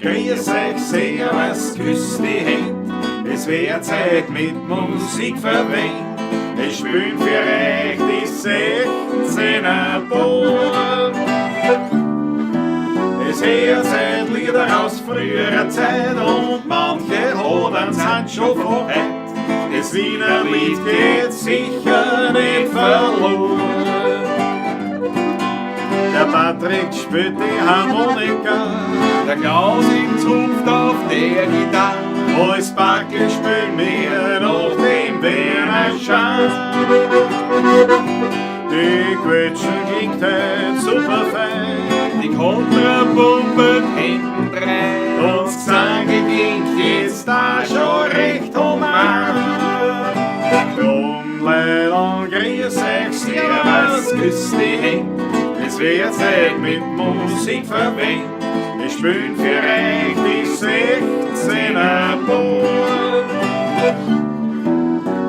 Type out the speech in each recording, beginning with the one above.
Grüß euch, servus, küss die Händ. Es wär Zeit mit Musik verwöhnt. Es spielen für euch die 16er Buam. Es hört Zeit Lieder aus früherer Zeit und manche Hodern sind schon von heut. Das Wiener Lied geht sicher nicht verloren. Der Patrick spielt die Harmonika, Der Klaus im zupft auf der Gitarre. Alles Backel spielen wir noch den Werner Schatz. Die Quetschen klingt heut super fein. Die Kontrapumpe hintendrein. Und das Gesang klingt jetzt da schon recht human. Drum, Leute, grüß euch, servus, küss die Händ. Es wird Zeit mit Musik verwöhnt. Wir spielen für euch die 16er Buam.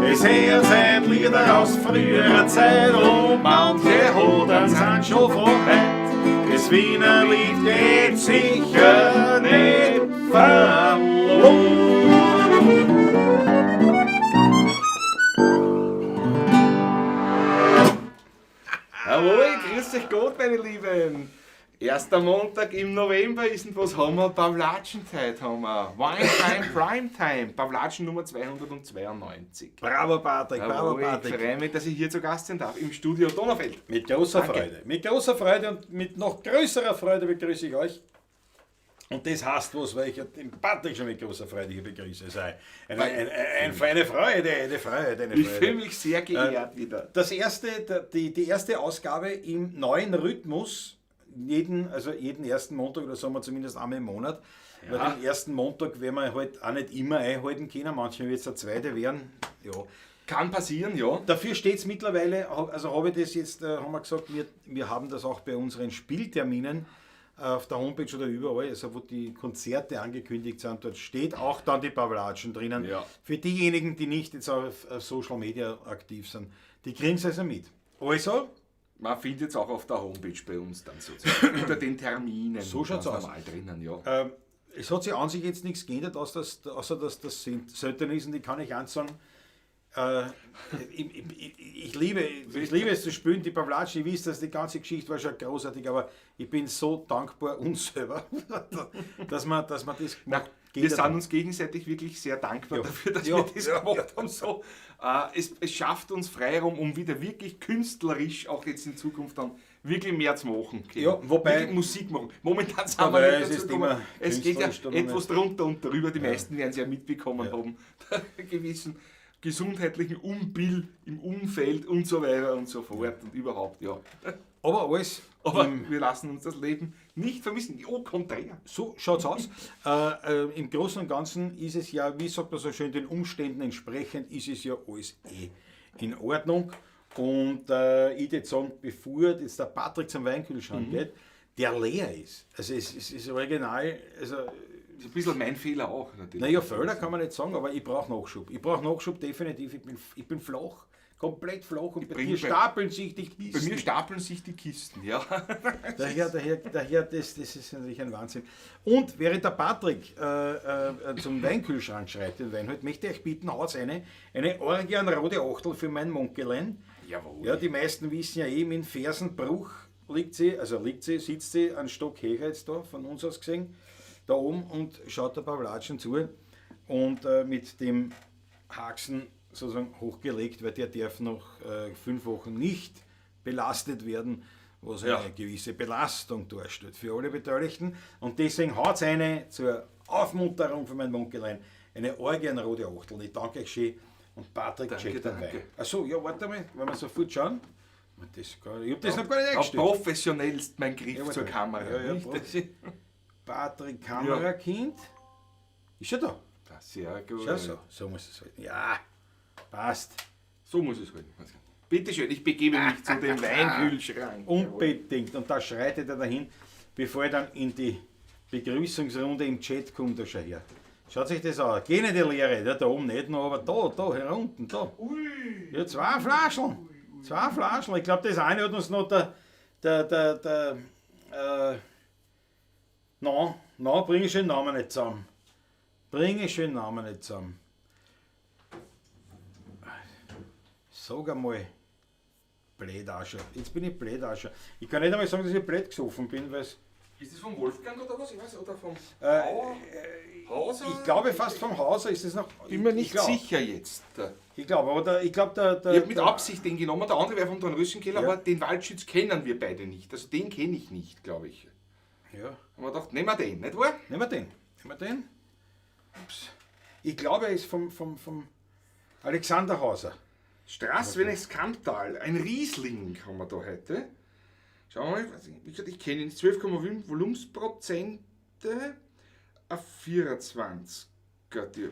Es hört Zeit Lieder aus früherer Zeit und manche Hodern sind schon von heut. Das Wiener Lied geht sicher nicht verloren. Jawohl, grüß euch Gott, meine Lieben. Erster Montag im November ist und was haben wir? Pawlatschenzeit haben wir. Wine Time, Prime Time. Pawlatschen Nummer 292. Bravo Patrick, bravo Jawohl, ich Patrick. freue mich, dass ich hier zu Gast sein darf, im Studio Donaufeld. Mit großer Danke. Freude. Mit großer Freude und mit noch größerer Freude begrüße ich euch. Und das heißt was, weil ich ja den Patrick schon mit großer Freude hier begrüße. Es ist eine Freude, eine Freude, eine Ich Freude. fühle mich sehr geehrt wieder. Das erste, die erste Ausgabe im neuen Rhythmus, jeden ersten Montag oder sagen wir zumindest einmal im Monat, weil den ersten Montag werden wir halt auch nicht immer einhalten können, manchmal wird es der zweite werden. Ja. Kann passieren, ja. Dafür steht es mittlerweile, also habe ich das jetzt, haben wir gesagt, wir haben das auch bei unseren Spielterminen auf der Homepage oder überall, also wo die Konzerte angekündigt sind, dort steht auch dann die Pawlatschen drinnen. Ja. Für diejenigen, die nicht jetzt auf Social Media aktiv sind, die kriegen es also mit. Also, Man findet es auch auf der Homepage bei uns dann sozusagen. Unter den Terminen. So schaut's ganz aus. normal drinnen, ja. Es hat sich an sich jetzt nichts geändert, außer dass das selten ist, und ich kann euch eins sagen, ich liebe es zu spielen, die Pawlatschen, ich weiß, dass die ganze Geschichte war schon großartig, aber ich bin so dankbar uns selber, dass man das Na, gemacht wir geht sind ja. uns gegenseitig wirklich sehr dankbar dafür, dass wir das gemacht haben. So, es schafft uns Freiraum, um wieder wirklich künstlerisch auch jetzt in Zukunft dann wirklich mehr zu machen. Okay. Ja, wobei wirklich Musik machen. Momentan sind wir Wobei, nicht es dazu ist gekommen. immer Es geht ja künstlerisch da noch etwas nicht. drunter und drüber. Die meisten werden es ja mitbekommen haben. Gewissen gesundheitlichen Umbill im Umfeld und so weiter und so fort und überhaupt, ja. Aber alles Aber im wir lassen uns das Leben nicht vermissen. Au contraire. So schaut's aus. Im Großen und Ganzen ist es ja, wie sagt man so schön, den Umständen entsprechend ist es ja alles eh in Ordnung. Und ich würde sagen, bevor jetzt der Patrick zum Weinkühlschrank geht, der leer ist. Also es ist original. Also, das ist ein bisschen mein Fehler auch natürlich. Naja, Fehler kann man nicht sagen, aber ich brauche Nachschub. Ich brauche Nachschub definitiv. Ich bin flach, komplett flach. Und bei bring dir bei stapeln sich die Kisten. Bei mir stapeln sich die Kisten, ja. Daher, das ist natürlich ein Wahnsinn. Und während der Patrick zum Weinkühlschrank schreibt, den Wein halt, möchte ich euch bitten, haut eine Orgian rote Achtel für mein Monkelein. Jawohl. Ja, die meisten wissen ja eh, mit dem Fersenbruch liegt sie, also liegt sie, sitzt sie einen Stock höher jetzt da, von uns aus gesehen, da oben und schaut der Pawlatschen zu und mit dem Haxen sozusagen hochgelegt, weil der darf noch 5 Wochen nicht belastet werden, was eine gewisse Belastung darstellt für alle Beteiligten. Und deswegen haut's eine zur Aufmunterung für mein Monkelein, eine Orgienrote Achtel. Ich danke euch schön und Patrick Danke, checkt den danke. Wein. Achso, ja, warte mal, wenn wir sofort schauen. Das gar nicht, ich hab das noch gar nicht Ja, eingestellt. professionellst mein Griff Ja, warte zur mal. Kamera. Ja, ja, nicht? Prof. Das ist Patrick Kamerakind. Ist schon da. Das ist sehr gut. Schau so, so muss es halten. Ja, passt. So muss es halten. Bitte schön, ich begebe mich zu dem Weinkühlschrank. Unbedingt. Und da schreitet er dahin, bevor er dann in die Begrüßungsrunde im Chat kommt, da schau her. Schaut sich das an. Geh nicht in die Leere, ja, da oben nicht noch, aber da, hier unten, da. Ui. Ja, 2 Flaschen. 2 Flaschen. Ich glaub, das eine hat uns noch der no, na, bring ich schon den Namen nicht zusammen. Bring ich schon den Namen nicht zusammen. Sag einmal, blöd auch schon. Jetzt bin ich blöd auch schon. Ich kann nicht einmal sagen, dass ich blöd gesoffen bin, weil Ist das vom Wolfgang oder was? Ich weiß, oder vom Hauser? Ich glaube fast vom Hauser ist es noch. Bin mir nicht ich glaub, sicher jetzt. Ich glaube, aber ich glaube, der. Ich habe mit Absicht den genommen, der andere wäre vom Dornröschenkeller, Ja. aber den Waldschütz kennen wir beide nicht. Also den kenne ich nicht, glaube ich. Ja. Haben wir gedacht, nehmen wir den, nicht wahr? Nehmen wir den. Nehmen wir den. Ups. Ich glaube, er ist vom Alexander Hauser. Straßwenes Kamptal, ein Riesling haben wir da heute. Schauen wir mal, wie gesagt, ich kenne ihn, 12,5 Volumensprozente, ein 24er,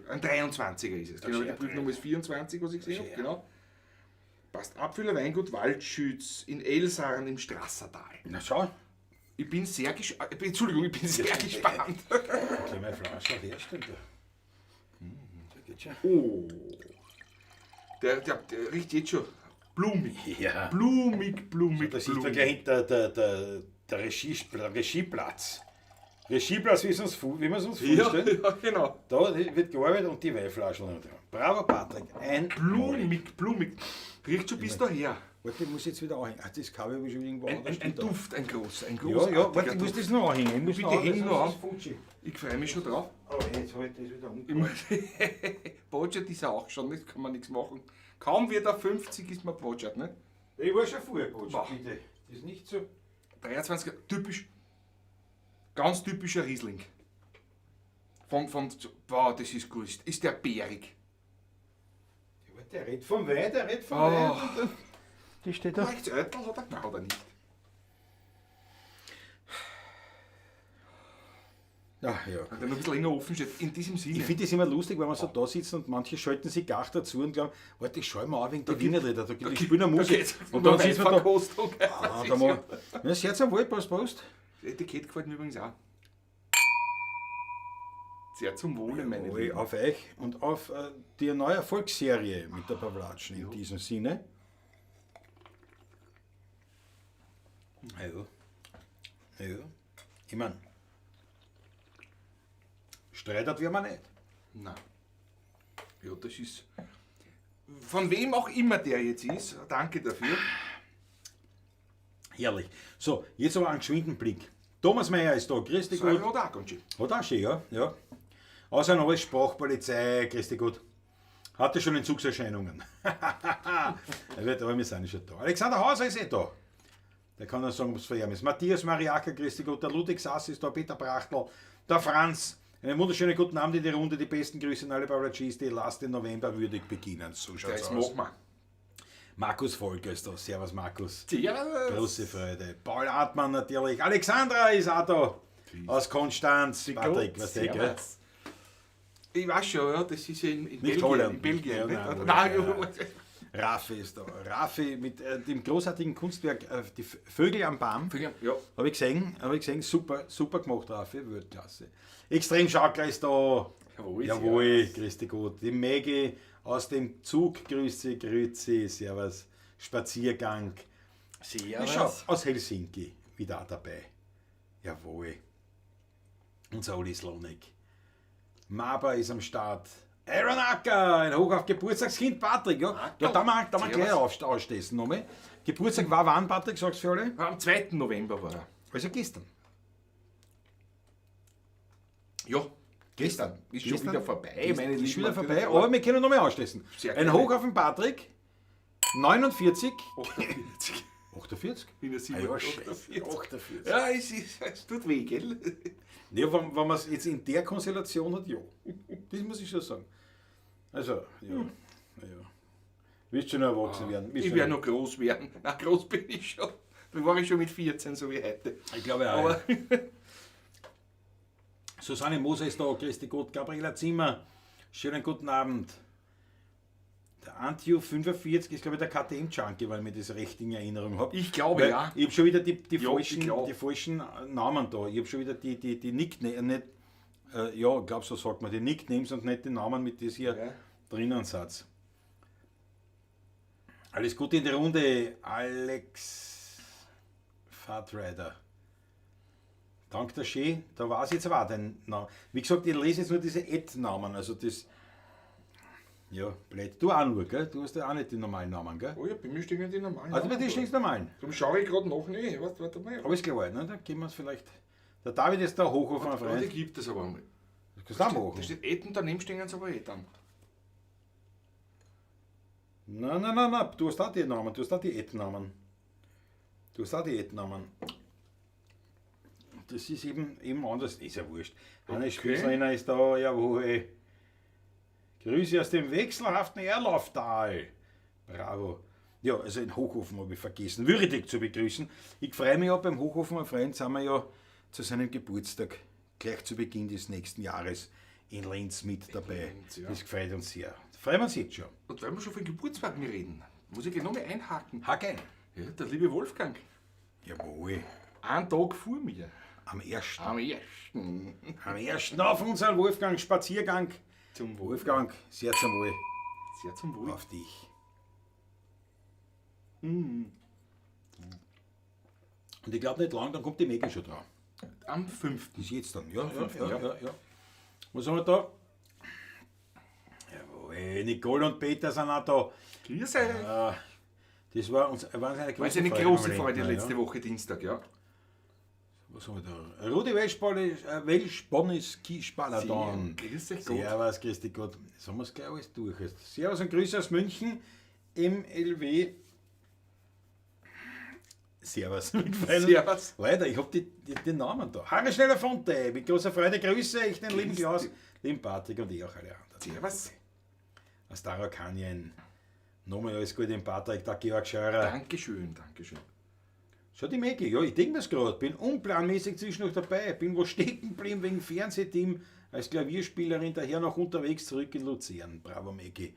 ein 23er ist es. Genau, die Prüfnummer ist 24, was ich gesehen habe, genau. Passt. Abfüller Weingut Waldschütz in Elsarn im Strassertal. Na schau. Ich bin sehr gespannt. Entschuldigung, ich bin sehr gespannt. Gleich meine Flasche herstellen. Da. Da geht schon. Oh. Der riecht jetzt schon blumig. Ja. Blumig, blumig, Da sieht man blumig. gleich hinter der Regieplatz. Regieplatz, wie wir es uns vorstellen. Ja, ja, genau. Da wird gearbeitet und die Weinflaschen. Bravo, Patrick. Ein Blumig, blumig. Riecht schon bis daher. Warte, ich muss jetzt wieder anhängen. Ach, das Kabel habe ich schon irgendwo anders Ein da. Duft, ein großer, ein Ja, großartiger ja, warte, ich muss Duft. das noch anhängen. Ich muss Bitte noch häng anhängen, noch sonst an. ist Fuji. Ich freue mich schon drauf. Oh, jetzt habe ich das wieder Ich muss Budget ist er auch schon, das kann man nichts machen. Kaum wird er 50, ist man Budget, ne? Ich war schon vorher Budget, Boah. bitte. Das ist nicht so. 23, typisch, ganz typischer Riesling. Boah, das ist gut. Ist der bärig. Ja, der redet vom Wein, der redet vom Oh. Wein. Die steht da. Reicht's Eitel hat er? Nein, hat er nicht. Ach, ja. Hat er noch ein bisschen länger offen steht. In diesem Sinne. Ich finde es immer lustig, wenn man so da sitzt und manche schalten sich gar dazu und glauben, warte, ich schau mal an wegen der Wienerlieder, da gibt es spielen eine Musik. geht's Und dann sitzt man da. Weinverkostung. Ah, da mal. Na, sehr zum Wohl, Prost, Prost. Das Etikett gefällt mir übrigens auch. Sehr zum Wohle, meine Wohl Lieben. auf euch und auf die neue Erfolgsserie mit der Pavlatschen in diesem Sinne. Ja. Ja. Ich meine, streitert wir man nicht. Nein. Ja, das ist. Von wem auch immer der jetzt ist, danke dafür. Herrlich. So, jetzt aber einen geschwinden Blick. Thomas Mayer ist da, grüß dich So, gut. hat auch ganz schön. Hat auch schön, ja. Ja. Außer noch alles Sprachpolizei, grüß dich gut. Hatte schon Entzugserscheinungen. Er wird, aber wir sind schon da. Alexander Hauser ist eh da. Der kann dann sagen, ob es für ihn ist. Matthias Mariaka, grüß dich Gott. Der Ludwig Sass ist da, Peter Brachtl, der Franz. Einen wunderschönen guten Abend in die Runde. Die besten Grüße an alle Pavlatschis, die lasst den November würdig beginnen. So schaut's Das aus. machen wir. Markus Volker ist da. Servus, Markus. Servus. Große Freude. Paul Hartmann natürlich. Alexandra ist auch da. Aus Konstanz. Patrick, was der, gell? Servus. Ich weiß schon, ja, das ist ja in Nicht Belgien. Holland. In Belgien, Ja, nicht? nein, Nein, ja. Raffi ist da. Raffi mit dem großartigen Kunstwerk Die Vögel am Baum. Ja. Habe ich gesehen, super, super gemacht, Raffi, Weltklasse. Extrem Schaukler ist da. Jawohl, Jawohl, grüß dich Gott. Die Maggie aus dem Zug, grüß sie, servus. Spaziergang. Servus. Schau, aus Helsinki, wieder auch dabei. Jawohl. Unser Uli Slonek. Maba ist am Start. Aaron Acker, ein Hoch auf Geburtstagskind Patrick. Ja. Da darf man, gleich ausstessen nochmal. Geburtstag war wann, Patrick, sagst du für alle? Am 2. November war er. Also gestern. Ja, gestern. Ist schon wieder vorbei, meine Ist Lieben. schon wieder vorbei, aber wir können nochmal anstoßen. Sehr Ein gerne. Hoch auf den Patrick. 49. 48. 48? In der Ah ja, 48. 48. Ja, es tut weh, gell? Ja, wenn man es jetzt in der Konstellation hat, ja. Das muss ich schon sagen. Also, ja. Ja. Wirst schon noch erwachsen werden. Wirst Ich schon werde noch groß werden. Na, groß bin ich schon. Da war ich schon mit 14, so wie heute. Ich glaube auch. Aber ja. Susanne Moser ist da, Christi Gott, Gabriela Zimmer. Schönen guten Abend. Der Antio 45 ist, glaube ich, der KTM-Junkie, weil ich mir das recht in Erinnerung habe. Ich glaube, Weil ja. Ich habe schon wieder die Ja, ich falschen, glaub. die falschen Namen da. Ich habe schon wieder die Nicknames, nicht, ja, ich glaube, so sagt man, die Nicknames und nicht die Namen mit das hier Ja. drinnen Satz. Alles Gute in die Runde, Alex Fahrtrider. Dank der schön, da weiß ich jetzt aber auch den Namen. Wie gesagt, ich lese jetzt nur diese Ad-Namen, also das. Ja, blöd. Du auch nur, gell? Du hast ja auch nicht die normalen Namen, gell? Oh ja, bei mir stehen die normalen. Also bei dir stehen die normalen. Darum schaue ich gerade noch nicht. Warte, warte mal. Aber ist klar, ne? Da gehen wir es vielleicht. Der David ist da hoch auf einen Oh, die Freund. gibt es aber einmal. Das kannst du auch machen. Da steht Ed und daneben stehen sie aber eh dann. Nein, nein, nein, nein, du hast auch die Namen, du hast auch die Ad-Namen. Du hast auch die Ad-Namen. Das ist eben anders, ist ja wurscht. Hannes Okay. Spießlehner ist da, jawohl. Grüße aus dem wechselhaften Erlauftal. Bravo. Ja, also in Hochofen habe ich vergessen, würdig zu begrüßen. Ich freue mich ja, beim Hochofen, mein Freund, sind wir ja zu seinem Geburtstag gleich zu Beginn des nächsten Jahres in Linz mit dabei. Linz, ja. Das gefreut uns sehr. Freuen wir uns jetzt schon. Und weil wir schon von Geburtstag reden, muss ich gleich noch mal einhaken. Hack ein. Ja, der liebe Wolfgang. Jawohl. Einen Tag vor mir. Am ersten. Am ersten. Am ersten auf unseren Wolfgang-Spaziergang. Zum Wohl. Wolfgang, sehr zum Wohl. Sehr zum Wohl. Auf dich. Und ich glaube nicht lang, dann kommt die Mega schon dran. Am 5. Das ist jetzt dann. Ja, ja, fünften, ja, ja. ja, ja. Was haben wir da? Jawohl, Nicole und Peter sind auch da. Grüß euch. Ah, das war uns war uns eine War große es eine Freude. große beim Freude Lindner, letzte ja. Woche Dienstag, ja. Was haben wir da? Rudi Welschbonnis Kispaladon. Grüß dich Gott. Servus, grüß dich Gott. Jetzt haben wir es gleich alles durch. Servus und Grüße aus München, MLW. Servus. Mit Freude. Servus. Leider, ich habe die Namen da. Harry Schneller Fonte, mit großer Freude grüße ich den lieben Grüß Klaus, dich. lieben Patrick und ich auch alle anderen. Servus. Aus Tarakanien. Nochmal alles Gute dem Patrick, der Georg Scheurer. Dankeschön, Dankeschön. Schau die Maggie, ja, ich denke mir's gerade, bin unplanmäßig zwischendurch dabei, bin wo stecken geblieben wegen Fernsehteam als Klavierspielerin, daher noch unterwegs zurück in Luzern. Bravo Maggie.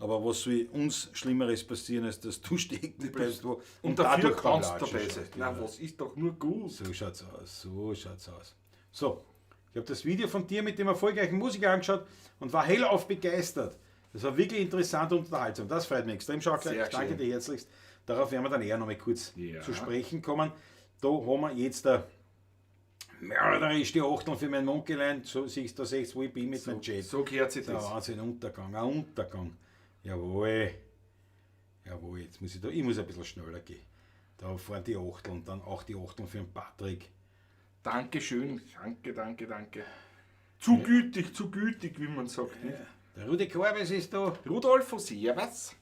Aber was soll uns Schlimmeres passieren, als dass du stecken bleibst wo Und dafür dadurch kannst du Pavlatschen dabei sein. schaust, Na, ja. was ist doch nur gut. So schaut's aus, so schaut's aus. So, ich habe das Video von dir mit dem erfolgreichen Musiker angeschaut und war hellauf begeistert. Das war wirklich interessant und unterhaltsam. Das freut mich extrem. Schau, Sehr danke schön. dir herzlichst. Darauf werden wir dann eher noch mal kurz Ja. zu sprechen kommen. Da haben wir jetzt da mörderisch die Achtung für mein Monkeyline. So siehst du, da siehst du, wo ich bin mit meinem Jet. So gehört sich Das ist das. ein Wahnsinn, Untergang, ein Untergang. Jawohl. Jawohl, jetzt muss ich da, ich muss ein bisschen schneller gehen. Da fahren die Achteln, dann auch die Achteln für den Patrick. Dankeschön, danke, danke, danke. Zu gütig, wie man sagt. Nicht? Der Rudi Korbes ist da. Rudolfo, servus.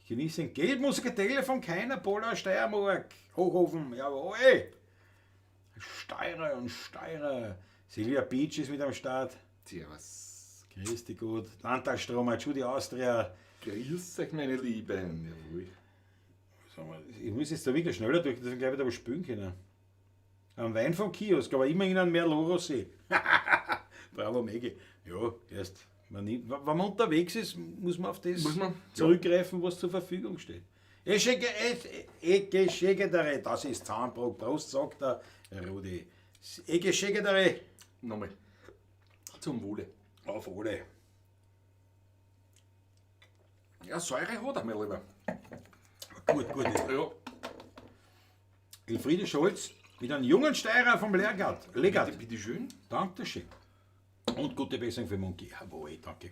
Ich genieße den Gelbmuskatelle von keiner Polar Steiermark. Hochofen, jawohl. Steirer und Steirer. Silvia Beach ist mit am Start. Servus. Grüß dich gut. Landtagstromer, Judy Austria. Grüß euch, meine Lieben. Jawohl. Sag mal, ich muss jetzt da wirklich schneller durch, dass ich gleich wieder was spülen können. Am Wein vom Kiosk, aber immerhin ein Merlot Rosé. Bravo, Maggie. Ja, erst, man nimmt, wenn man unterwegs ist, muss man auf das Muss man, ja. zurückgreifen, was zur Verfügung steht. Ege Schegedere, das ist Zahnbruch, Prost, sagt der Rudi. Ege Schegedere, Nochmal. Zum Wohle. auf alle. Ja, Säure hat er, mein Lieber. Gut, gut. Ja. Elfriede Scholz mit einem jungen Steirer vom Lehrgart. Legat. Bitte, bitte schön. Dankeschön. Und gute Besserung für Monkey. Jawohl, danke.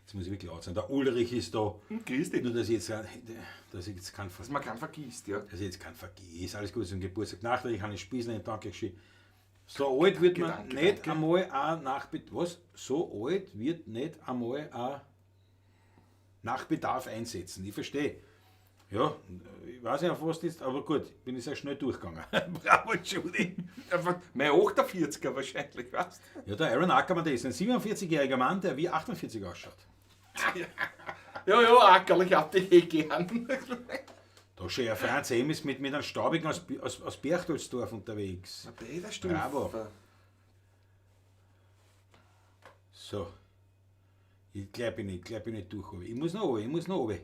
Jetzt muss ich wirklich laut sein. Der Ulrich ist da. Grüß dich. Nur, dass ich jetzt, dass ich jetzt keinen Dass man keinen vergisst, ja. dass ich jetzt keinen vergiss. Alles Gute zum Geburtstag. Nachträglich, Hannes Spießler, danke schön. So alt wird man danke, nicht danke. einmal auch nach was? So alt wird nicht einmal auch nach Bedarf einsetzen. Ich verstehe. Ja, ich weiß nicht, auf was das ist, aber gut, bin ich sehr schnell durchgegangen. Bravo, Judy. Einfach mein 48er wahrscheinlich, weißt Ja, der Aaron Ackermann, der ist ein 47-jähriger Mann, der wie 48 ausschaut. Ja, ja, Ackerl, ich hab dich eh gern. Da schon ja Franz M. ist mit einem Staubigen aus Berchtoldsdorf unterwegs. Bravo. So. Ich gleich bin ich durch. Ich muss noch runter, ich muss noch runter.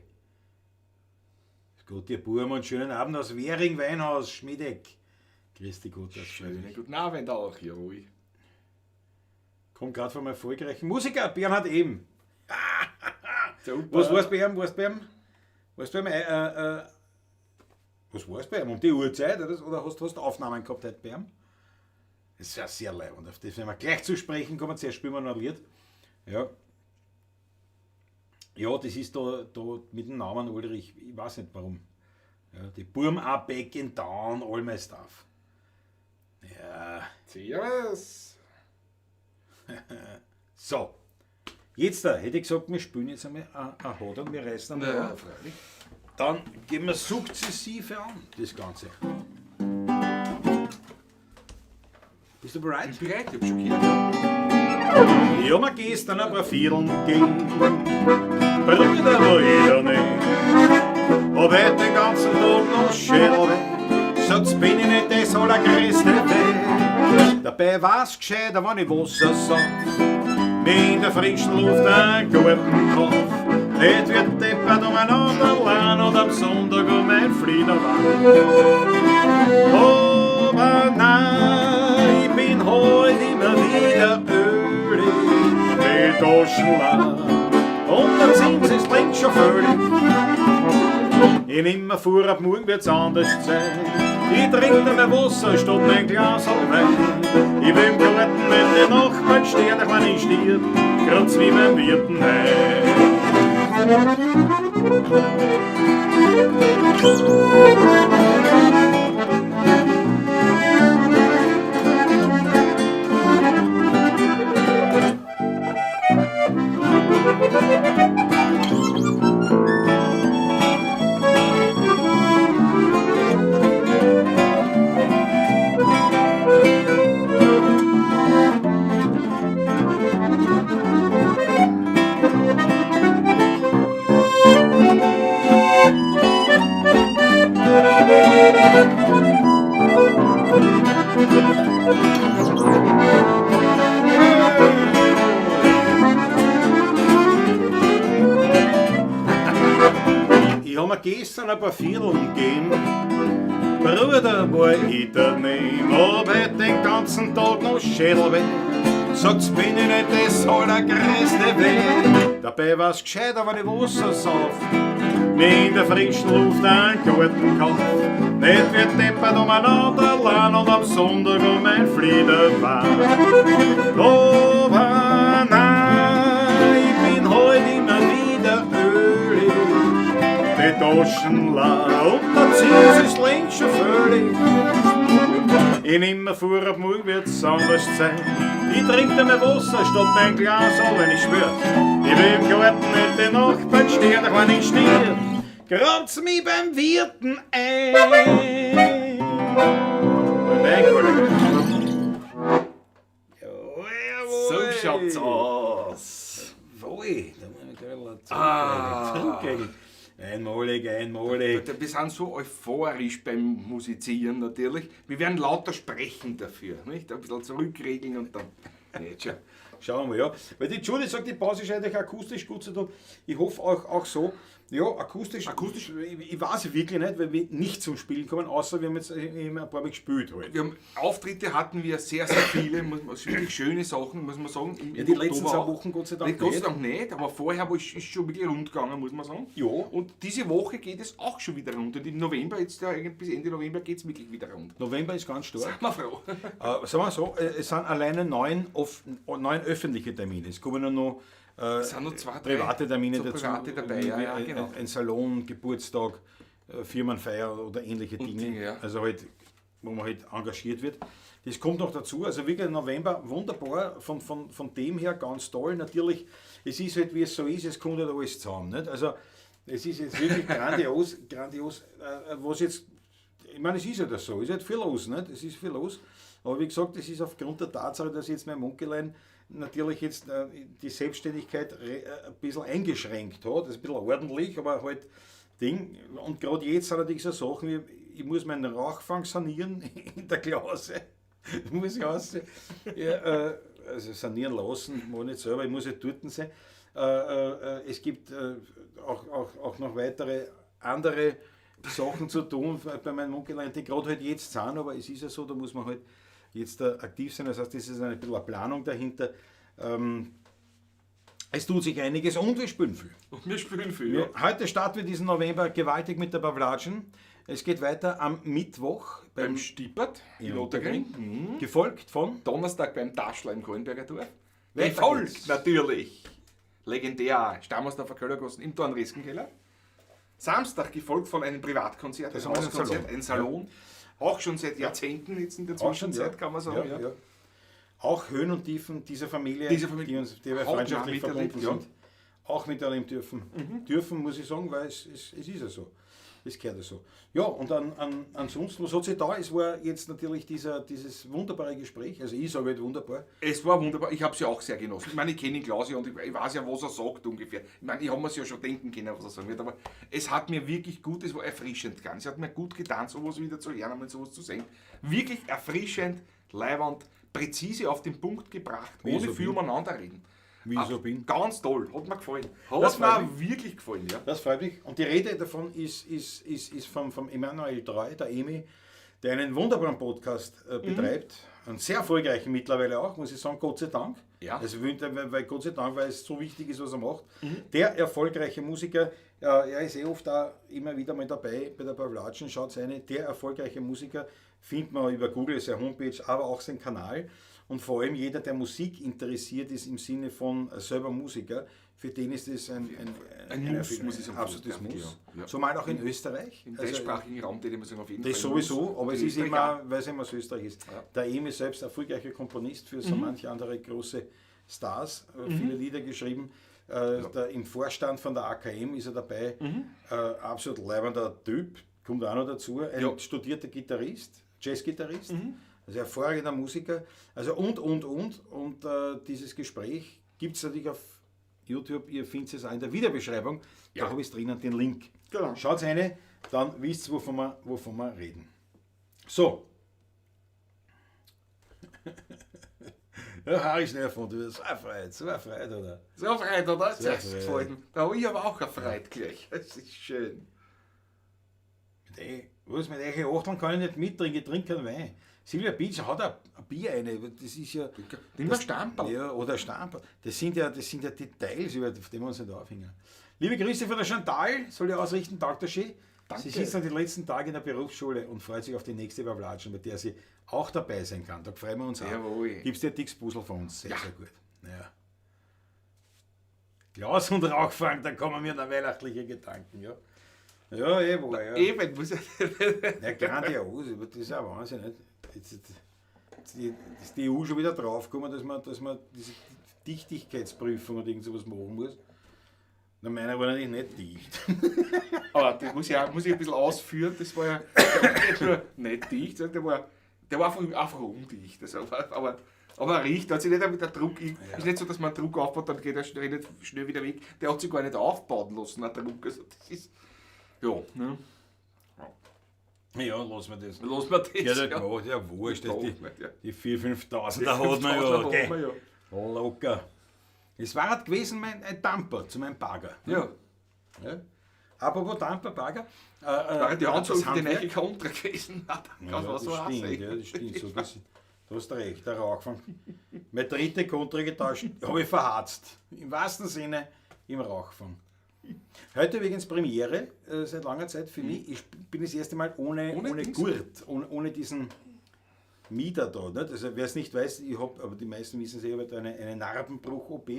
Gott, ihr Burm und schönen Abend aus Währing Weinhaus, Schmiedeck. Grüß dich Gott, das Schönen guten Abend auch, jawohl. Kommt gerade vom erfolgreichen Musiker Bernhard Ehm. Super. Was war's bei ihm? Was bei ihm? Was bei ihm? Was war's bei ihm? Um die Uhrzeit, oder? Oder hast du Aufnahmen gehabt heute bei ihm? Das ist ja sehr leibend. Auf das werden wir gleich zu sprechen kommen. Zuerst spielen wir noch ein Lied. Ja. Ja, das ist da mit dem Namen Ulrich, ich weiß nicht warum. Ja, die Burm are back in town, all my stuff. Ja. Servus. So. Jetzt da, hätte ich gesagt, wir spielen jetzt einmal ein Hodern, wir reißen einmal Ja, auf. freilich. Dann gehen wir sukzessive an, das Ganze. Bist du bereit? Ich bin bereit, ich hab schon gehört. Ja. Ich hab mir gestern ein paar Vierteln gegeben, Bruder, wo ich da nicht. Hab heut den ganzen Tag noch Schädel weh, sonst bin ich nicht das allergrößte Weh. Dabei war's gescheiter, wenn ich Wasser sauf, mir in der frischen Luft einen guten Kauf. Nicht wird deppert umeinander allein und am Sonntag um ein Fliederwein. Aber nein, ich bin heut immer wieder ölig, die Taschen leer und der Zins ist längst schon völlig. Ich nimm mir vor, ab morgen wird's anders sein. Ich trink nicht mehr Wasser statt mein Glas Wein. Ich will im Garten, wenn die Nachbarn stehen, der kleine stirbt, grad wie beim Wirten heim. Ich hab mir gestern ein paar Vierteln gegeben, Bruder, war ich daneben, hab heut den ganzen Tag noch Schädel weh. Sagt's, bin ich nicht das allergrößte Weh. Dabei war's gescheiter, wenn ich Wasser sauf, mir in der frischen Luft einen guten Kauf. Nicht wird deppert umeinander allein und am Sonntag um ein Fliederwein. Aber nein, ich bin heut immer wieder ölig, die Taschen leer und der Zins ist längst schon völlig. Ich nimm mir vor, ab morgen wird's anders sein. Ich trink nicht mehr Wasser statt mein Glas, wenn ich schwör. Ich will im Garten nicht den Nachbarn stehen, doch wenn ich stirb, grabt's mich beim Wirten ein. So schaut's aus. Wohl, da muss ich gleich zurückgehen. Einmalig, einmalig. Wir sind so euphorisch beim Musizieren natürlich. Wir werden lauter sprechen dafür. Nicht? Ein bisschen zurückregeln und dann. Nicht schon. Schauen wir, ja. Weil die Judy sagt, die Pause scheint euch akustisch gut zu tun. Ich hoffe auch so. Ja, akustisch. Akustisch? Ich weiß wirklich nicht, weil wir nicht zum Spielen kommen, außer wir haben jetzt eben ein paar Mal gespielt halt. Wir haben, Auftritte hatten wir sehr, sehr viele, muss man, wirklich schöne Sachen, muss man sagen. Ja, die letzten 2 Wochen Gott sei Dank nicht. Gott sei nicht. Dank nicht, aber vorher ist schon wirklich rund gegangen, muss man sagen. Ja. Und diese Woche geht es auch schon wieder rund. Und im November, jetzt ja, bis Ende November geht es wirklich wieder rund. November ist ganz stark. Sind wir froh. Sagen wir so, es sind alleine 9 öffentliche Termine. Es kommen nur noch Es sind noch 2, 3 private Termine so dazu. Private dabei, ja, ja, genau. Ein Salon, Geburtstag, Firmenfeier oder ähnliche Und Dinge. Dinge, ja. Also halt, wo man halt engagiert wird. Das kommt noch dazu. Also wirklich November, wunderbar, von dem her ganz toll. Natürlich, es ist halt, wie es so ist, es kommt halt alles zusammen. Nicht? Also es ist jetzt wirklich grandios, grandios, was jetzt, ich meine, es ist ja das so, es ist halt viel los, nicht? Es ist viel los. Aber wie gesagt, es ist aufgrund der Tatsache, dass jetzt mein Munkelein natürlich jetzt die Selbstständigkeit ein bisschen eingeschränkt hat, das ist ein bisschen ordentlich, aber halt Ding. Und gerade jetzt sind natürlich so Sachen wie, ich muss meinen Rauchfang sanieren in der Klause. Muss ich aussehen. Ja, also sanieren lassen, mag nicht selber, ich muss halt dort sein. Es gibt auch noch weitere andere Sachen zu tun bei meinen Munkelein, die gerade halt jetzt sind, aber es ist ja so, da muss man halt jetzt aktiv sein, das heißt, das ist ein bisschen eine Planung dahinter. Es tut sich einiges und wir spielen viel. Und wir spielen viel, ja. Heute starten wir diesen November gewaltig mit der Pawlatschen. Es geht weiter am Mittwoch Beim Stippert in Ottergring. Ottergring, gefolgt von Donnerstag beim Taschler im Kohlenberger Dorf. Weiter Gefolgt geht's. natürlich. Legendär. Stammersdorfer Kellergassen im Dornriskenkeller. Samstag gefolgt von einem Privatkonzert, Das ein haben wir einen Hauskonzert, Salon. ein Salon. Auch schon seit Jahrzehnten jetzt in der Auch schon, Zwischenzeit, ja. kann man sagen. Ja, ja. Auch Höhen und Tiefen dieser Familie, Dieser Familie. die uns, die wir Hautnah freundschaftlich miterlebt, verbunden ja. sind, auch miterleben dürfen. Dürfen, muss ich sagen, weil es ist ja so. Es gehört ja so. Ja, und ansonsten, was hat sich da? Es war jetzt natürlich dieses wunderbare Gespräch. Also ich sage halt wunderbar. Es war wunderbar, ich habe es ja auch sehr genossen. Ich meine, ich kenne ihn Klausi und ich weiß ja, was er sagt ungefähr. Ich meine, ich habe mir ja schon denken können, was er sagen wird, aber es hat mir wirklich gut, es war erfrischend ganz. Es hat mir gut getan, sowas wieder zu lernen und sowas zu sehen. Wirklich erfrischend, leiwand, präzise auf den Punkt gebracht, Wie ich ohne so viel bin. umeinander reden. Wie ich so bin. Ganz toll, hat mir gefallen. Hat Das freut mir wirklich gefallen, ja. Das freut mich. Und die Rede davon ist vom Emanuel Treu, der Emi, der einen wunderbaren Podcast betreibt. Einen sehr erfolgreichen mittlerweile auch, muss ich sagen, Gott sei Dank. Ja. Also, weil Gott sei Dank, weil es so wichtig ist, was er macht. Der erfolgreiche Musiker, er ist eh oft da immer wieder mal dabei bei der Pavlatschen, schaut seine, der erfolgreiche Musiker, findet man über Google, seine Homepage, aber auch seinen Kanal. Und vor allem jeder, der Musik interessiert ist, im Sinne von selber Musiker, für den ist es Ein Muss, muss ich sagen. absolutes Ja, Muss. ja. Zumal auch in Österreich. Im Also, deutschsprachigen Raum, den ich sagen, auf jeden das Fall. sowieso, Muss. aber es In ist Österreich immer, weil es immer aus Österreich ist. Ja. Der Emil selbst erfolgreicher Komponist für so manche andere große Stars, viele Lieder geschrieben. Im Vorstand von der AKM ist er dabei. Absolut leibender Typ, kommt auch noch dazu. Ein Ja. studierter Gitarrist, Jazzgitarrist, also hervorragender Musiker. Also und. Und dieses Gespräch gibt es natürlich auf YouTube, ihr findet es auch in der Videobeschreibung. Ja. Da habe ich es drinnen, den Link. Genau. Schaut rein, dann wisst ihr, wovon wir reden. So. Ja, Harry schnell erfunden. So eine Freude, so eine Freude, oder? So Freude, oder? Sehr Das gefällt mir. Da habe ich aber auch eine Freude gleich. Das ist schön. Was mit euch Achteln kann ich nicht mittrinken, ich trinke keinen Wein. Silvia Beach hat ein Bier eine, das ist ja. Nimm mal Stamperl. Ja, oder Stamperl. Das sind ja Details, über die wir uns nicht aufhängen. Liebe Grüße von der Chantal, soll ich ausrichten, Dr. Schee. Danke. Sie sitzt noch die letzten Tage in der Berufsschule und freut sich auf die nächste Pavlatschen, bei der sie auch dabei sein kann. Da freuen wir uns auch. Jawohl. Gibt's dir ein dickes Puzzle von uns. Sehr, Ja. sehr gut. Ja. Klaus und Rauchfang, da kommen mir da weihnachtliche Gedanken. Ja, ja, eh wohl, ja. Eben, muss ich. Ja, grandios, aber das ist ja Wahnsinn. Nicht? Jetzt ist die EU schon wieder draufgekommen, dass man diese Dichtigkeitsprüfung und irgend sowas machen muss. Na, meiner war natürlich nicht dicht. Aber das muss ich ein bisschen ausführen. Das war ja der war nicht nur nicht dicht, sondern der war einfach undicht. Also, aber er riecht, hat sich nicht mit der Druck. Ist nicht so, dass man einen Druck aufbaut, dann geht er schnell wieder weg. Der hat sich gar nicht aufbauen lassen, der Druck. Also, das ist. Ja, ne? Ja, lass mir das. Lass mal das. Ja, das gemacht, ja, wurscht. Das die, Doch nicht, ja. die 4.000, 5.000, da hat man ja. hat Okay. man ja. Locker. Es war halt gewesen ein Damper zu meinem Bagger. Ja, Ja. Apropos Damper, Bagger. war die Anzug das für die Handwerk- neue Kontra gewesen. Da Ja, kann man das so auch stimmt, sehen. ja, das stimmt. So, das, du hast recht, der Rauchfang. Meine dritte Kontra getauscht, habe ich verharzt. Im wahrsten Sinne im Rauchfang. Heute übrigens Premiere seit langer Zeit für mich. Ich bin das erste Mal Ohne ohne Dings? Gurt, ohne diesen Mieder da. Nicht? Also wer es nicht weiß, ich habe, aber die meisten wissen es eh, ich habe eine Narbenbruch-OP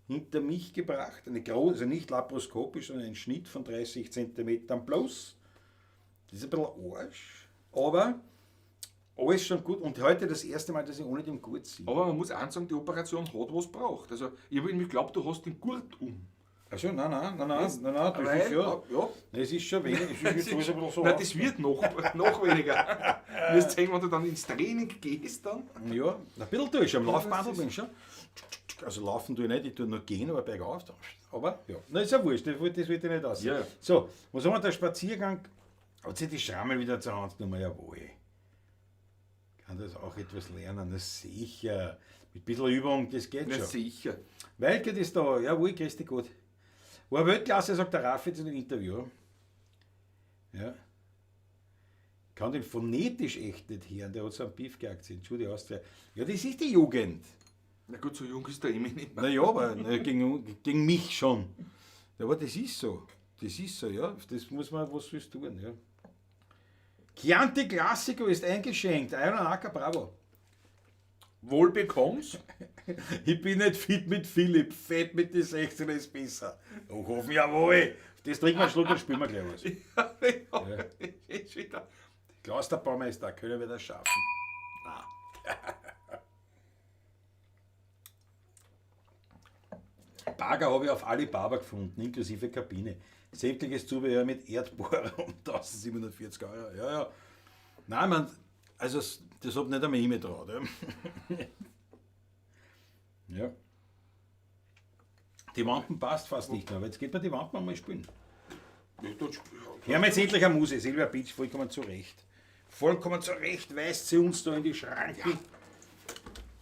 hinter mich gebracht. Eine große, also nicht laparoskopisch, sondern ein Schnitt von 30 cm plus. Das ist ein bisschen Arsch, aber alles schon gut. Und heute das erste Mal, dass ich ohne den Gurt sehe. Aber man muss auch sagen, die Operation hat was braucht. Also, ich habe irgendwie geglaubt, du hast den Gurt um. Also nein, nein, nein, nein, nein, nein, das Weil, ist ja, ja. das ist schon wenig. Das ist sowieso ein bisschen so. Nein, das wird noch weniger. Du wirst sehen, wenn du dann ins Training gehst, dann. Ja, ein bisschen tue ich schon. Am Laufbandel das bin ich schon. Also laufen tue ich nicht, ich tue nur gehen, aber bergauf. Aber ja, na, ist ja wurscht, das wollte ich nicht aussehen. Ja. So, was haben wir da? Spaziergang. Hat sich die Schrammel wieder zur Hand genommen? Jawohl. Kann das auch etwas lernen? Na sicher. Mit ein bisschen Übung, das geht Na schon. sicher. Welke ist da, jawohl, grüß dich Gott. War Weltklasse, sagt der Raffi zu dem Interview. Ja. Kann den phonetisch echt nicht hören, der hat so einen Beefke-Akzent. Entschuldigung, Austria. Ja, das ist die Jugend. Na gut, so jung ist der Emil nicht mehr. Na ja, aber na, gegen mich schon. Ja, aber das ist so. Das ist so, ja. Das muss man, was sollst du tun, ja. Chianti Classico ist eingeschenkt. Iron Acker, bravo. Wohl bekomm's. Ich bin nicht fit mit Philipp, fett mit die 16 ist besser. Oh, hoffen, jawohl. Das trinken wir einen Schluck und spielen wir gleich was. Ja. Ist wieder. Klaus der Baumeister, können wir das schaffen? Nein. Bagger habe ich auf Alibaba gefunden, inklusive Kabine. Sämtliches Zubehör mit Erdbohrer um 1740 Euro. Ja, ja. Nein, man, also das hab nicht einmal ich mir traut. Ja. Ja. Die Wampen passt fast nicht mehr, aber jetzt geht mir die Wampen einmal spielen. Ja, dort Hören wir jetzt endlich eine Musik, Silvia Beach, vollkommen zu Recht. Vollkommen zu Recht weist sie uns da in die Schranken. Ja.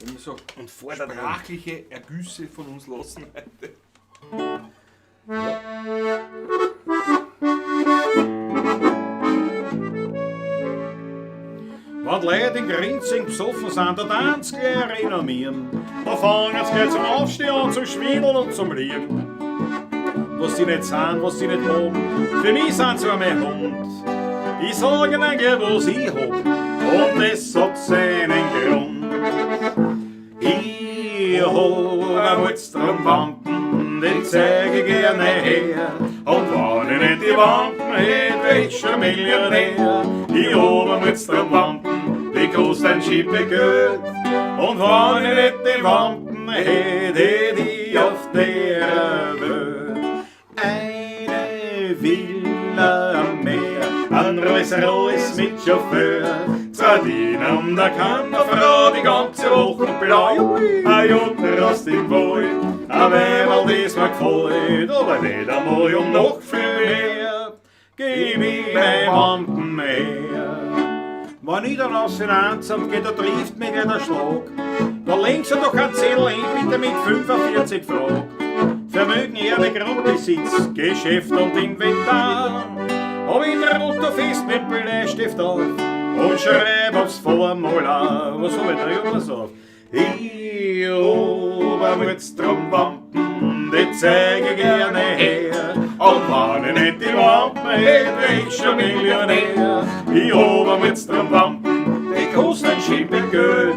Wenn wir so und fordert an. sprachliche Ergüsse von uns lassen heute. Wenn Leute in Grinzing besoffen sind, da tanzt gleich renommieren. Da fangen sie gleich zum Aufstehen an, zum Schwindeln und zum Lieben. Was sie nicht sind, was sie nicht haben, für mich sind sie mein Hund. Ich sag ihnen gleich, was ich hab, und es hat seinen Grund. Ich hab ein Waldstromwampen, den zeig ich gerne her. Und wenn ich nicht die Wampen hätt, wär ich schon Millionär. Ich hab ein Waldstromwampen, die kostet ein Schippe Geld. Und wenn ich nicht die Wampen hätt, hätt ich auf der Welt eine Villa am Meer, ein Rolls Royce mit Chauffeur. Zwei Diener und eine Kammerfrau, die ganze Woche blau. Ein Jogger aus dem Wald, ein Weiberl, das mir gefällt, aber nicht einmal um noch viel mehr geb ich mein Wampen her. Wenn ich dann aufs Finanzamt geh, da trifft mich gleich der Schlag. Da links er doch ein Zettel hin, bitte mit 45 Fragen. Vermögen, Erbe, Grundbesitz, Geschäft und Inventar. Hab ich den Auto fest mit Bleistift auf und schreib aufs Formular. Was hab ich da? Ja, pass auf. Ich hab ein Waldstromwampen, die zeig ich gerne her. Und wenn ich nicht die Wampen hätt, wär ich schon Millionär. Ich hab ein Waldstromwampen, die kosten ein Schippe Geld.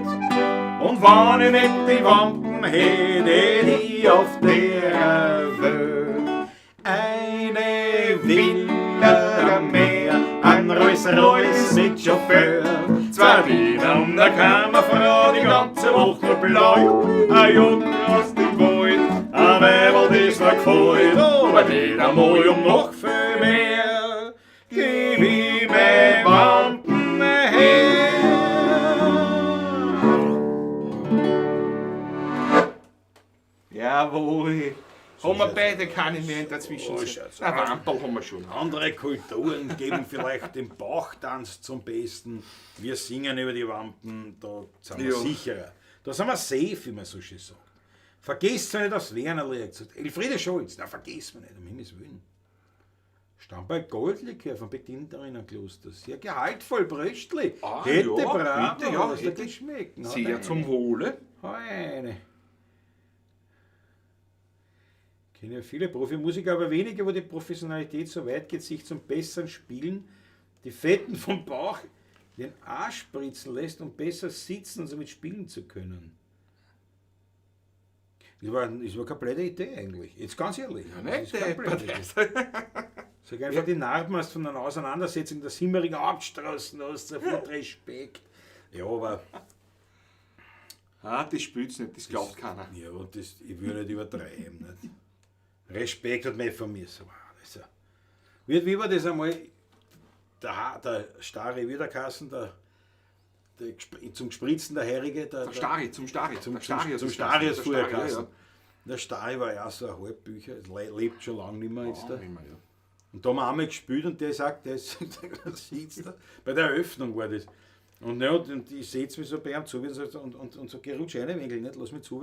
Und wenn ich nicht die Wampen hätt, hätt ich auf der Welt eine Villa am Meer, ein Rolls Royce mit Chauffeur, zwei Diener und eine Kammerfrau, die ganze Woche blau, ein Jogger aus dem Wald, ein Weiberl, das mir gefällt, aber nicht einmal um noch viel mehr, geb ich mein Wampen her. Jawohl. Haben wir beide keine mehr in der Zwischenzeit. Oh, Ein Wamperl haben wir schon. Andere Kulturen geben vielleicht den Bauchtanz zum Besten. Wir singen über die Wampen, da sind wir Ja. sicherer. Da sind wir safe, wie man so schön sagt. Vergesst nicht aufs Wernerli. Elfriede Scholz, na vergesst man nicht, um Himmels Willen. Stammball Goldlikör vom Bedinterinnen-Kloster. Sehr gehaltvoll, Bröstli. Ah, hätte ja, brav, bitte, ja, was da hätte. geschmeckt. Na, Sehr zum Wohle. Eine. Ich kenne ja viele Profimusiker, aber wenige, wo die Professionalität so weit geht, sich zum besseren Spielen die Fetten vom Bauch den Arsch spritzen lässt, um besser sitzen und somit spielen zu können. Das war keine blöde Idee eigentlich. Jetzt ganz ehrlich. Ja, Das nicht, ist keine blöde Idee. Sag einfach, die Narben hast von einer Auseinandersetzung der Simmeringer Hauptstraßen aus, sofort Respekt. Ja, aber. Ah, das spürt's nicht, das glaubt keiner. Ja, und das, ich will nicht übertreiben. Nicht? Respekt hat man von mir so. Also, wie war das einmal? Der Starre Wiederkassen, der zum Gespritzten, der Herrige. Der Stari, zum Stari. Zum, der Stari zum hat Stari das ist früher geheißen. Der Stari, geheißen. Der Stari war ja auch so ein Halbbücher, lebt schon lange nicht mehr jetzt. ja. Da. Immer, ja. Und da haben wir einmal gespielt und der sagt, der sitzt da. Bei der Eröffnung war das. Und, ja, und ich setze mich so bei ihm zu und so, geh rutsch rein, Winkel, nicht, lass mich zu.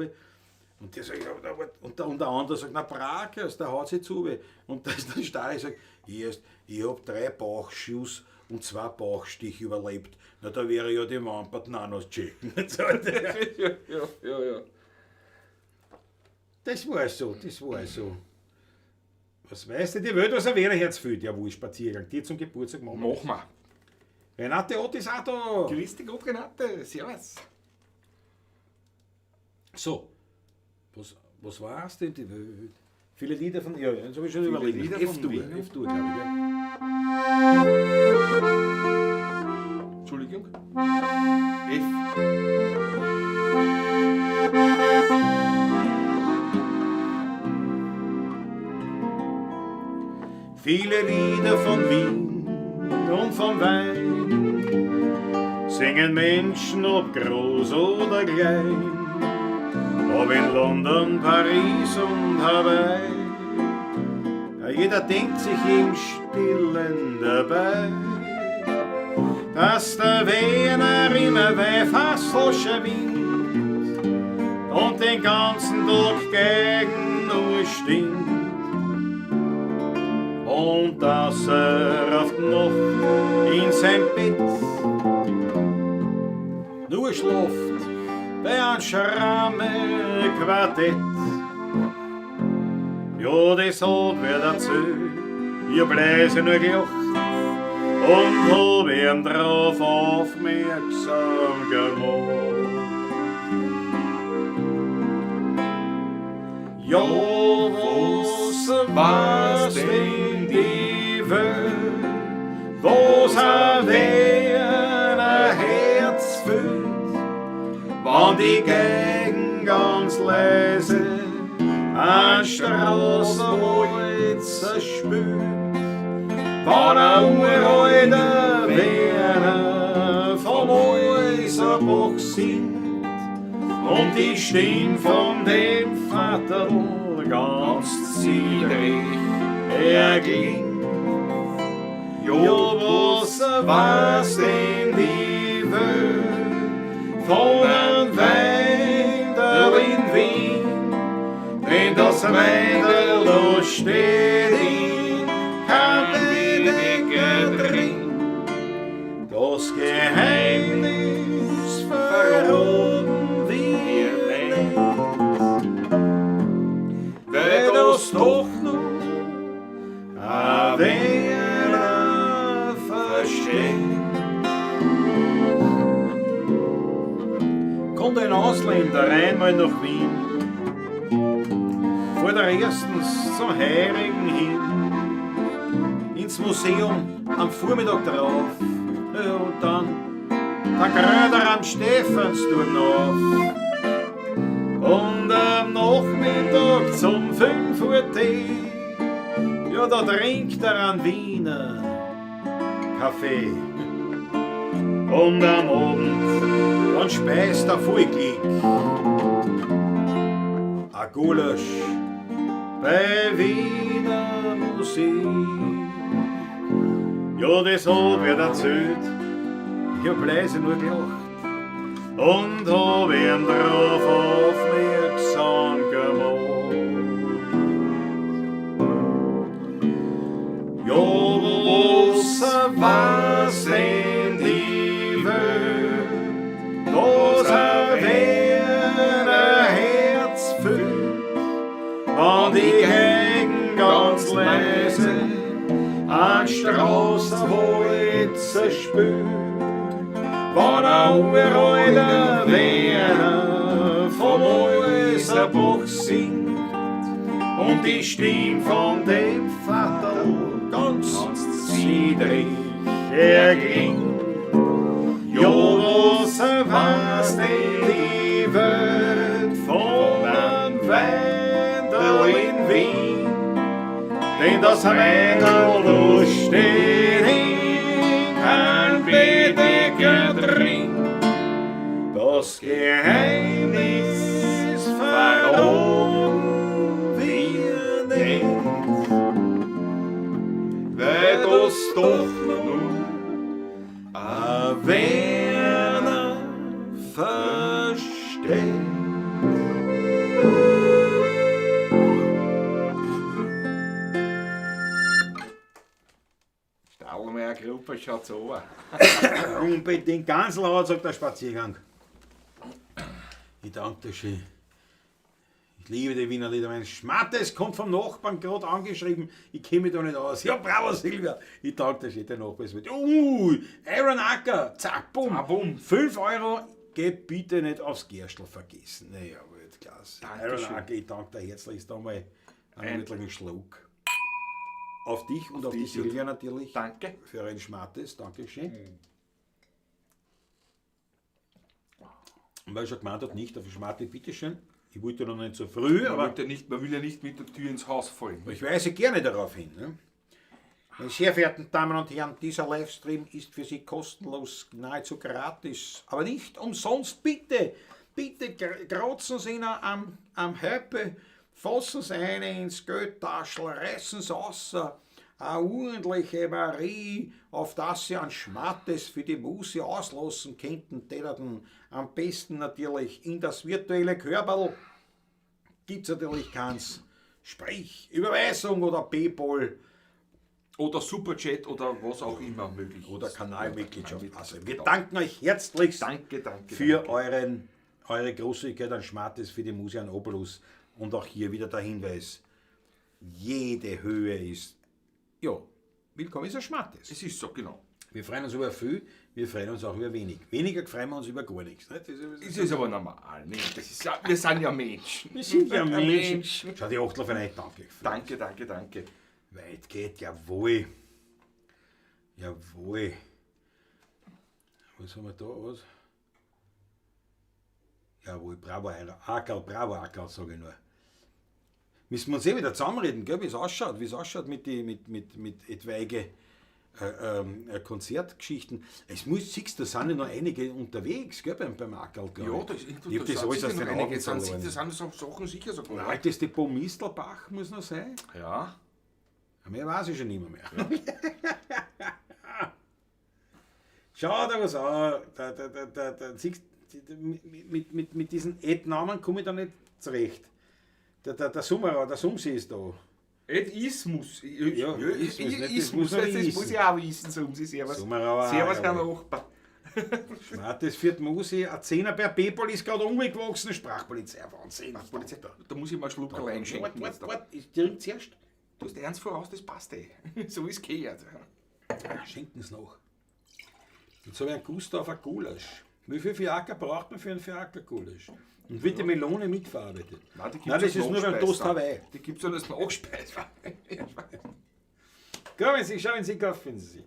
Und der sagt, ja, und der andere sagt, na Brakers, der haut sich zu. Und da ist der Stari sagt, ich hab 3 Bauchschuss und 2 Bauchstich überlebt. Na, da wäre ja die Wampert auch noch checken. Ja. Das war so, das war so. Was weißt du, die Welt, was ein Wernerherz fühlt? Jawohl, Spaziergang. Dir zum Geburtstag machen wir. Machen wir. Renate Ott ist auch da. Grüß dich Gott, Renate. Servus. So, was war's denn die Welt? Viele Lieder von, ja, das habe ich schon Viele überlegt. Lieder von F-Dur, Wien. F-Dur, glaube ich. Gell? Entschuldigung. F. Viele Lieder von Wien und vom Wein singen Menschen, ob groß oder klein, ob in London, Paris und Hawaii. Ja, jeder denkt sich im Stillen dabei, dass der Wiener immer weh fast schwingt und den ganzen Tag gegen nur stinkt. Und dass er auf die Nacht in sein Bett nur schlaft bei einem Schramme-Quartett. Ja, das hat wer erzählt, ich hab leise nur gelacht und hab ihm drauf aufmerksam gemacht. Ja, was war's denn die Welt, was ein Wiener Herz füllt, wann die Gegend ganz leise ein Straßenwalzer spült, wann ein uralter Wiener vom Häuserbach singt und die Stimme von dem Vater ganz ziedrig erklingt. Ja, was war's denn die Welt von einem Weindel in Wien? Denn das Weindel, da steht in kein Bedecke drin. Das Geheimnis verraten wir nicht, weil das doch nur ein Wiener versteht. Kommt ein Ausländer einmal nach Wien, fährt er erstens zum Heirigen hin, ins Museum am Vormittag drauf, ja, und dann grad er am Stephansturm auf. Und am Nachmittag zum 5 Uhr Tee, ja, da trinkt er einen Wiener Kaffee. Und am Abend, dann speist er voll Glück ein Gulasch bei Wiener Musik. Ja, das hat wer erzählt, ich hab leise nur gelacht und hab ihn drauf aufmerksam gemacht. Ja, was war's denn die Welt, dass ein Wiener Herz füllt, wann die Gegend ganz leise ein Straßenwalzer spült, wann ein uralter Wiener vom Häuserbach singt und die Stimme von dem Vater ganz ziedrig erklingt. Ja, was war's denn die Welt von einem Weindel in Wien? Denn das Weindel, da steht in kein Bedecker drin. Das Geheimnis verraten wir nicht, weil das doch nur ein Wiener versteht. Stadelmeier Gruppe schaut so an. Unbedingt ganz laut, sagt der Spaziergang. Ich danke dir schön. Ich liebe die Wiener Lieder. Mein Schmattes kommt vom Nachbarn gerade angeschrieben. Ich kenne mich da nicht aus. Ja, bravo Silvia. Ich danke dir schön, der Nachbar ist mit. Aaron Acker. Zack, bumm. Ah, bumm. 5 Euro. Geh bitte nicht aufs Gerstl vergessen. Naja, Weltklasse. Dankeschön. Aaron Acker, ich danke dir herzlichst einmal einen wirklichen Schluck. Auf dich und auf die dich und- Silvia natürlich. Danke. Für ein Schmattes. Dankeschön. Und weil ich schon gemeint hat, nicht auf Schmate, bitteschön. Ich wollte noch nicht so früh, Man, aber man will ja nicht mit der Tür ins Haus fallen. ich weise gerne darauf hin. Ne? Meine sehr verehrten Damen und Herren, dieser Livestream ist für Sie kostenlos, nahezu gratis, aber nicht umsonst. Bitte, bitte kratzen Sie ihn am Höppe, fassen Sie eine ins Geldtaschel, reißen Sie raus, eine ordentliche Marie, auf das Sie an Schmattes für die Muse auslassen könnten, täterten. Am besten natürlich in das virtuelle Körperl. Gibt's natürlich keins. Sprich, Überweisung oder PayPal Oder Superchat oder was auch immer möglich oder ist. Kanalmitgliedschaft. Also, wir Genau. danken euch herzlichst Danke, danke. für danke. eure Großzügigkeit an Schmattes für die Muse an Obolus. Und auch hier wieder der Hinweis: Jede Höhe ist, ja, willkommen ist ein Schmattes. Es ist so, genau. Wir freuen uns über viel, wir freuen uns auch über wenig. Weniger freuen wir uns über gar nichts. Nicht? Das ist, Es ist aber normal. Nicht? Das ist ja, wir sind ja Menschen. wir sind ja Menschen. Schau, die Achtel von euch, danke. Danke, danke, danke. Weit geht, jawohl. Jawohl. Was haben wir da? Was? Jawohl, bravo, Ackerl, bravo, Ackerl, sage ich nur. Müssen wir uns eh wieder zusammenreden, gell, wie es ausschaut, mit, die, mit etwaige Konzertgeschichten. Es muss, siehst du, da sind ja noch einige unterwegs, gell, beim Ackerl, glaub Ja, ich. das, Ich hab das alles aus den Augen verloren. Das sind so Sachen sicher sogar. Ein altes Depot Mistelbach muss noch sein. Ja. Mehr weiß ich schon nicht mehr. Schau da was an. Da, siehst, mit diesen Ed-Namen komme ich da nicht zurecht. Der Summerer, der Sumsi ist da. Ed Ismus. Ja, Ismus, nicht, das Ismus, muss man das wissen. muss ich auch wissen, Sumsi. Servus. Summerauer, Servus, Herr jawohl. Nachbar. Schmattes viert Musi, ein Zehner per Paypal ist gerade umgewachsen. Sprachpolizei, Wahnsinn. Polizei, da muss ich mal einen Schluck allein schenken. Warte, jetzt da. warte, warte, ich trinke zuerst. Du hast eins voraus, das passt eh. So ist es gehört. Schenken Sie noch. Jetzt habe ich einen Gustav ein Gulasch. Wie viel Fiaker braucht man für einen Fiaker-Gulasch? Und wird die Melone mitverarbeitet? Nein, die gibt's Nein, das als ist nur beim Nachspeise Toast dann. Hawaii. Die gibt es dann als Nachspeise. Kommen Sie, schauen Sie, kaufen Sie.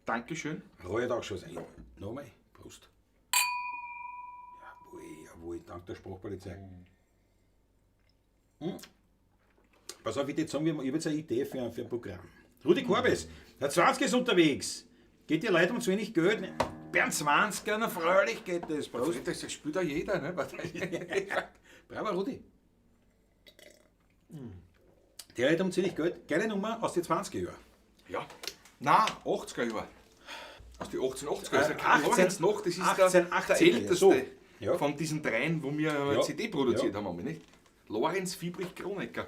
Dankeschön. Rollt auch schon sein. Nochmal, Prost. Jawohl, jawohl, dank der Sprachpolizei. Hm. Pass auf, ich würde sagen, ich habe jetzt eine Idee für ein Programm. Rudi Korbes, der 20 ist unterwegs. Geht dir Leute um zu wenig Geld? Bernd 20er, na freilich geht das. Prost. Das spielt auch jeder, ne? Bravo, Rudi. Der Leute um zu wenig Geld. Geile Nummer aus den 20er Jahren. Ja. Nein, 80er Jahre. Aus den 1880er Jahren. 18 Lorenz noch, das ist der 1880er, älteste so. Ja. von diesen dreien, wo wir eine Ja. CD produziert Ja. haben, haben wir nicht? Lorenz Fiebrich Kronecker.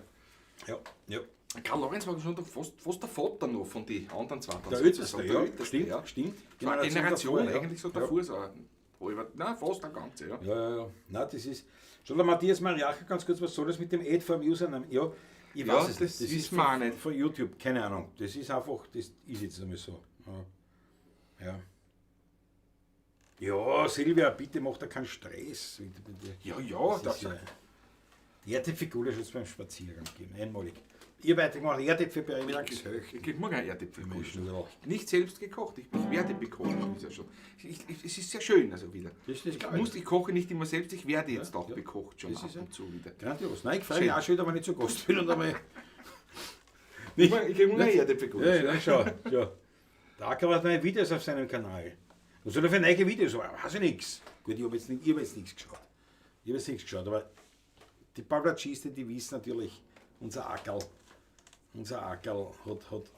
Ja, ja. Karl Lorenz war schon fast der Vater noch von den anderen zwei. Der älteste, der ja. älteste, Stimmt, ja. stimmt. So eine Generation davor, ja. eigentlich so Ja. davor. So ein halber, nein, fast eine ganze, ja. Ja, ja, ja. Nein, das ist. Schau der Matthias Mariacher ganz kurz, was soll das mit dem Ad vom Username? Ja, ich Ja, weiß es das nicht. Das wissen ist wir auch nicht. von YouTube, keine Ahnung. Das ist einfach, das ist jetzt einmal so. Ja. Ja, ja Silvia, bitte mach da keinen Stress. Ja, ja, Das das, ist ja. Die Erdäpfelgulasch hat es beim Spaziergang gegeben, einmalig. Ihr weitergemacht, Erdäpfel bei mir ich krieg morgen einen Erdäpfelgulasch. Schnurl. Nicht selbst gekocht, ich werde bekocht. Ist ja schon. Es ist sehr schön, also wieder. Das ist Ich, geil. muss, ich koche nicht immer selbst, ich werde jetzt auch ja. bekocht schon Das ab ist ja- und zu wieder. Grandios. Nein, ich freue mich Schön. auch schon wieder, wenn ich zu Gast bin und einmal. Ich krieg immer einen Erdäpfelgulasch. Ja, ja, schau, schau. Der Acker hat neue Videos auf seinem Kanal. Was soll er für neue Videos machen? Weiß ich nichts. Gut, ich habe jetzt, nicht- ich hab jetzt nichts geschaut. Ich habe jetzt nichts geschaut, aber die Pavlatschisten, die wissen natürlich, unser Ackerl,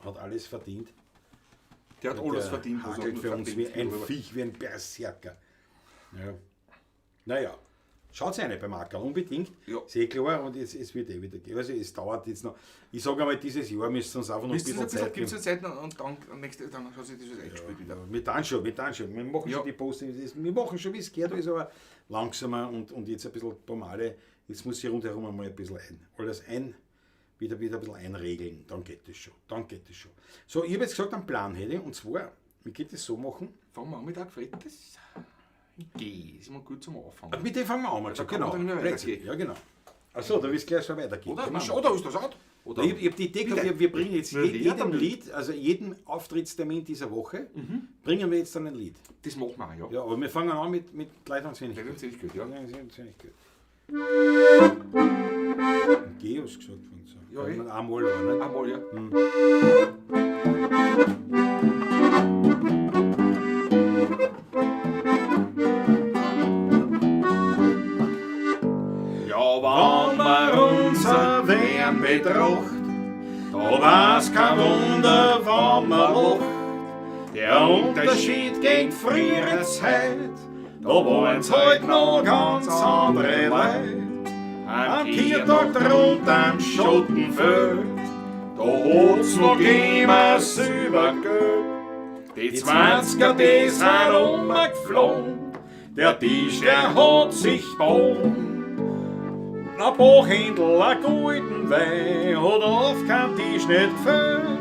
hat alles verdient. Der hat alles Der verdient, was er hakelt nur für uns wie verdient. ein Viech, wie ein Berserker. Ja. Naja, Schaut eine beim Ackerl, unbedingt. Ja. Ist eh klar, und es wird eh wieder gehen. Also es dauert jetzt noch. Ich sage einmal, dieses Jahr müssen wir uns einfach noch ein Müsst ihr bisschen ein bisschen, Zeit gibt's geben. eine Zeit und dann, nächste, dann hat sich das alles eingespielt wieder. Wir tun schon, wir tun schon. Wir machen Ja. schon die Postings, wir machen schon, wie es geht, alles, aber langsamer und jetzt ein bisschen ein paar Male. Jetzt muss ich rundherum einmal ein bisschen ein. Alles ein, wieder ein bisschen einregeln. Dann geht das schon. Dann geht das schon. So, ich habe jetzt gesagt, einen Plan hätte ich, und zwar, wir können das so machen. Fangen wir an mit Gefrettes. Geh, ist immer gut zum Anfangen. Mit dem fangen wir an, mal. Da kann Genau. man dann nicht mehr Blödsinn. weitergehen. Ja, genau. Achso, da wirst du gleich schon weitergehen. Oder? Genau. Oder ist das auch? Oder? Ich hab die Idee gehabt, wir bringen jetzt Na, jedem damit. Lied, also jedem Auftrittstermin dieser Woche, bringen wir jetzt dann ein Lied. Das machen wir auch, ja. Ja, aber wir fangen an mit Leid und Wenig. Leid und Seligkeit, ja. Leid und Seligkeit. G hast du gesagt, fängt so. Ja, eh. Einmal, aber nicht? Einmal, ja. Ja, Wenn man unser Wärm betracht, da war's kein Wunder, wenn man lacht. Der Unterschied gegen frühere Zeit, da waren's halt noch ganz andere Leute. Am Kirtag drunter am Schottenfeld, da hat's noch immer Silbergeld. Die 20er, die sind umgeflogen, der Tisch, der hat sich gebogen. Na Bachhändl, a guten Wein, hat auf kein Tisch nicht gefällt.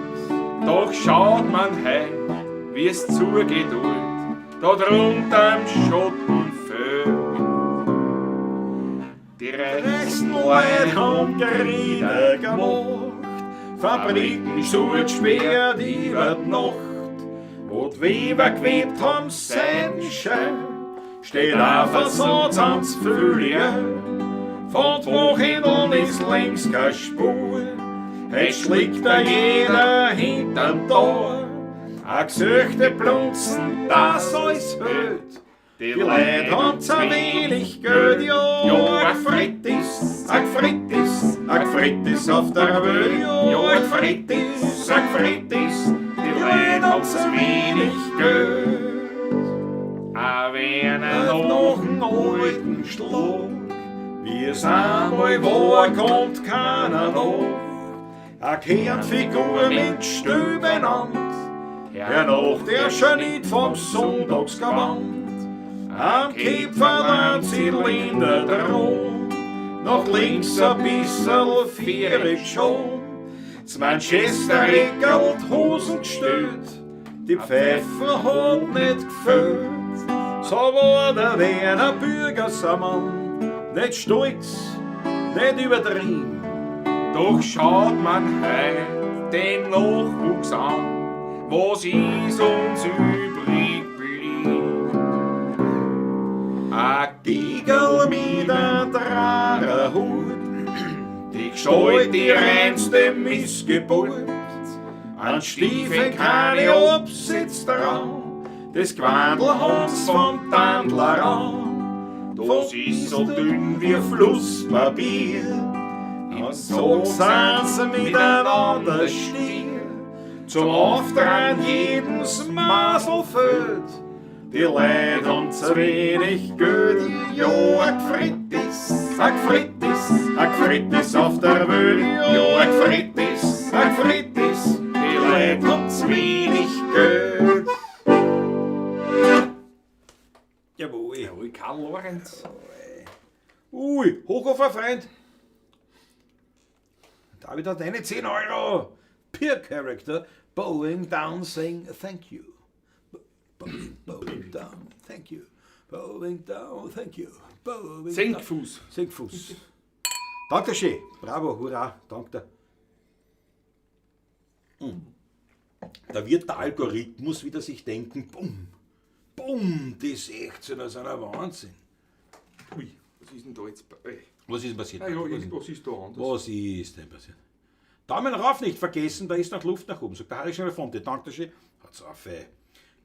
Doch schaut man heut, wie es zugeht alt, da drunter am Schottenfeld. Die Reichsten reichsten Leute haben Kriege gemacht, Fabriken zugesperrt über die Nacht, wo die Weber gewebt haben, Seidenschein, steht ein Versatz ans Frühjahr. Von den Wochenenden ist längst keine Spur, es schlägt da jeder hinterm Tor. A Gesöchte plunzen, das alles hört. Die Die Leute haben zu wenig Geld, ja, Ja, a Gfrittis, a Gfrittis, a Gfrittis auf der Welt, ja, a Gfrittis, a Gfrittis, die Leute haben zu wenig Geld. A wenn er Noch noch einen alten Schlag, wie es einmal war, kommt keiner nach. A Kernfigur mit Stübenamt, hernach der schon nicht vom Sonntagsgewand. Am Kipferl ein Zylinder drum, nach links ein bisserl viereck schon. Z Manchester Eckerl die Hosen gestellt, die Pfeifen hat nicht gefällt. So war der Werner Bürgersammann, nicht stolz, nicht übertrieben. Doch schaut man heut den Nachwuchs an, was ist uns übrig blieb? A Gigerl mit a Drarerhut, die Gestalt Gestalt, die reinste Missgeburt. An Stiefeln keine Absitz dran, das Gewandl haben's vom Tandler an. Das ist so dünn wie Flusspapier, und so sind sie miteinander stier. Zum Auftragen jedes Masel füllt, die Leute haben zu wenig Geld. Ja, a Gfrittis, a Gfrittis, a Gfrittis auf der Welt. Ja, a Gfrittis, a Gfrittis, die Leute haben zu wenig Geld. Jawohl. Jawohl, Karl Lorenz. Ui, Hochhofer Freund. David hat eine 10 Euro. Peer Character, bowing down, saying thank you. Bowing, bowing down, thank you. Bowing down, thank you. Bowing down. Senkfuß. Senkfuß. Danke schön. Bravo, hurra, danke. Da wird der Algorithmus wieder sich denken, bumm, bumm, die 16er sind ein Wahnsinn. Ui, was ist denn da jetzt? Was ist denn passiert? Ah ja, Was ist denn- irgendwas ist da anders. Was ist denn passiert? Daumen rauf nicht vergessen, da ist noch Luft nach oben, sagt der Harry Schneller-Fonte. Danke schön. Hat's auf, ey.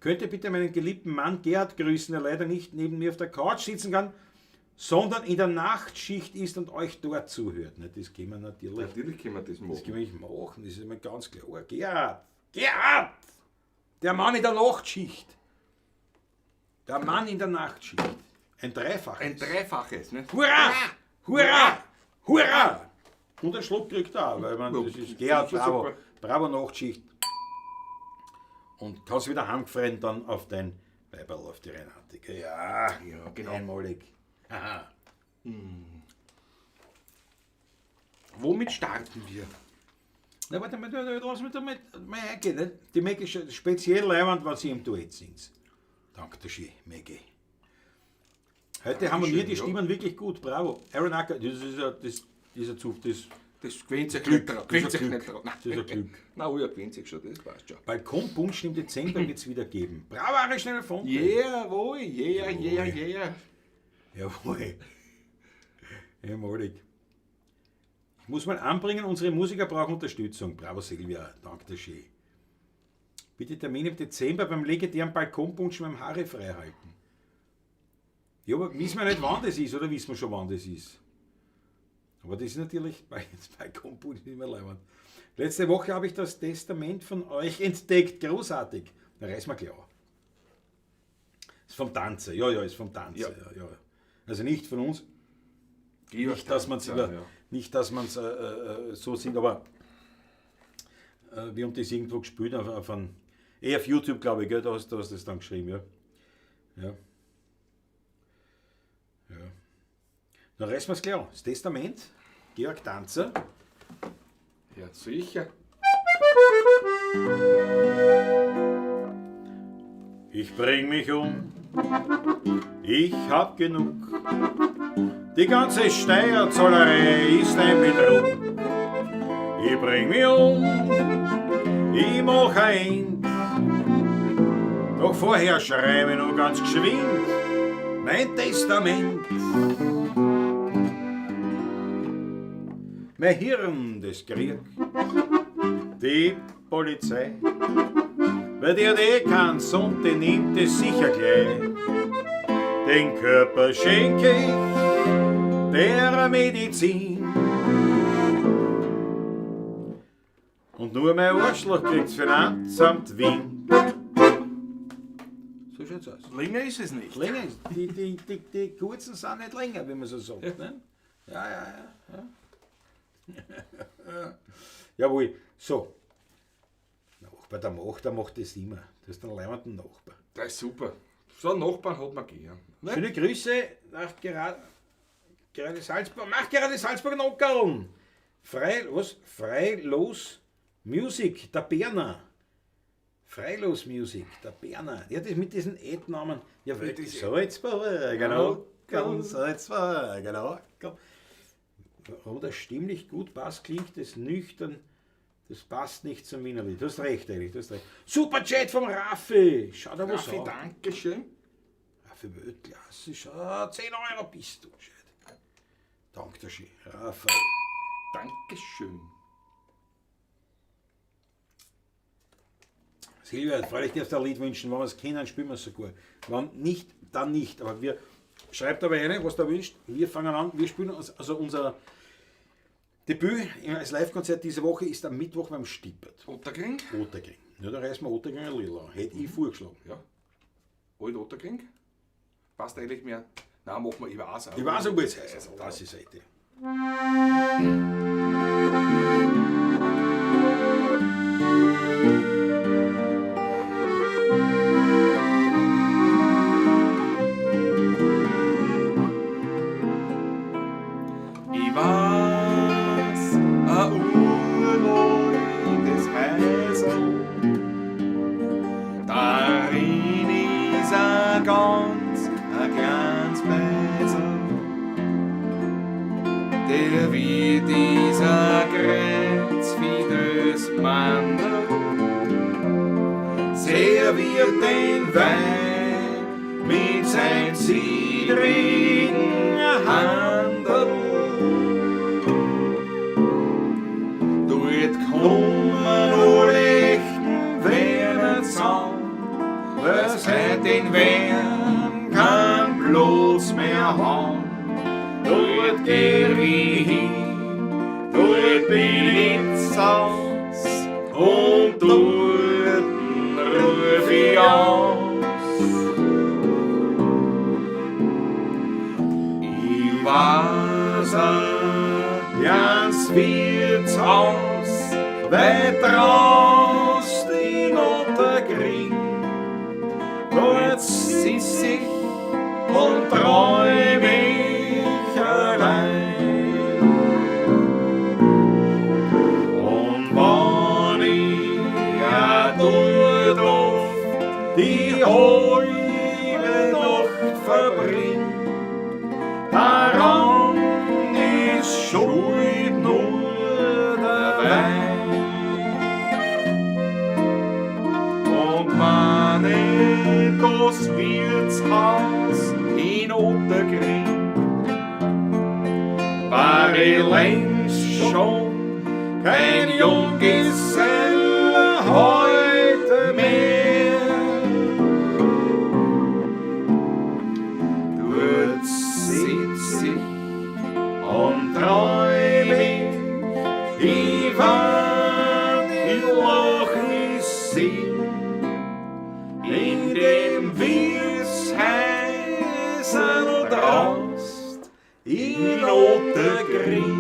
Könnt ihr bitte meinen geliebten Mann Gerhard grüßen, der leider nicht neben mir auf der Couch sitzen kann, sondern in der Nachtschicht ist und euch dort zuhört. Ne, das können wir natürlich, Natürlich können wir das machen. das können wir nicht machen, das ist mir ganz klar. Gerhard! Gerhard! Der Mann in der Nachtschicht! Der Mann in der Nachtschicht. Ein Dreifaches. Ein Dreifaches. Ne? Hurra! Hurra! Hurra! Und einen Schluck kriegt er auch, weil man, das ist Gerhard, bravo, Super. bravo Nachtschicht. Und kannst wieder heimgefreien dann auf dein Weiberl, auf die Renate. gell? Ja, Ja, genau. Einmalig. Aha. Womit starten wir? Na, warte mal, lass mich da mal eingehen. Nicht? Die Maggie ist speziell leiwand, wenn sie im Duett singt. Danke dir schön, Maggie. Heute harmonieren die ja. Stimmen wirklich gut, bravo. Aaron Acker, das ist ja, das ist ja zu, das Das gewöhnt sich Glück. nicht drauf. Das ist Gewöhnt sich ein nicht Glück. drauf. Nein. Das ist ein Glück. Nein, oh ja, gewöhnt sich schon, das passt schon. Balkonpunsch im Dezember wird es wieder geben. Bravo, Ari Schneider von. Jawohl, yeah, yeah, yeah. Jawohl. Einmalig. Ich muss mal anbringen, unsere Musiker brauchen Unterstützung. Bravo Silvia, danke dir schön. Bitte Termin im Dezember beim legendären Balkonpunsch mit dem Haare freihalten. Ja, aber wissen wir nicht, wann das ist, oder wissen wir schon, wann das ist? Aber das ist natürlich bei Balkonpunsch nicht mehr leibend. Letzte Woche habe ich das Testament von euch entdeckt. Großartig. Na, reiß mal klar. Ist vom Tanzer, ja, ja, ist vom Tanzer. Ja. Ja. Ja, Also nicht von uns, Georg nicht, dass man es Tanzer, ja. nicht, dass man's, so sieht, aber wir haben das irgendwo gespielt, auf einem, auf YouTube, glaube ich, gell? Da hast du das dann geschrieben, ja. Ja. Ja. Dann reißen wir es klar. Das Testament, Georg Danzer. Ja, sicher. Ich bring mich um, ich hab genug. Die ganze Steuerzahlerei ist ein Betrug. Ich bring mich um, ich mach ein End. Doch vorher schreibe ich noch ganz geschwind mein Testament. Mein Hirn, das kriegt die Polizei. Weil die hat eh keinen Sohn, die nimmt es sicher gleich. Den Körper schenke ich der Medizin. Und nur mein Arschloch kriegt's Finanzamt Wien. So schaut's aus. Länger ist es nicht. Länger ist, die kurzen sind nicht länger, wie man so sagt. Ne? Ja, ja, ja. Ja. Jawohl, so. Nachbar, der macht das immer. Das ist ein leibender Nachbar. Das ist super. So einen Nachbarn hat man gern. Ne? Schöne Grüße nach gerade Salzburg. Mach gerade Salzburg Nockerln. Frei, was? Freilos Music, der Berner. Freilos Music, der Berner. Ja, das mit diesen Ed-Namen. Ja, wirklich. Salzburg, genau. Salzburg, genau. Warum das stimmlich gut passt, klingt das nüchtern. Das passt nicht zum Wienerlied. Du hast recht, eigentlich. Du hast recht. Super Chat vom Raffi. Schau da was Raffi, an. danke schön. Raffi Weltklasse. Schau, 10 Euro bist du gescheit. Danke dir schön. Raphael. Dankeschön. Silvia, freilich darfst du ein Lied wünschen. Wenn wir es kennen, spielen wir es sogar. Wenn nicht, dann nicht. Aber wir, schreibt aber eine, was da wünscht. Wir fangen an, wir spielen, also unser Debüt als Live-Konzert diese Woche ist am Mittwoch beim Stippert. Otterkring? Otterkring. Ja, da reißen wir Otterkring ein Lied an. Hätte ich vorgeschlagen. Ja. Alt Otterkring? Passt eigentlich mehr. Nein, machen wir, ich weiß auch. Ich weiß auch, wie es heißt. Das ist eine. Ich weiß, ein uraltes Häusl, darin ist ein ganz, ein kleines Beisel. Der wie dieser Kreuzfides Mandel serviert den Wein mit sein zittrigen Handel. Dort kommen alle echten Werner zusammen, weil's seit den Wern kein Platz mehr haben. Dort geh ich hin, dort bin ich zu Haus und dort ruf ich aus. weiß ans Wirtshaus, weit raus in Otterkring. Dort sitz ich und träum ich allein. Und wann ich ja dort oft die halbe Nacht verbring, daran ist schuld nur der Wein. Und wenn ich das Wirtshaus in Otterkring, war ich längst schon kein Junggeselle heute mehr. Dort sitz ich und träum ich, ich wann in Loch sing, in dem Wirtshäusl draußt in Otterkring.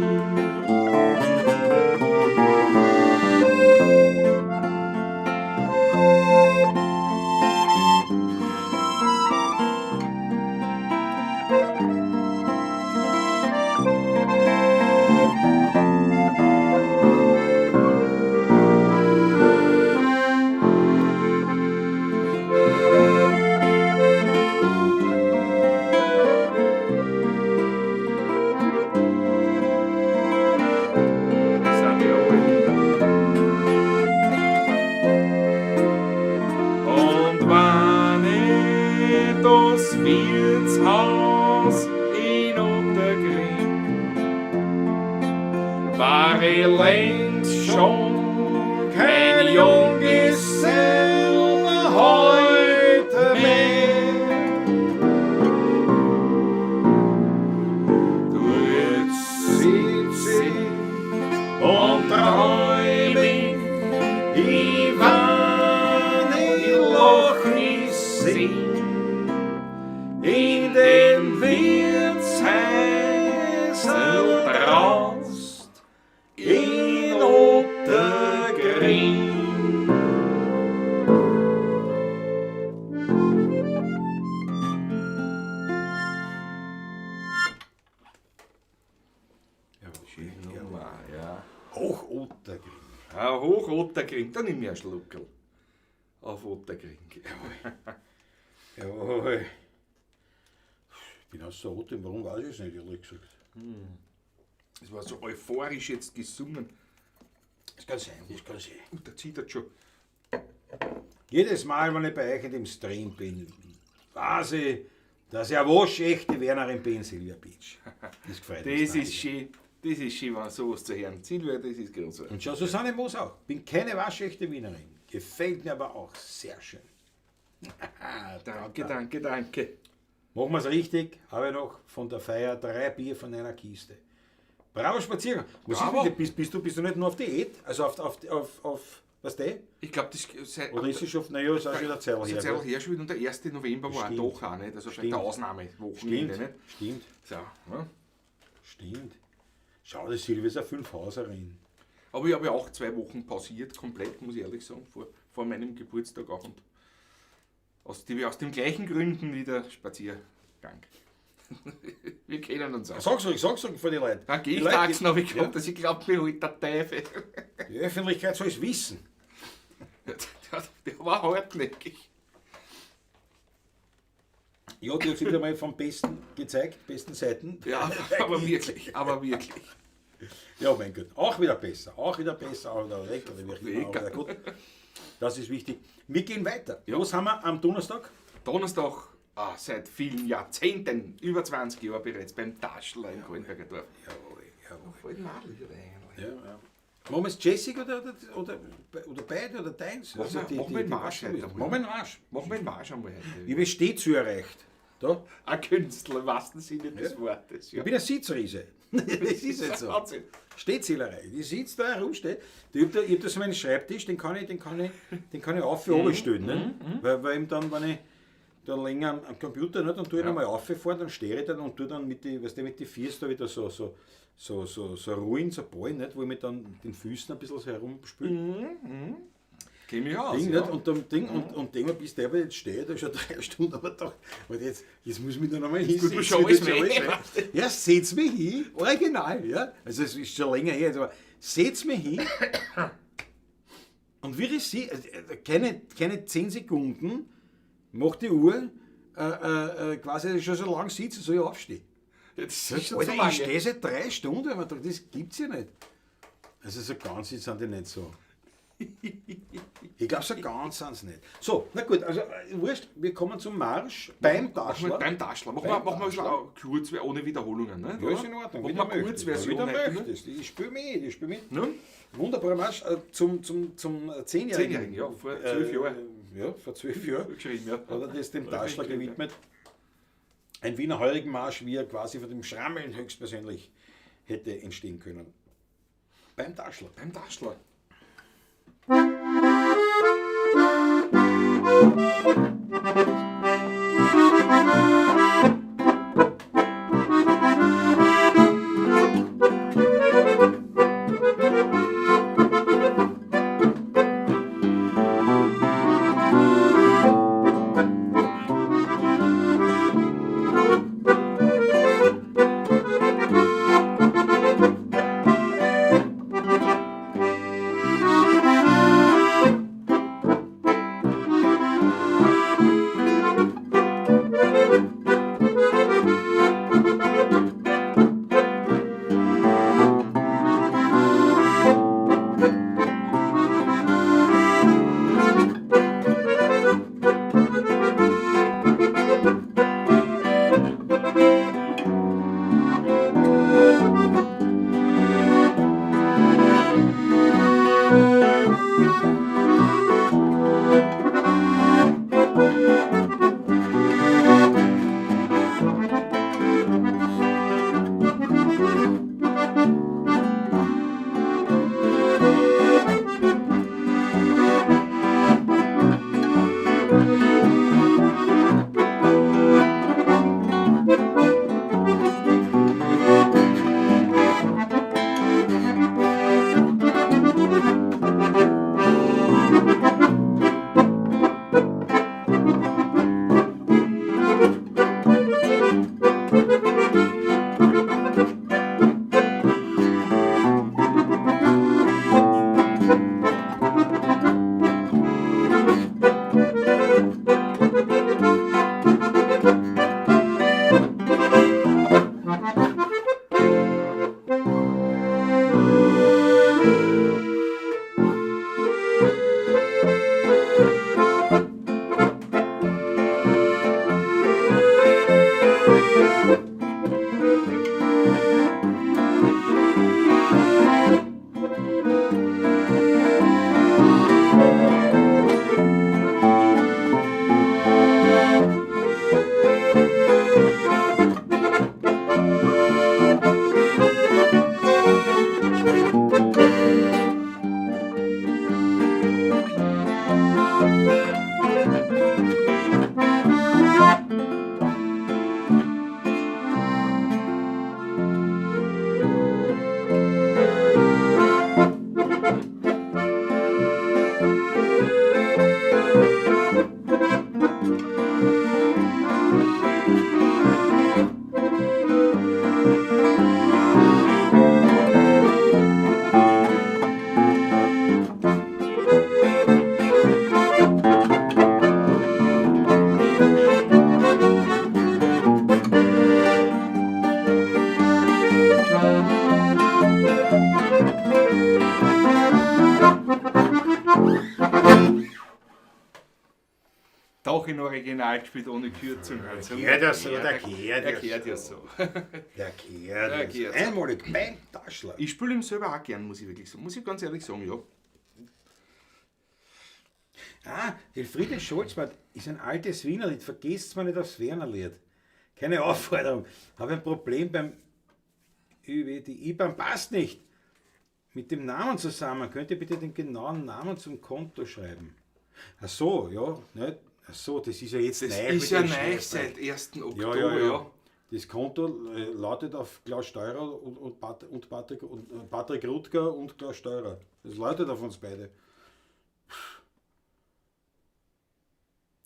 Sind ja alle. Und wenn ich das Wirtshaus in Otterkring, war ich längst schon kein Junggeselle heute mehr. Dort sitz ich und träum ich, ich wann in Loch sing, in dem Wirtshäusl draußt in Otterkring. Schön Nummer, ja. Hoch Otterkring. Ja, hoch Otterkring, da nimm ich ein Schluckerl. Auf Otterkring. Jawohl. Ich bin außer Atem, warum weiß ich es nicht, ehrlich gesagt. Es war so euphorisch jetzt gesungen. Das kann sein, das kann sein. Und der zittert schon. Jedes Mal, wenn ich bei euch in dem Stream bin, weiß ich, dass ich eine waschechte Wernerin bin, Silvia Beach. Das gefällt mir. Das ist schön. Das ist schön, wenn sowas zu hören. Silvia, das ist großartig. Und schau, Susanne Moos auch. Bin keine waschechte Wienerin. Gefällt mir aber auch sehr schön. Danke, danke, danke. Machen wir es richtig, habe ich noch von der Feier 3 Bier von einer Kiste. Bravo Spaziergang. Was ist mit dir? Bist du nicht nur auf Diät? Also auf was der? Ich glaube, das seit, Oder ist es schon, naja, ist auch schon eine Zeit her. Zeit her schon wieder und der 1. November war doch auch nicht. Also vielleicht eine Ausnahmewochenende, Stimmt. nicht? Stimmt. So, ne? Stimmt. Schau, die Silvia ist eine Fünfhauserin. Aber ich habe ja auch 2 Wochen pausiert, komplett, muss ich ehrlich sagen, vor meinem Geburtstag auch. Und aus den gleichen Gründen wieder Spaziergang. Wir kennen uns auch. Sag's ruhig, sag's ruhig vor die Leute. Dann geh ich tags noch, ich kommt, dass ich glaub, mir holt der Teufel. Die Öffentlichkeit soll es wissen. Der war hartnäckig. Ja, die hat sich wieder mal vom Besten gezeigt, besten Seiten. Ja, aber wirklich, aber wirklich. Ja, mein Gott, auch wieder besser, auch wieder besser, auch wieder lecker, oder wie auch immer, auch wieder gut. Das ist wichtig. Wir gehen weiter. Ja. Was haben wir am Donnerstag? Donnerstag, seit vielen Jahrzehnten, über 20 Jahre bereits beim Taschler im Kahlenberger Dorf. Jawohl, jawohl. Voll nadelig eigentlich. Ja, ja. Machen wir es Jessica oder beide oder deins? Machen wir den Marsch heute einmal. Machen wir den Marsch. Machen wir den Marsch einmal heute. Ich bin stets erreicht. Da. Ein Künstler, im wahrsten Sinne des Wortes. Ja. Ich bin ein Sitzriese. Das ist jetzt so. Wahnsinn. Stehzählerei. Ich sitze da herumstehe. Ich hab da so meinen Schreibtisch, den kann ich auf und runter stellen. Ne? Weil ihm dann, wenn ich dann länger am Computer, nicht, und tue ich nochmal auffahren, dann stehe ich dann und tue dann mit die, weißt du, mit die Füßen da wieder so ruhen, so ballen, nicht, wo ich mich dann mit den Füßen ein bisschen so herumspüle. Kenn mich aus, Ding, ja. nicht? Und dann Ding, und denk mir, bis der jetzt stehe, da schon 3 Stunden, aber doch, weil jetzt muss ich mich da nochmal hinsetzen. Tut mir schon alles Tut mir weh. schon alles weh. Ja, setz mich hin, original, ja. Also es ist schon länger her, aber setz mich hin und wie ich sehe, keine 10 Sekunden macht die Uhr quasi schon so lange sitze, soll ich aufstehen. Jetzt ist schon Alter, so lange. ich stehe seit 3 Stunden, weil man dachte, das gibt's ja nicht. Also so ganz sind die nicht so. Ich glaub, so ganz sind's nicht. So, na gut, also wurscht, wir kommen zum Marsch beim Taschler. Beim Taschler. Machen Beim wir Taschler. schon kurz, ohne Wiederholungen, ne? Ja, ist in Ordnung. Machen Wie wir du möchtest. Kurzversion Ja, wie du heute, ne? möchtest. Ich spiele mit, ich spiel mit. Ne? Wunderbarer Marsch zum 10-Jährigen. 10-Jährigen, ja, vor 12 Jahren. Ja, vor 12 Jahren. Geschrieben, ja. Hat er das dem Hat er Taschler geschrieben, gewidmet. Ein Wiener Heurigenmarsch, wie er quasi von dem Schrammeln höchstpersönlich hätte entstehen können. Beim Taschler. Beim Taschler. Doch in Original gespielt, ohne Kürzung. Also, gehört ja so, der gehört der ja gehört ja so. so. Der gehört Der ja so. gehört so. Einmalig beim Taschler. Ich spiele ihm selber auch gern, muss ich wirklich sagen. Muss ich ganz ehrlich sagen, ja. Ah, Elfriede Scholzmann ist ein altes Wienerlied. Vergesst mal nicht aufs Wernerlied. Keine Aufforderung. Habe ein Problem beim ÜW. Die IBAN passt nicht. Mit dem Namen zusammen. Könnt ihr bitte den genauen Namen zum Konto schreiben? Ach so, ja. Nicht? Ach so, das ist ja jetzt Das neu. ist mit ja dem neu Scheißdreck. seit 1. Ja, Oktober, ja, ja. ja. Das Konto lautet auf Klaus Steurer und Patrick Rutger und Klaus Steurer. Das lautet auf uns beide.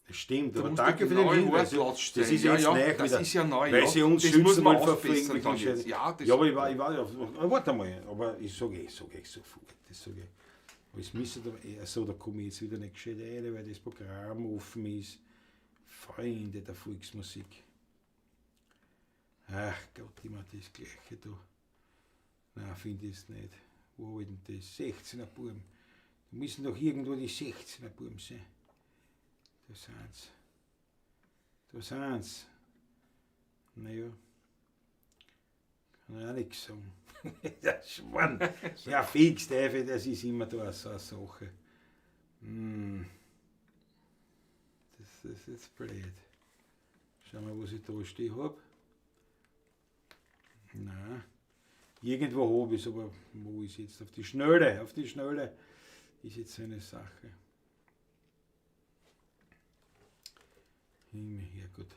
Das stimmt, Da aber muss danke der für den genaue Hinweis. Wortlaut Das stehen. ist ja Ja, jetzt ja, neu das wieder, ist ja neu, weil ja. sie uns Das muss schützen man wollen vor ausbessern irgendwelchen dann jetzt. Scheiß. Ja, das ja, aber ich war, ja, warte mal, aber ich sage ich sofort, das sage ich. Aber es müsste da, also da komme ich jetzt wieder nicht gescheit rein, weil das Programm offen ist. Freunde der Volksmusik. Ach Gott, immer das Gleiche da. Nein, finde ich es nicht. Wo hab ich denn das? 16er Burm. Da müssen doch irgendwo die 16er Burm sein. Da sind's. Da sind's. Naja. Kann ich auch nichts sagen. Der Schmarrn. Ja, fix, Teufel, das ist immer da so eine Sache. Hm. Das ist jetzt blöd. Schauen wir, was ich da stehen hab. Nein. Irgendwo hab ich's, aber wo ist jetzt? Auf die Schnelle, auf die Schnelle ist jetzt so eine Sache. Himmel, Herrgott.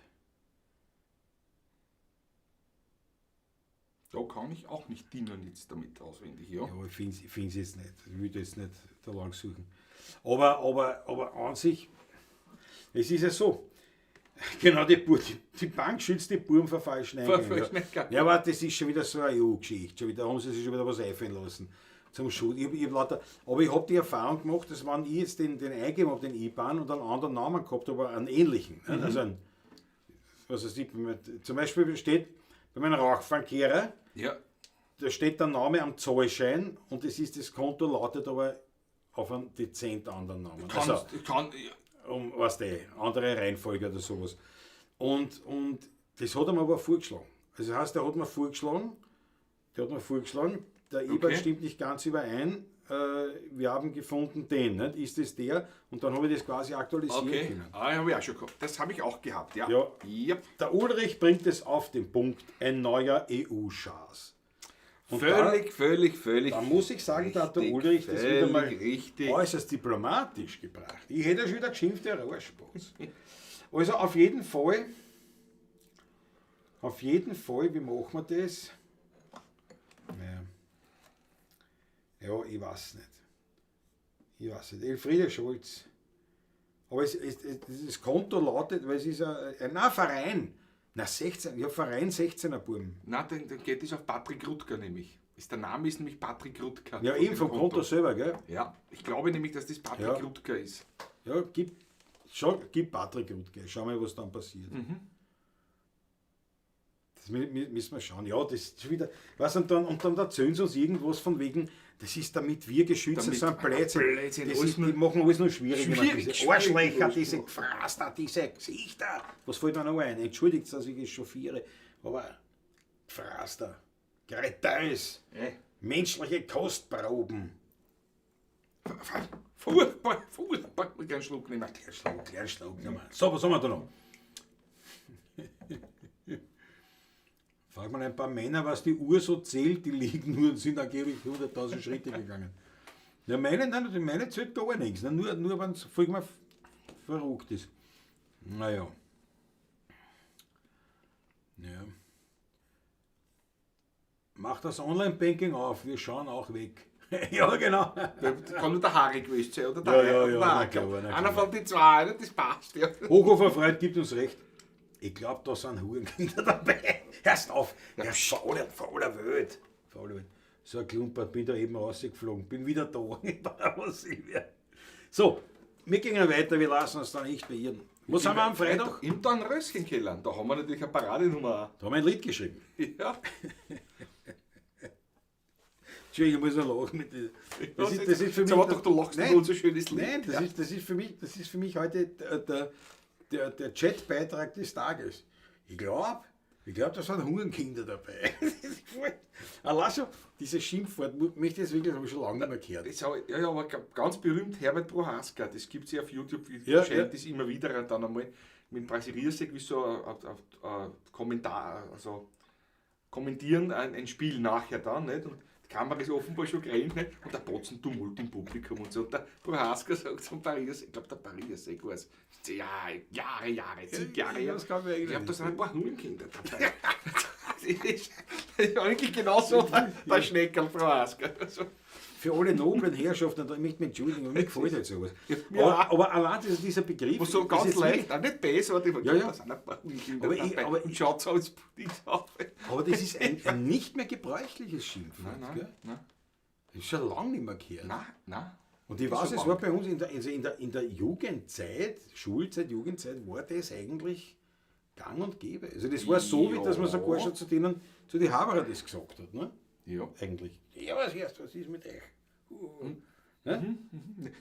Da kann ich auch nicht dienen jetzt damit auswendig, ja. Ja, aber ich finde es jetzt nicht. Ich würde jetzt nicht da lang suchen. Aber an sich, es ist ja so. Genau, die Bank schützt die Buben vor falschen Eingängen. Vor Ja, aber das ist schon wieder so eine EU-Geschichte. Schon wieder haben sie sich schon wieder was einfallen lassen. Zum Schuld. Ich hab lauter, aber ich habe die Erfahrung gemacht, dass wenn ich jetzt den eingegeben habe, den IBAN und einen anderen Namen gehabt habe, aber einen ähnlichen. Mhm. Also ein, was weiß ich, zum Beispiel steht bei meinem Rauchfangkehrer, ja, da steht der Name am Zahlschein und es ist das Konto lautet aber auf einen dezent anderen Namen. Kann, also, kann, ja. Um, weißt du, andere Reihenfolge oder sowas. Und das hat er mir aber vorgeschlagen. Also das heißt, der hat mir vorgeschlagen, der IBAN Okay. stimmt nicht ganz überein, wir haben gefunden den, nicht? Ist das der? Und dann habe ich das quasi aktualisieren Okay, können. ah, habe ich auch schon gehabt. Das habe ich auch gehabt, ja. Ja. Yep. Der Ulrich bringt es auf den Punkt, ein neuer EU-Schaß. Und Völlig. Da muss ich sagen, da hat der richtig, Ulrich das wieder mal völlig richtig. äußerst diplomatisch gebracht. Ich hätte ja schon wieder geschimpft, der Arschspatz. Also auf jeden Fall, wie machen wir das? Ja, ja, ich weiß nicht. Elfriede Scholz. Aber das Konto lautet, weil es ist ein Verein. Na, 16, ja, Verein 16er Buben. Nein, dann geht es auf Patrick Rutger nämlich. Der Name ist nämlich Patrick Rutger. Ja, Von eben dem vom Konto selber, gell? Ja, ich glaube nämlich, dass das Patrick Ja. Rutger ist. Ja, gib Patrick Rutger. Schau mal, was dann passiert. Mhm. Das müssen wir schauen. Ja, das ist schon wieder. Weißt, und dann erzählen sie uns irgendwas von wegen, das ist damit wir geschützt sind, so ein Blödsinn. Blödsinn, Das alles ist, nur- die machen alles nur schwierig. immer Schwierig, diese schwierig, Arschlöcher, alles diese nur. Gefraster, diese Gesichter. Was fällt mir noch ein? Entschuldigt, dass ich echauffiere, aber Gefraster, Kreteus, menschliche Kostproben. Furchtbar, furchtbar. Keinen Schluck nehmen. Kleinen Schluck nehmen. So, was haben wir da noch? Frag mal ein paar Männer, was die Uhr so zählt, die liegen nur und sind angeblich 100.000 Schritte gegangen. Ja, meine zählt gar nichts, ne? Nur wenn es vollkommen verrückt ist. Naja. Ja. Mach das Online-Banking auf, wir schauen auch weg. Ja, genau. Da kann nur der Harry gewesen sein, oder? Ja, Der ja, ja, der na klar, na klar. Einer von den zwei, das passt. Ja. Hochhofer Freund gibt uns recht. Ich glaube, da sind Hurenkinder dabei. Hörst auf. Ja, vor aller Welt. Vor aller Welt. So ein Klumpert, bin da eben rausgeflogen. Bin wieder da. So, wir gehen weiter. Wir lassen uns da nicht beirren. Wo sind wir am Freitag? Im Dornröschenkeller. Da haben wir natürlich eine Paradenummer. Da haben wir ein Lied geschrieben. Ja. Entschuldigung, ich muss noch lachen. Das ist für mich. Sag doch, du lachst nein, über unser schönes Lied. Nein, das ist für mich heute der Chatbeitrag des Tages. Ich glaube, da sind Hurenkinder dabei. Allein schon, dieses Schimpfwort möchte ich jetzt wirklich, habe ich schon lange nicht mehr gehört. Das hab ich, ja, aber ganz berühmt, Herbert Prohaska, das gibt es ja auf YouTube, Ja, scheint ja. das immer wieder und dann einmal mit Brasiliasek wie so ein Kommentar, also kommentieren ein Spiel nachher dann, nicht? Und Kamera ist offenbar schon gerannt, nicht? Und der Botzen Tumult im Publikum und so. Und der Prohaska sagt zum Pariser, ich glaube der Pariser war es, ja, Jahre, Jahre, zig Jahre her. Das kann ich mir Ich glaube, da sind ein paar Hurenkinder dabei. Das ist eigentlich genauso der Schneckerl Prohaska. Also, Für alle noblen Herrschaften, da möchte ich mich entschuldigen, aber mir gefällt halt sowas. Ja. Aber allein dieser Begriff. was so ist ganz jetzt leicht, auch nicht besser, aber ich Ja, ja. da sind ein paar Hurenkinder Aber ich- dabei. aber- Und schaut so als Dings auf. Aber das ist ein nicht mehr gebräuchliches Schimpfwort. Nein, nein, gell? nein. Das ist schon lange nicht mehr gehört. Nein, nein. Und ich Das weiß, ist es schon war bei uns in der Jugendzeit, Schulzeit, Jugendzeit, war das eigentlich gang und gäbe. Also das war so, wie dass man sogar Ja. schon zu denen, zu den Haberer das gesagt hat, ne? Ja. Eigentlich. Ja, was erst, was ist mit euch? Ne?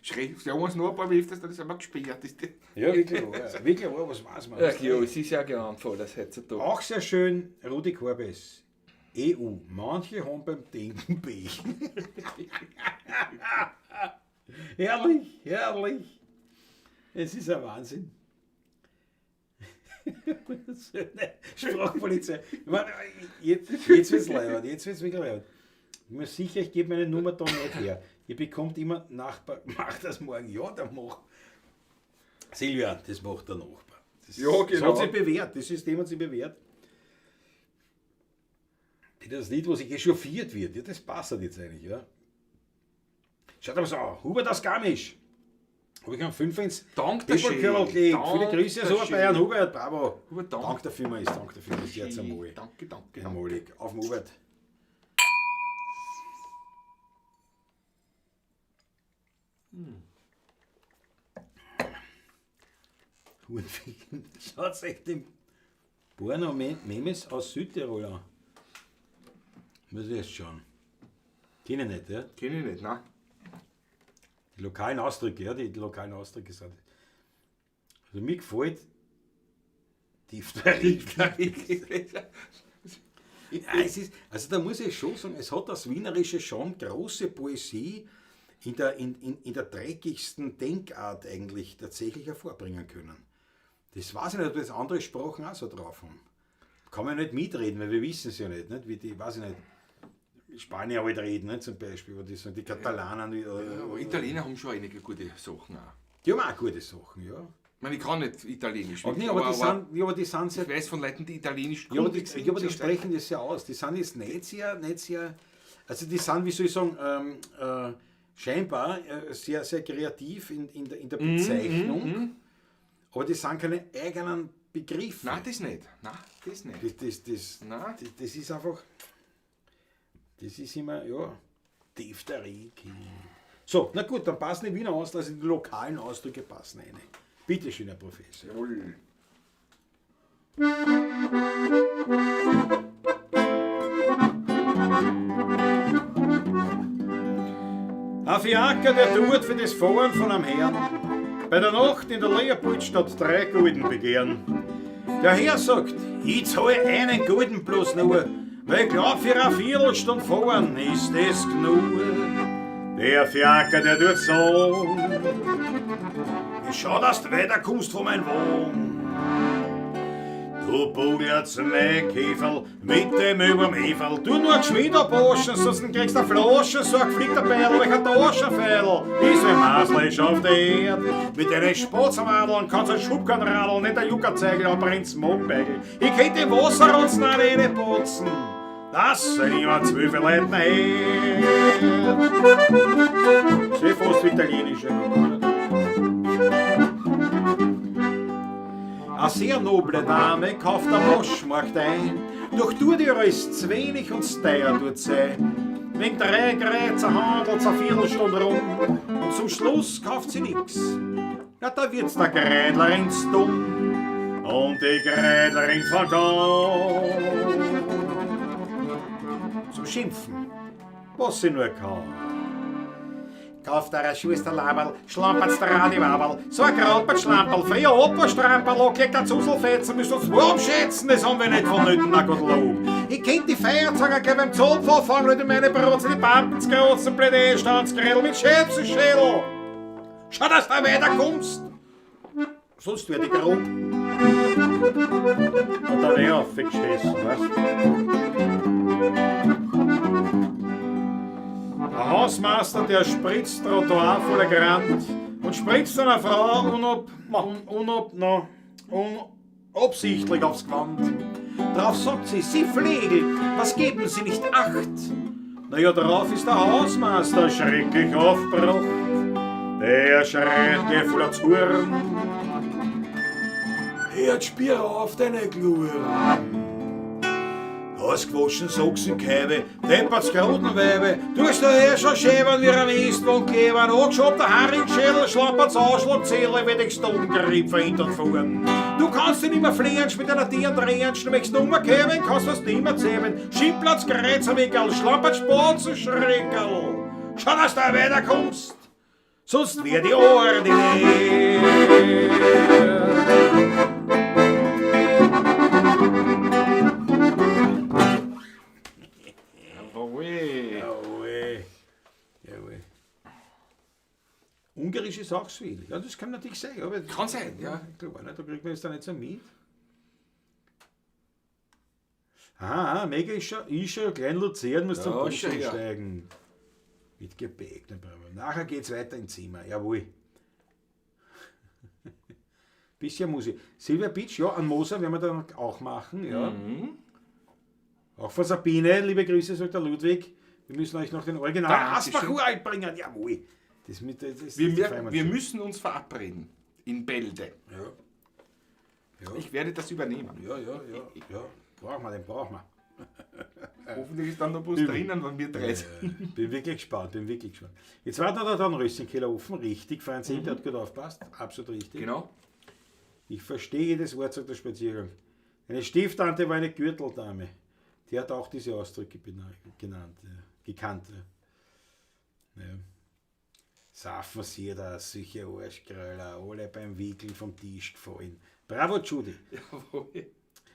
Schräg, sagen wir es noch ein paar Mal öfters, dann ist er gesperrt. Ist die- Ja, wirklich wahr. Wirklich wahr, was weiß man? Ach ja, es ist ja grauenvoll, das heutzutage. Auch sehr schön, Rudi Korbes. EU. Manche haben beim Denken Pech. Herrlich, herrlich. Es ist ein Wahnsinn. Sprachpolizei. Ich meine, jetzt wird es leibend, jetzt wird's wirklich leibend. Ich bin mir sicher, ich gebe meine Nummer da nicht her. Ihr bekommt immer Nachbar, mach das morgen. Ja, der macht. Silvia, das macht der Nachbar. Das, Ja, genau. Das hat sich bewährt, das System hat sich bewährt. Das Lied, wo sich echauffiert wird, ja, das passt halt jetzt eigentlich, ja. Schaut aber so an, Hubert aus Garmisch. Habe ich am 5 ins Dank der Pepperl gelegt. Viele Grüße aus Dankeschön. Oberbayern, Hubert, bravo. Hubert, dank. Dank dafür, ist, dank dafür, ist jetzt einmal. Danke, danke, danke. Einmalig. Auf den Hubert. Hurenficken. Schaut euch den Borno Memes aus Südtirol an. Muss ich erst schauen. Kenn ich nicht, ja? Kenn ich nicht, nein. Die lokalen Ausdrücke, ja, die lokalen Ausdrücke sind. Also mir gefällt Diphtherie. Ja, es ist, also da muss ich schon sagen, es hat das Wienerische schon große Poesie in der dreckigsten Denkart eigentlich tatsächlich hervorbringen können. Das weiß ich nicht, ob das andere Sprachen auch so drauf haben. Kann man nicht mitreden, weil wir wissen es ja nicht, nicht? Wie die, weiß ich nicht, Spanier halt reden, nicht, zum Beispiel, oder die sagen, die Katalanen. Ja, aber Italiener haben schon einige gute Sachen auch. Die haben auch gute Sachen, ja. Ich meine, ich kann nicht Italienisch. Aber, nee, aber, die sind, ja, aber die sind sehr ich weiß von Leuten, die Italienisch Ja, aber kundig die, ja, aber die sind. sprechen das ja aus. Die sind jetzt nicht sehr, also die sind, wie soll ich sagen, scheinbar sehr, sehr kreativ in der Bezeichnung, aber die sind keine eigenen Begriffe. Nein, das nicht. Nein, das nicht. Das, Nein. das ist einfach, das ist immer, ja, Diphtherie. So, na gut, dann passen die Wiener aus, also die lokalen Ausdrücke passen eine. Bitte schön, Herr Professor. Jawohl. Ein Fiaker, der tut für das Fahren von einem Herrn bei der Nacht in der Leopoldstadt 3 Gulden begehren. Der Herr sagt, ich zahle einen Gulden bloß nur, weil ich glaub, für eine Viertelstunde fahren ist das genug. Der Fiaker, der tut so, ich schau, dass du weiterkommst von meinem Wagen. Du Bugert's mein Käferl mit dem überm Eferl. Du nur geschwind abwaschen, sonst kriegst du eine Flasche, so ein geflickter Beil, welcher Taschenfeil. Ist ein Maslisch auf der Erd. Mit deinen Spatzenwadeln kannst du Schubkarren radeln, nicht der Juckerzeigel, aber ins Mockbeigel. Ich könnt den Wasserrotzen auch nicht putzen. Das sind immer 12 Leute her. Sehr fast italienisch. Eine sehr noble Dame kauft am Waschmarkt ein, doch tut ihr es zu wenig und teuer tut sein. Wegen 3 Kreuzer handelt's eine Viertelstunde rum und zum Schluss kauft sie nix. Ja, da wird's der Kreidlerin dumm und die Kreidlerin fängt an zum Schimpfen, was sie nur kann. Kauft der Schusterlaberl, schlampert's der Radiwaberl, so ein Graupert Schlamperl, früher Operstramperl, kriegt ein Zuselfetzen, müsst uns warm schätzen, das haben wir nicht vonnöten, na Gottlob. Ich kennt die Feierzange gleich beim Zopf anfangen, nicht in meine Brotze, die Pampens, Großen, Plädé, Standsgrädel mit Schäpsenschädel. Schau, dass du weiterkommst, sonst werd ich grob. Und dann eh aufgestessen, weißt du. Hausmeister, der spritzt Trottoir voller Grant und spritzt einer Frau unabsichtlich aufs Gewand. Drauf sagt sie, Sie Flegel, was geben Sie nicht Acht? Na ja, drauf ist der Hausmeister schrecklich aufgebracht. Der schreit dir voller Zorn. Hört Spier auf deine Gluren. Ausgewaschen Sachsenkeibe, deppert's Krotenweibe, du hast daher schon schäbern wie ein Istwandkleber, angeschobt der Haringschädel, schlappert's Anschlagzähle, wie dich Stongrieb verhindert fahren. Du kannst dich nicht mehr fliehen, mit einer Tieren drehen, du möchtest umkehren, kannst was nicht mehr zähmen, Schimplatz, Kreuzerwickerl, schlappert Spatzen, Schau, dass du weiterkommst, sonst wär die ordinär. Jawohl. Jawohl. Jawohl. Ungarisch ist auch schwierig. Ja, das kann natürlich sein. Aber Kann sein, ja. Klar, ne? Da kriegt man jetzt da nicht so mit. Aha, mega ist schon Klein Luzern, muss Ja, zum Bus ist schon her. umsteigen. Mit Gepäck. Ne, bravo. Nachher geht's weiter ins Zimmer. Jawohl. Bisschen Musik. Silvia Beach, ja, an Moser werden wir dann auch machen. Ja. Mhm. Auch von Sabine, liebe Grüße, sagt der Ludwig. Wir müssen euch noch den Original Dankeschön. Asbach Uralt bringen. Jawohl. Das mit, das, das, Wir, das merken, freuen wir uns. müssen uns verabreden. In Bälde. Ja. Ja. Ich werde das übernehmen. Ja. Brauchen wir, den brauchen wir. Hoffentlich ist dann noch was drinnen, wenn wir drei sind. Bin wirklich gespannt, bin wirklich gespannt. Jetzt war da der Dornröschenkeller offen, richtig, Franz Hinter hat gut aufgepasst, absolut richtig. Genau. Ich verstehe jedes Wort, sagt der Spaziergang. Eine Stieftante war eine Gürteldame. Die hat auch diese Ausdrücke genannt, ja. Gekannt. Ja. Ja. Saufen sie da, solche Arschkröller, alle beim Wickeln vom Tisch gefallen. Bravo, Judy. Jawohl.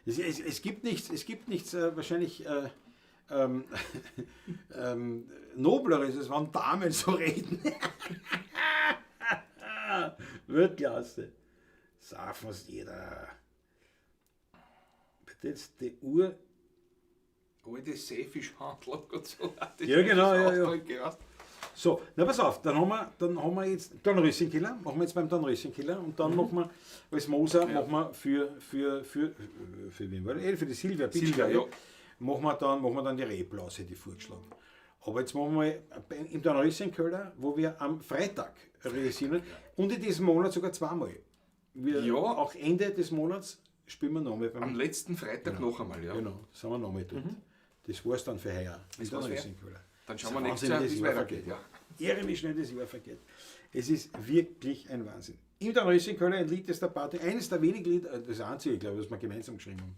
Es gibt nichts, wahrscheinlich Nobleres, als wenn Damen so reden. Weltklasse. Saufen sie jeder. Bitte jetzt die Uhr. Alte Säfischhandlung und so. Das Ja, genau, ja, ja. Ausdrücke, weißt du? So, na pass auf, dann haben wir jetzt Dornröschenkeller, machen wir jetzt beim Dornröschenkeller und dann machen wir als Moser, machen wir für wen war das? Für die Silvia Bitsch, Silvia, glaub ich. ja. Machen wir dann die Rebblase, die vorgeschlagen. Aber jetzt machen wir im Dornröschenkeller, wo wir am Freitag realisieren und in diesem Monat sogar zweimal. Wir, Ja. Auch Ende des Monats spielen wir nochmal beim Am letzten Freitag noch einmal, ja. Genau, sind wir nochmal dort. Das war's dann für heuer. Das Im war's für heuer. Dornröschenkeller. Dann schauen Das wir ist nächstes Wahnsinn, Jahr, wie wie das es Jahr weitergeht. vergeht. Ja. Irre, wie schnell das Jahr vergeht. Es ist wirklich ein Wahnsinn. Im Dornröschenkeller ein Lied, das der Party, eines der wenigen Lieder, das einzige, glaube ich, was wir gemeinsam geschrieben haben.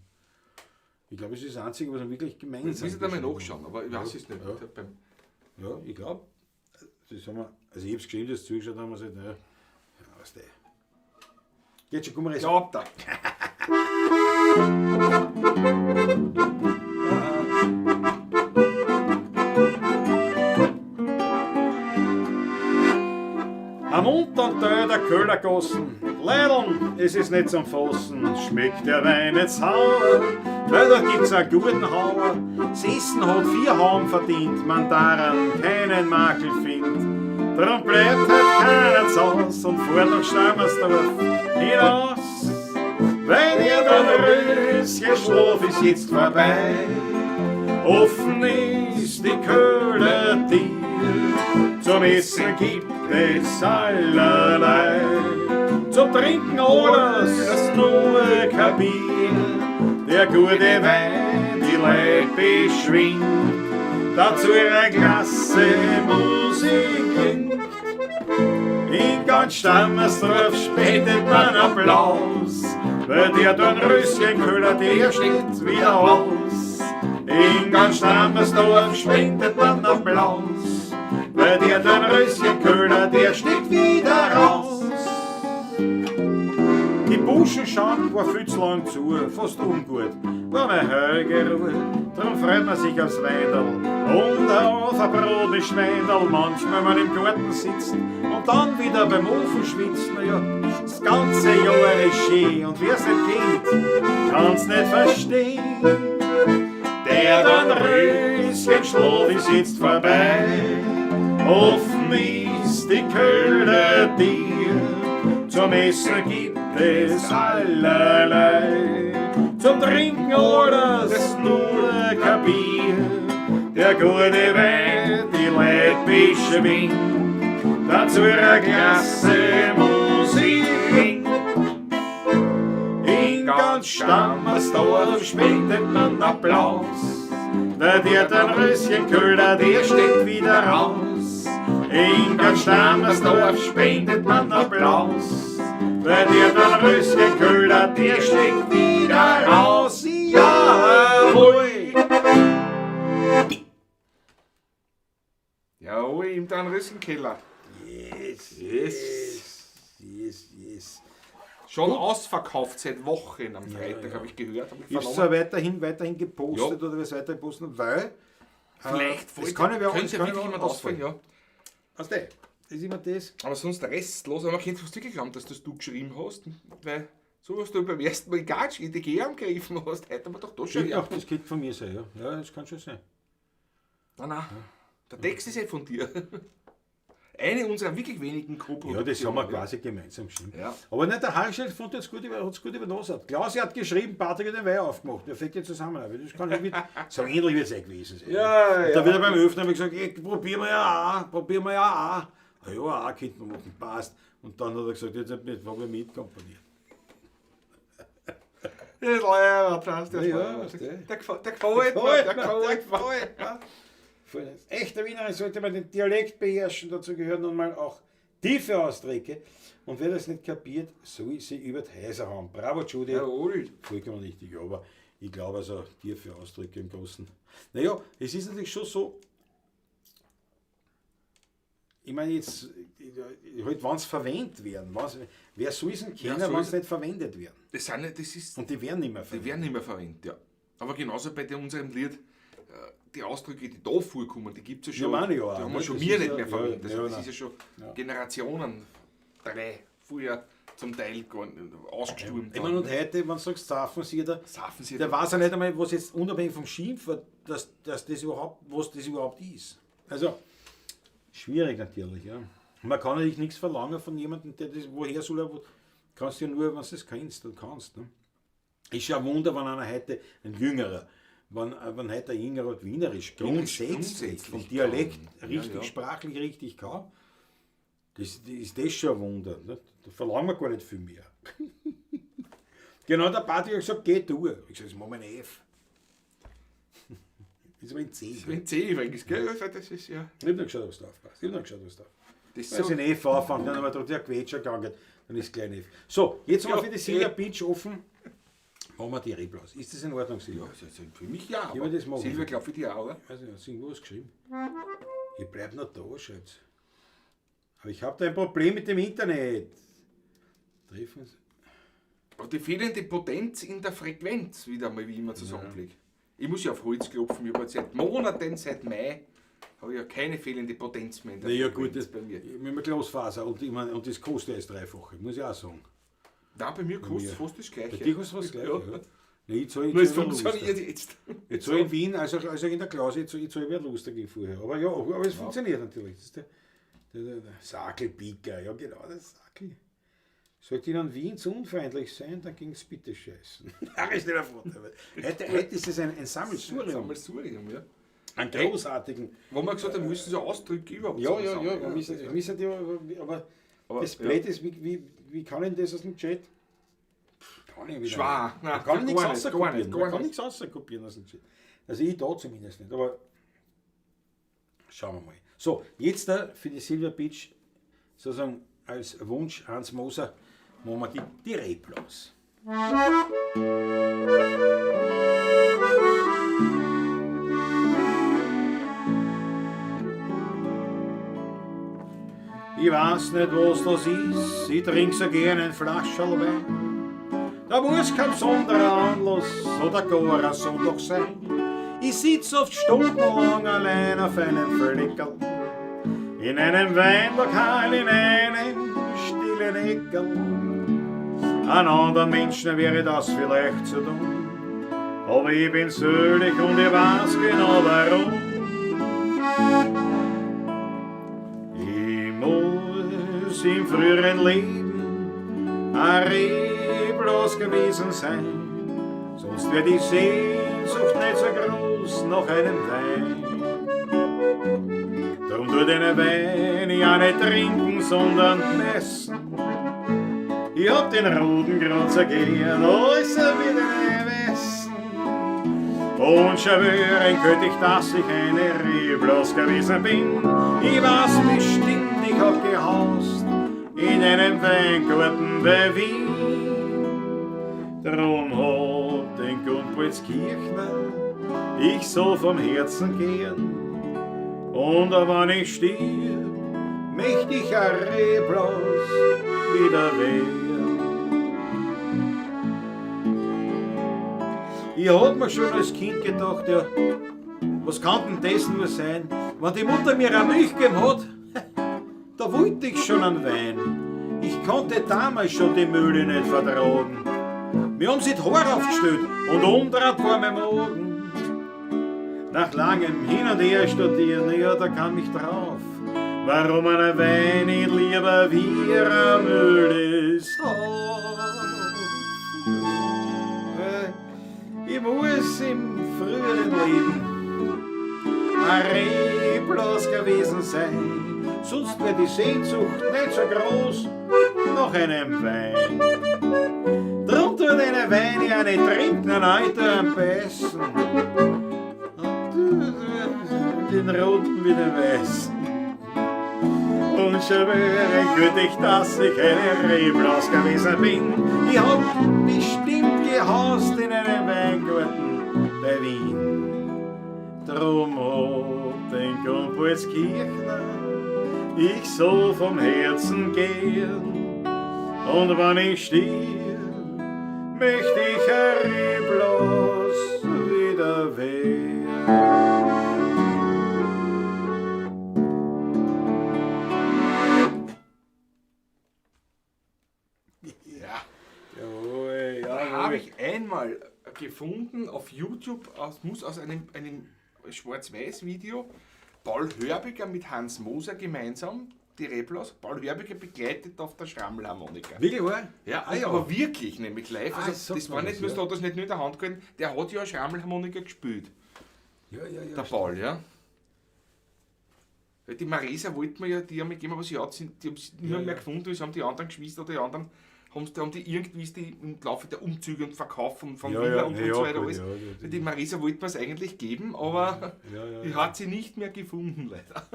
Ich glaube, es ist das einzige, was wir wirklich gemeinsam Ich muss jetzt einmal geschrieben haben. nachschauen, aber ich weiß es nicht. Ja. Ja, ich glaube, das haben wir, also ich habe es geschrieben, das zugeschaut haben wir gesagt, naja, ja, was der. Jetzt schon, komm mal rein. Glaubt da. Am unteren Teil der Köhlergossen, Leideln, es ist nicht zum Fassen, schmeckt der Wein nicht sauer, weil da gibt's einen guten Hauer. Das Essen hat 4 Hauben verdient, man daran keinen Makel findet. Drum bleibt halt keiner zu Haus und fährt nach Stammersdorf hinaus. Wenn ihr dann Röschen Schlaf ist jetzt vorbei, offen ist die Köhlertür. Zum Essen gibt es allerlei, zum Trinken alles, nur kein Bier. Der gute Wein die Leid beschwingt, dazu ihre klasse Musik klingt. In ganz Stammersdorf spendet man Applaus, weil der Dornröschenköhler, der steht wieder aus. In ganz Stammersdorf spendet man Applaus, weil der Dornröschenköhler, der steht wieder raus. Die Burschenschank war viel zu lang zu, fast ungut, war mein Heuge Ruhe. Drum freut man sich aufs Weindl und auf ein Brot mit Schweindl. Manchmal, wenn man im Garten sitzt und dann wieder beim Ofen schwitzt. Na ja, das ganze Jahr ist schön und wer's nicht kennt, kann's nicht verstehen. Der Dornröschenschlaf ist jetzt vorbei, Offen ist die Kellertür, zum Essen gibt es allerlei. Zum Trinken alles, nur kein Bier. Der gute Wein, die Leute beschwingt, dazu eine Klasse Musik. In ganz Stammersdorf spendet man Applaus. Na, der dann Röschenköller, der steht wieder raus. In ganz Stammersdorf spendet man Applaus. Na, der dann Röschenköller, der steht wieder raus. Jawohl! Jawohl, im Dornröschenkeller. Yes, Yes. yes, yes. Schon ausverkauft seit Wochen am Freitag, habe ich gehört. Hab ich Ich habe es vernommen. weiterhin gepostet oder wir es weiterhin posten, weil Vielleicht es kann ja wer- könnte es kann ja wirklich wer jemand ausfallen, ja. Was der? Ist immer das. Aber sonst restlos. Aber man könnte fast wirklich glauben, dass das du geschrieben hast, weil so was du beim ersten Mal gar nicht in die G angegriffen hast, heute haben wir doch da schon. Ja, das könnte von mir sein, ja. Ja, das kann schon sein. Nein, nein. Der Text ist eh von dir. Eine unserer wirklich wenigen Co-Produktionen. Ja, das haben wir quasi gemeinsam geschrieben. Ja. Aber nicht, der Harry fand jetzt gut, hat's gut übernommen. Klausi hat geschrieben, Patrick hat den Wein aufgemacht. Perfekt in Zusammenarbeit. Das kann ich mit, so ähnlich wird es eh gewesen sein. Ja, Und ja. dann wieder beim Öffnen habe ich gesagt, ey, probieren wir ja auch, probieren wir ja auch. Ah, ja, auch könnte man machen, passt. Und dann hat er gesagt, jetzt habe ich mitkomponiert. Das ist leider, das ist Ja, leider. der. Der gefällt mir, der gefällt mir. Als echter Wienerin sollte man den Dialekt beherrschen, dazu gehören nun mal auch tiefe Ausdrücke. Und wer das nicht kapiert, soll sie über die Häuser hauen. Bravo, Judy. Jawohl. Vollkommen richtig, aber ich glaube also, tiefe Ausdrücke im Großen. Naja, es ist natürlich schon so, ich meine jetzt, halt, wenn es verwendet werden, wer soll es denn kennen, Ja, soll wenn es es- nicht verwendet werden? Das sind, ja- das ist, Und die werden nicht mehr die verwendet. werden nicht mehr verwendet, ja. Aber genauso bei unserem Lied, die Ausdrücke, die da vorkommen, die gibt es ja schon. Ja, meine ich ja auch, die haben ne? wir schon Das wir ist nicht ja- mehr verwendet. ja, Also ja, das nein. ist ja schon Generationen, 3, vorher zum Teil gar nicht, ausgestorben. Ich meine, und heute, wenn du sagst, Safensierter, Safensierter. der weiß ja nicht einmal, was jetzt unabhängig vom Schimpfwort, dass das überhaupt, was das überhaupt ist. Also, schwierig natürlich, ja. Man kann natürlich nichts verlangen von jemandem, der das, woher soll er, kannst du ja nur, wenn du das kennst und kannst. Ne? Ist ja ein Wunder, wenn einer heute, ein Jüngerer, wenn heute ein Jüngerer Wienerisch grundsätzlich, grundsätzlich vom Dialekt kann. richtig, Ja, ja. sprachlich richtig kann, das ist das schon ein Wunder. Ne? Da verlangen wir gar nicht viel mehr. Genau, der Patrick hat gesagt, geh du. Ich gesagt, das machen wir in F. Das ist aber in C. In C übrigens, gell? Also das ist ja. Ich hab noch geschaut, ob es da aufpasst. Ich hab noch geschaut, ob es da aufpasst. Das ist Wenn es so, in F anfängt, dann haben wir doch der Quetscher gegangen, dann ist es gleich in F. So, jetzt haben wir Ja, für die Silvia Beach offen. Machen wir die Reblaus. Ist das in Ordnung, Silvia? ja, also für mich ja. Ja, aber das machen wir. Silvia, glaub für dich auch, oder? Ich weiß nicht, hat sie irgendwo was geschrieben? Ich bleib noch da, Schatz. Aber ich habe da ein Problem mit dem Internet. Treffen uns. Aber die fehlende Potenz in der Frequenz, wieder mal, wie ich immer zusammenfliege. Ich muss ja auf Holz klopfen, ich habe seit Monaten, seit Mai, habe ich ja keine fehlende Potenz mehr in der Naja, Frequenz gut, das, bei mir. Mit dem Glasfaser und, ich mein, und das kostet ja das Dreifache, muss ich auch sagen. Nein, bei mir kostet es mir. fast das Gleiche. Bei dir kostet es das Gleiche. Ja. Ja. Nein, ich zahle, ich Nur es zahle funktioniert jetzt. Ich zahle in Wien, also in der Klause, ich zahle mehr Lust dagegen vorher. Aber ja, aber es funktioniert natürlich. Das ist der Sakelpicker, ja genau, der Sakel. Sollte Ihnen Wien zu unfreundlich sein, dann ging es bitte scheißen. Ach, ist nicht ein Vorteil. Heute ist es ein Sammelsurium. Sammelsurium, ja. Einen großartigen. Wo wir gesagt haben, wir müssen so Ausdrücke überhaupt Ja, ja, zusammen. ja, wir müssen, ja, aber das ja. Blöde ist, wie kann ich das aus dem Chat? Kann ich wieder Schwer. nicht. Nein, Man kann nichts gar nicht, gar außerkopieren. nicht, gar Man kann nicht. nichts außerkopieren aus dem Chat. Also ich da zumindest nicht, aber schauen wir mal. So, jetzt da für die Silver Beach sozusagen als Wunsch Hans Moser machen wir die Reblaus. Ich weiß nicht, was das ist, ich trink so gern ein Flascherl Wein. Da muss kein besonderer Anlass oder gar ein Sonntag sein. Ich sitz oft stundenlang allein auf einem Fleckerl, in einem Weinlokal, in einem stillen Eckerl. An anderen Menschen wäre das vielleicht zu tun, aber ich bin selig und ich weiß genau warum. früheren Leben ein Reblos gewesen sein, sonst wär die Sehnsucht nicht so groß nach einem Wein. Drum tut eine Wein ja nicht trinken, sondern messen. Ich hab den roten grad so gern, alles wieder essen. Und schwören könnt ich, dass ich eine Reblos gewesen bin. Ich weiß bestimmt, ich hab gehaust in einem Weingarten bei Wien. Drum hab den Gumpoldskirchner ich so vom Herzen gern. Und wenn ich stirb, möcht ich ein Reblos wieder werden. Ich hab mir schon als Kind gedacht, ja, was kann denn das nur sein? Wenn die Mutter mir eine Milch gegeben hat, da wollte ich schon einen Wein. Ich konnte damals schon die Mühle nicht vertragen. Wir haben sie die Haare aufgestellt und umdraht war mein Magen. Nach langem Hin und Her studieren, ja, da kam ich drauf, warum ein Wein nicht lieber wie eine Mühle ist. Ich muss im früheren Leben ein Reblos gewesen sein, sonst wär die Sehnsucht nicht so groß nach einem Wein. Drum tut eine Weine ja nicht trinken, ein Alter am Beißen. Und den roten wie den weißen. Und schwören könnte ich, dass ich eine Reblaus gewesen bin. Ich hab bestimmt gehaust in einem Weingarten bei Wien. Drum hab den Gumpoldskirchner ich so vom Herzen gern. Und wenn ich stirb, möcht ich ein Reblos wieder werden. Ja. Jawohl, Da jawohl. habe ich einmal gefunden auf YouTube, aus einem Schwarz-Weiß-Video, Paul Hörbiger mit Hans Moser gemeinsam, die Reblaus, Paul Hörbiger begleitet auf der Schrammelharmonika. Wirklich wahr? Ja, Ah, ja. aber wirklich, nämlich live. Ah, Also, sagt das man war nicht das, nur, ja. so, hat das nicht nur in der Hand gehalten, der hat ja eine Schrammelharmonika gespielt, Ja, ja, ja. der Paul, ja. Weil die Marisa wollte mir ja, die haben mir gegeben, aber sie hat sie, die haben sie nicht Ja, mehr ja. gefunden, es haben die anderen Geschwister, die anderen haben die irgendwie ist die im Laufe der Umzüge und Verkauf von Ja, Villa ja, und ja, so weiter gut, alles. ja, ja, Die Marisa wollte mir es eigentlich geben, aber Ja, ja, ich ja. hat sie nicht mehr gefunden, leider.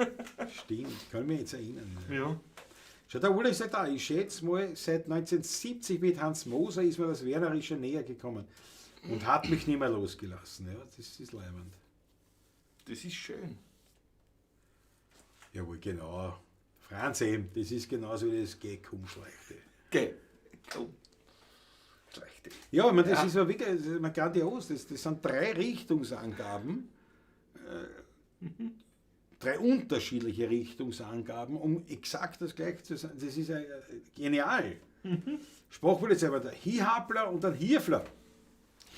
Stimmt, kann ich mich jetzt erinnern. Ja. Ja. Schau, der Uli sagt auch, ich schätze mal, seit 1970 mit Hans Moser ist mir das Wernerische näher gekommen und hat mich nicht mehr losgelassen. Ja, das ist leibend. Das ist schön. Jawohl, genau. Franz eben, das ist genauso wie das Geh-Kumschleichte. Geh. Komm. Schlechte. Ja, ich meine, das Ja. ist ja wirklich, das ist grandios. Das sind 3 Richtungsangaben, 3 unterschiedliche Richtungsangaben, um exakt das gleiche zu sagen. Das ist ja genial. Sprachpolizei war der Hihapler und dann Hirfler.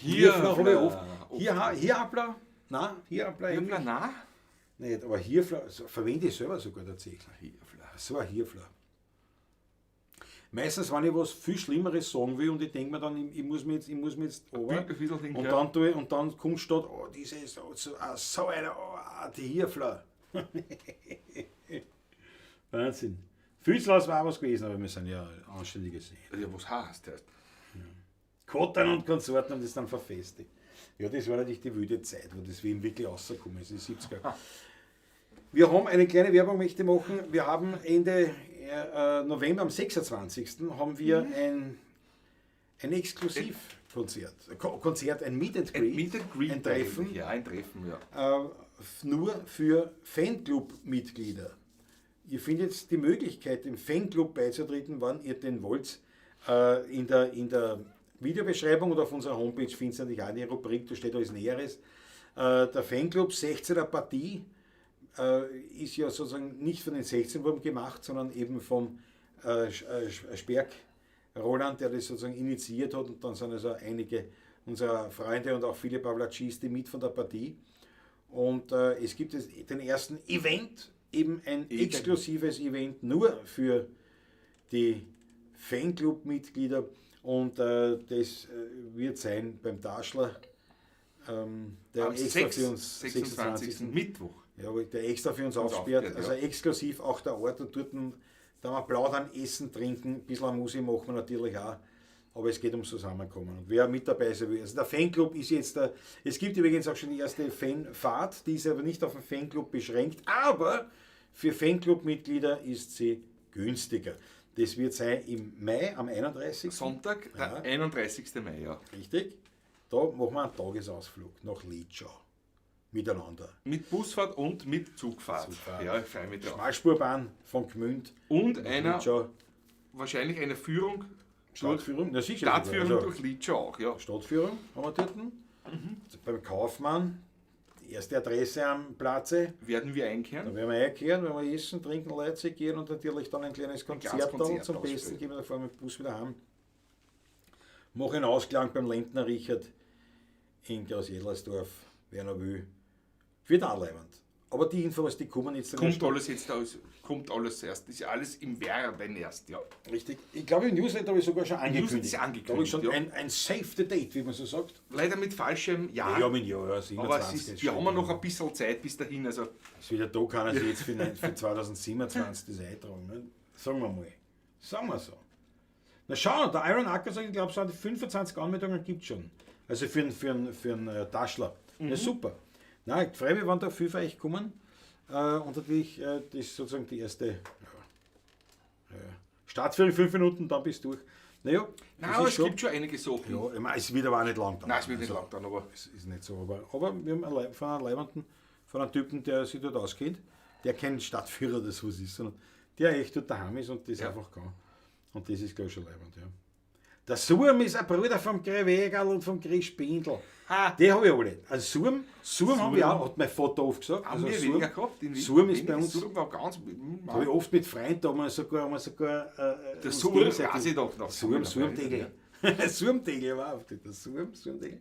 Hirfler habe ich oft. Hirhapler? Nein, Hirhapler Hirfler, eigentlich nein. nicht, aber Hirfler so, verwende ich selber sogar tatsächlich. Hirfler. So ein Hirfler. Meistens, wenn ich was viel Schlimmeres sagen will und ich denke mir dann, ich muss mir jetzt, ich muss mir jetzt runter. Ein bisschen Ding, Und ja. dann tue ich, und dann kommt statt, oh, diese ist so, so, ah, so eine, oh, ah, die Hirfler. Wahnsinn. Viel zu laut war was gewesen, aber wir sind ja anständige Seelen. Ja, was heißt das? Kottern und Konsorten haben das dann verfestigt. Ja, das war natürlich die wilde Zeit, wo das Wien wirklich rausgekommen ist, in den 70er. Wir haben eine kleine Werbung, möchte ich machen. Wir haben Ende November, am 26. haben wir ein Exklusivkonzert. Konzert, ein Meet and Ein Greet. Meet and Greet Ein Treffen. eigentlich, Ja, ein Treffen, ja. Nur für Fanclub-Mitglieder. Ihr findet die Möglichkeit, dem Fanclub beizutreten, wann ihr denn wollt. In der Videobeschreibung oder auf unserer Homepage findet ihr natürlich auch eine Rubrik, da steht alles Näheres. Der Fanclub 16er Partie ist ja sozusagen nicht von den 16 Wurm gemacht, sondern eben vom Sperk Roland, der das sozusagen initiiert hat, und dann sind also einige unserer Freunde und auch viele Pavlacisti mit von der Partie. Und es gibt jetzt den ersten Event, eben ein Event. exklusives Event nur für die Fanclub-Mitglieder. Und das wird sein beim Taschler, der Am extra für uns 26. Mittwoch. Ja, der extra für uns aufsperrt. Also exklusiv auch der Ort und dort da wir plaudern, essen, trinken, ein bisschen Musik machen wir natürlich auch. Aber es geht ums Zusammenkommen. Und wer mit dabei sein will. Also der Fanclub ist jetzt der. Es gibt übrigens auch schon die erste Fanfahrt, die ist aber nicht auf den Fanclub beschränkt, aber für Fanclub-Mitglieder ist sie günstiger. Das wird sein im Mai, am 31. Sonntag, der 31. Mai, ja. Richtig. Da machen wir einen Tagesausflug nach Litschau. Miteinander. Mit Busfahrt und mit Zugfahrt. Ja, ich freue mich drauf. Schmalspurbahn von Gmünd. Und einer, wahrscheinlich eine Führung. Stadtführung? Na, sicher. Stadtführung also, durch Litschau auch, ja. Stadtführung haben wir dort. Mhm. Beim Kaufmann, die erste Adresse am Platze. Werden wir einkehren? Da werden wir einkehren, werden wir essen, trinken, Leute gehen und natürlich dann ein kleines Konzert zum Besten geben. Da fahren wir mit dem Bus wieder heim. Mache einen Ausklang beim Lentner Richard in Groß-Jedlersdorf, wer noch will. Wird auch leibend. Aber die Infos, die kommen jetzt. Kommt alles jetzt aus, kommt alles erst. Das ist alles im Werden erst, ja. Richtig. Ich glaube, im Newsletter habe ich sogar schon angekündigt. Ist angekündigt. Da habe ich schon ein Save the Date, wie man so sagt. Leider mit falschem Jahr. Ja, mit Jahr, 27. Aber es ist, wir haben ja noch ein bisschen Zeit bis dahin. Also. Ist wieder da, kann er sich jetzt für 2027 das eintragen. Ne? Sagen wir mal. Sagen wir so. Na schau, der Iron Acker sagt, ich glaube, so 25 Anmeldungen gibt es schon. Also für einen Taschler. Mhm. Na super. Nein, ich freue mich, wenn da viele von euch kommen. Und natürlich, das ist sozusagen die erste Startführung, 5 Minuten, dann bist du durch. Naja, nein, aber es gibt schon einige Sachen. Ja, ich meine, es wird aber auch nicht lang dauern. Nein, es wird nicht lang dauern, aber es ist nicht so. Aber wir haben von einem Leibenden, von einem Typen, der sich dort auskennt, der kein Stadtführer oder so ist, sondern der echt dort daheim ist und das einfach kann. Und das ist, glaube ich, schon leibend, ja. Der Surm ist ein Bruder vom Grewegerl und vom Grispindl. Die habe ich alle. Also Surm habe ich auch, hat mein Vater oft gesagt. Haben also wir weniger gehabt. Surm ist bei uns. Surm war ganz. Habe ich oft mit Freunden, da haben wir sogar der Surm weiß ich doch noch. Surmtegel. Surmtegel war auf der Surmtegel.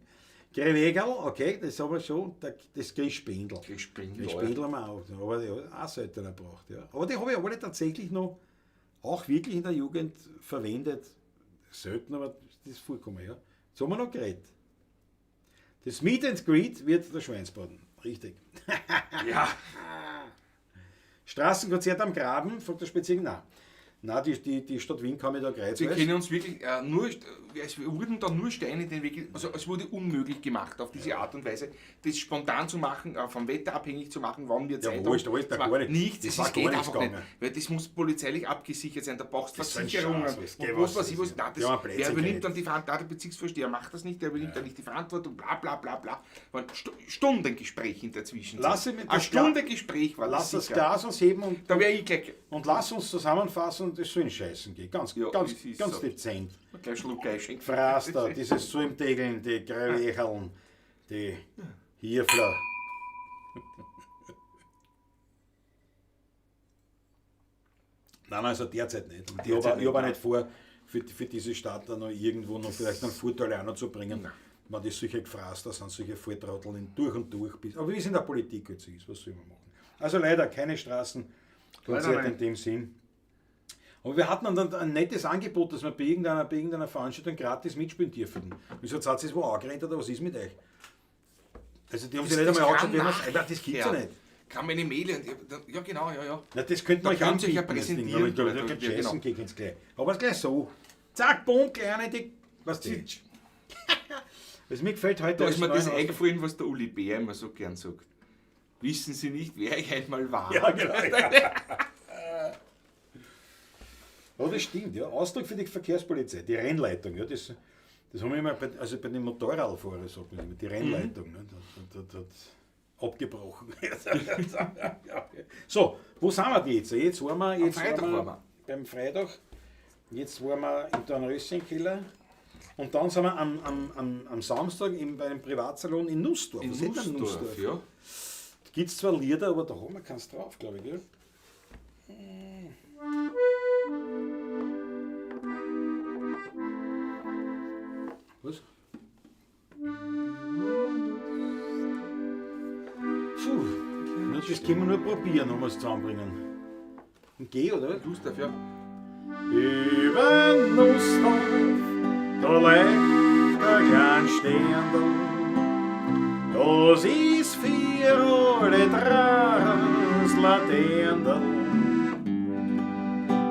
Grewegerl, okay, das haben wir schon. Das Grispindl. Grispindl haben wir auch. Aber die habe ich auch seltener gebraucht. Ja. Aber die habe ich alle tatsächlich noch, auch wirklich in der Jugend verwendet. Selten, aber das ist vollkommen, ja. Jetzt haben wir noch geredet. Das Meet and Greet wird der Schweinsbraten. Richtig. Ja. Straßenkonzert am Graben, fragt der Spezial. Nein. Nein, die Stadt Wien kam mir da kreuzweise. Wir kennen uns wirklich nur, es wurden da nur Steine in den Weg, also es wurde unmöglich gemacht, auf diese Art und Weise, das spontan zu machen, vom Wetter abhängig zu machen, wann wir Zeit haben. Ja, da gar nicht. Nichts, das geht einfach nicht, weil das muss polizeilich abgesichert sein, da brauchst du Versicherungen und was weiß ich was. Nein, das, wer übernimmt dann die Verantwortung? Der Bezirksvorsteher macht das nicht, der übernimmt dann nicht die Verantwortung, bla bla bla bla. War Stundengespräch in der Zwischenzeit. Ein Stundengespräch war das. Lass das Glas uns heben und, da wär ich gleich. Und lass uns zusammenfassen. Und das soll in Scheißen gehen. Ganz, ja, ganz, ganz so dezent. Gleich Schluck einschenken. Fraß da, dieses Surmtegeln, die Grewecherln, die Hirfler. Nein, also derzeit nicht. Und ich habe auch nicht vor, für diese Stadt da noch irgendwo noch vielleicht einen Vorteil auch noch zu bringen. Nein. Man ist solche Gefraß, da sind solche Volltrotteln durch und durch. Aber wie es in der Politik jetzt ist, was soll man machen? Also leider keine Straßenkonzerte in dem Sinn. Aber wir hatten dann ein nettes Angebot, dass wir bei irgendeiner Veranstaltung gratis mitspielen dürfen. Wieso hat es wo angerannt oder was ist mit euch? Also die haben sich nicht einmal angeschaut, das gibt's ja nicht. Kam eine Mail und ja genau, ja. Na, das könnte man euch ja präsentieren. Da scheißen gegen es gleich. Aber es gleich so. Zack, bumm, kleine, die. Was die? Was mir gefällt heute. Da ist mir das eingefallen, was der Uli Bär immer so gern sagt. Wissen Sie nicht, wer ich einmal war? Ja, genau. Ja. Ja, das stimmt, ja. Ausdruck für die Verkehrspolizei, die Rennleitung, ja, das haben wir immer bei den Motorradfahrern, sagt man immer, die Rennleitung, ne, das abgebrochen. So, wo sind wir denn jetzt? Jetzt waren wir, jetzt Freitag waren wir beim Freitag, jetzt waren wir im Dornröschenkeller und dann sind wir am Samstag bei einem Privatsalon in Nussdorf. In Nussdorf, ja. Da gibt es zwar Lieder, aber da haben wir keins drauf, glaube ich, gell? Was? Puh, das können wir nur probieren, ob wir es zusammenbringen. Ein G, oder? Gustav, ja. Über Nussdorf, da liegt ein klein Sterndl, das ist für alle Drachens Laterndl.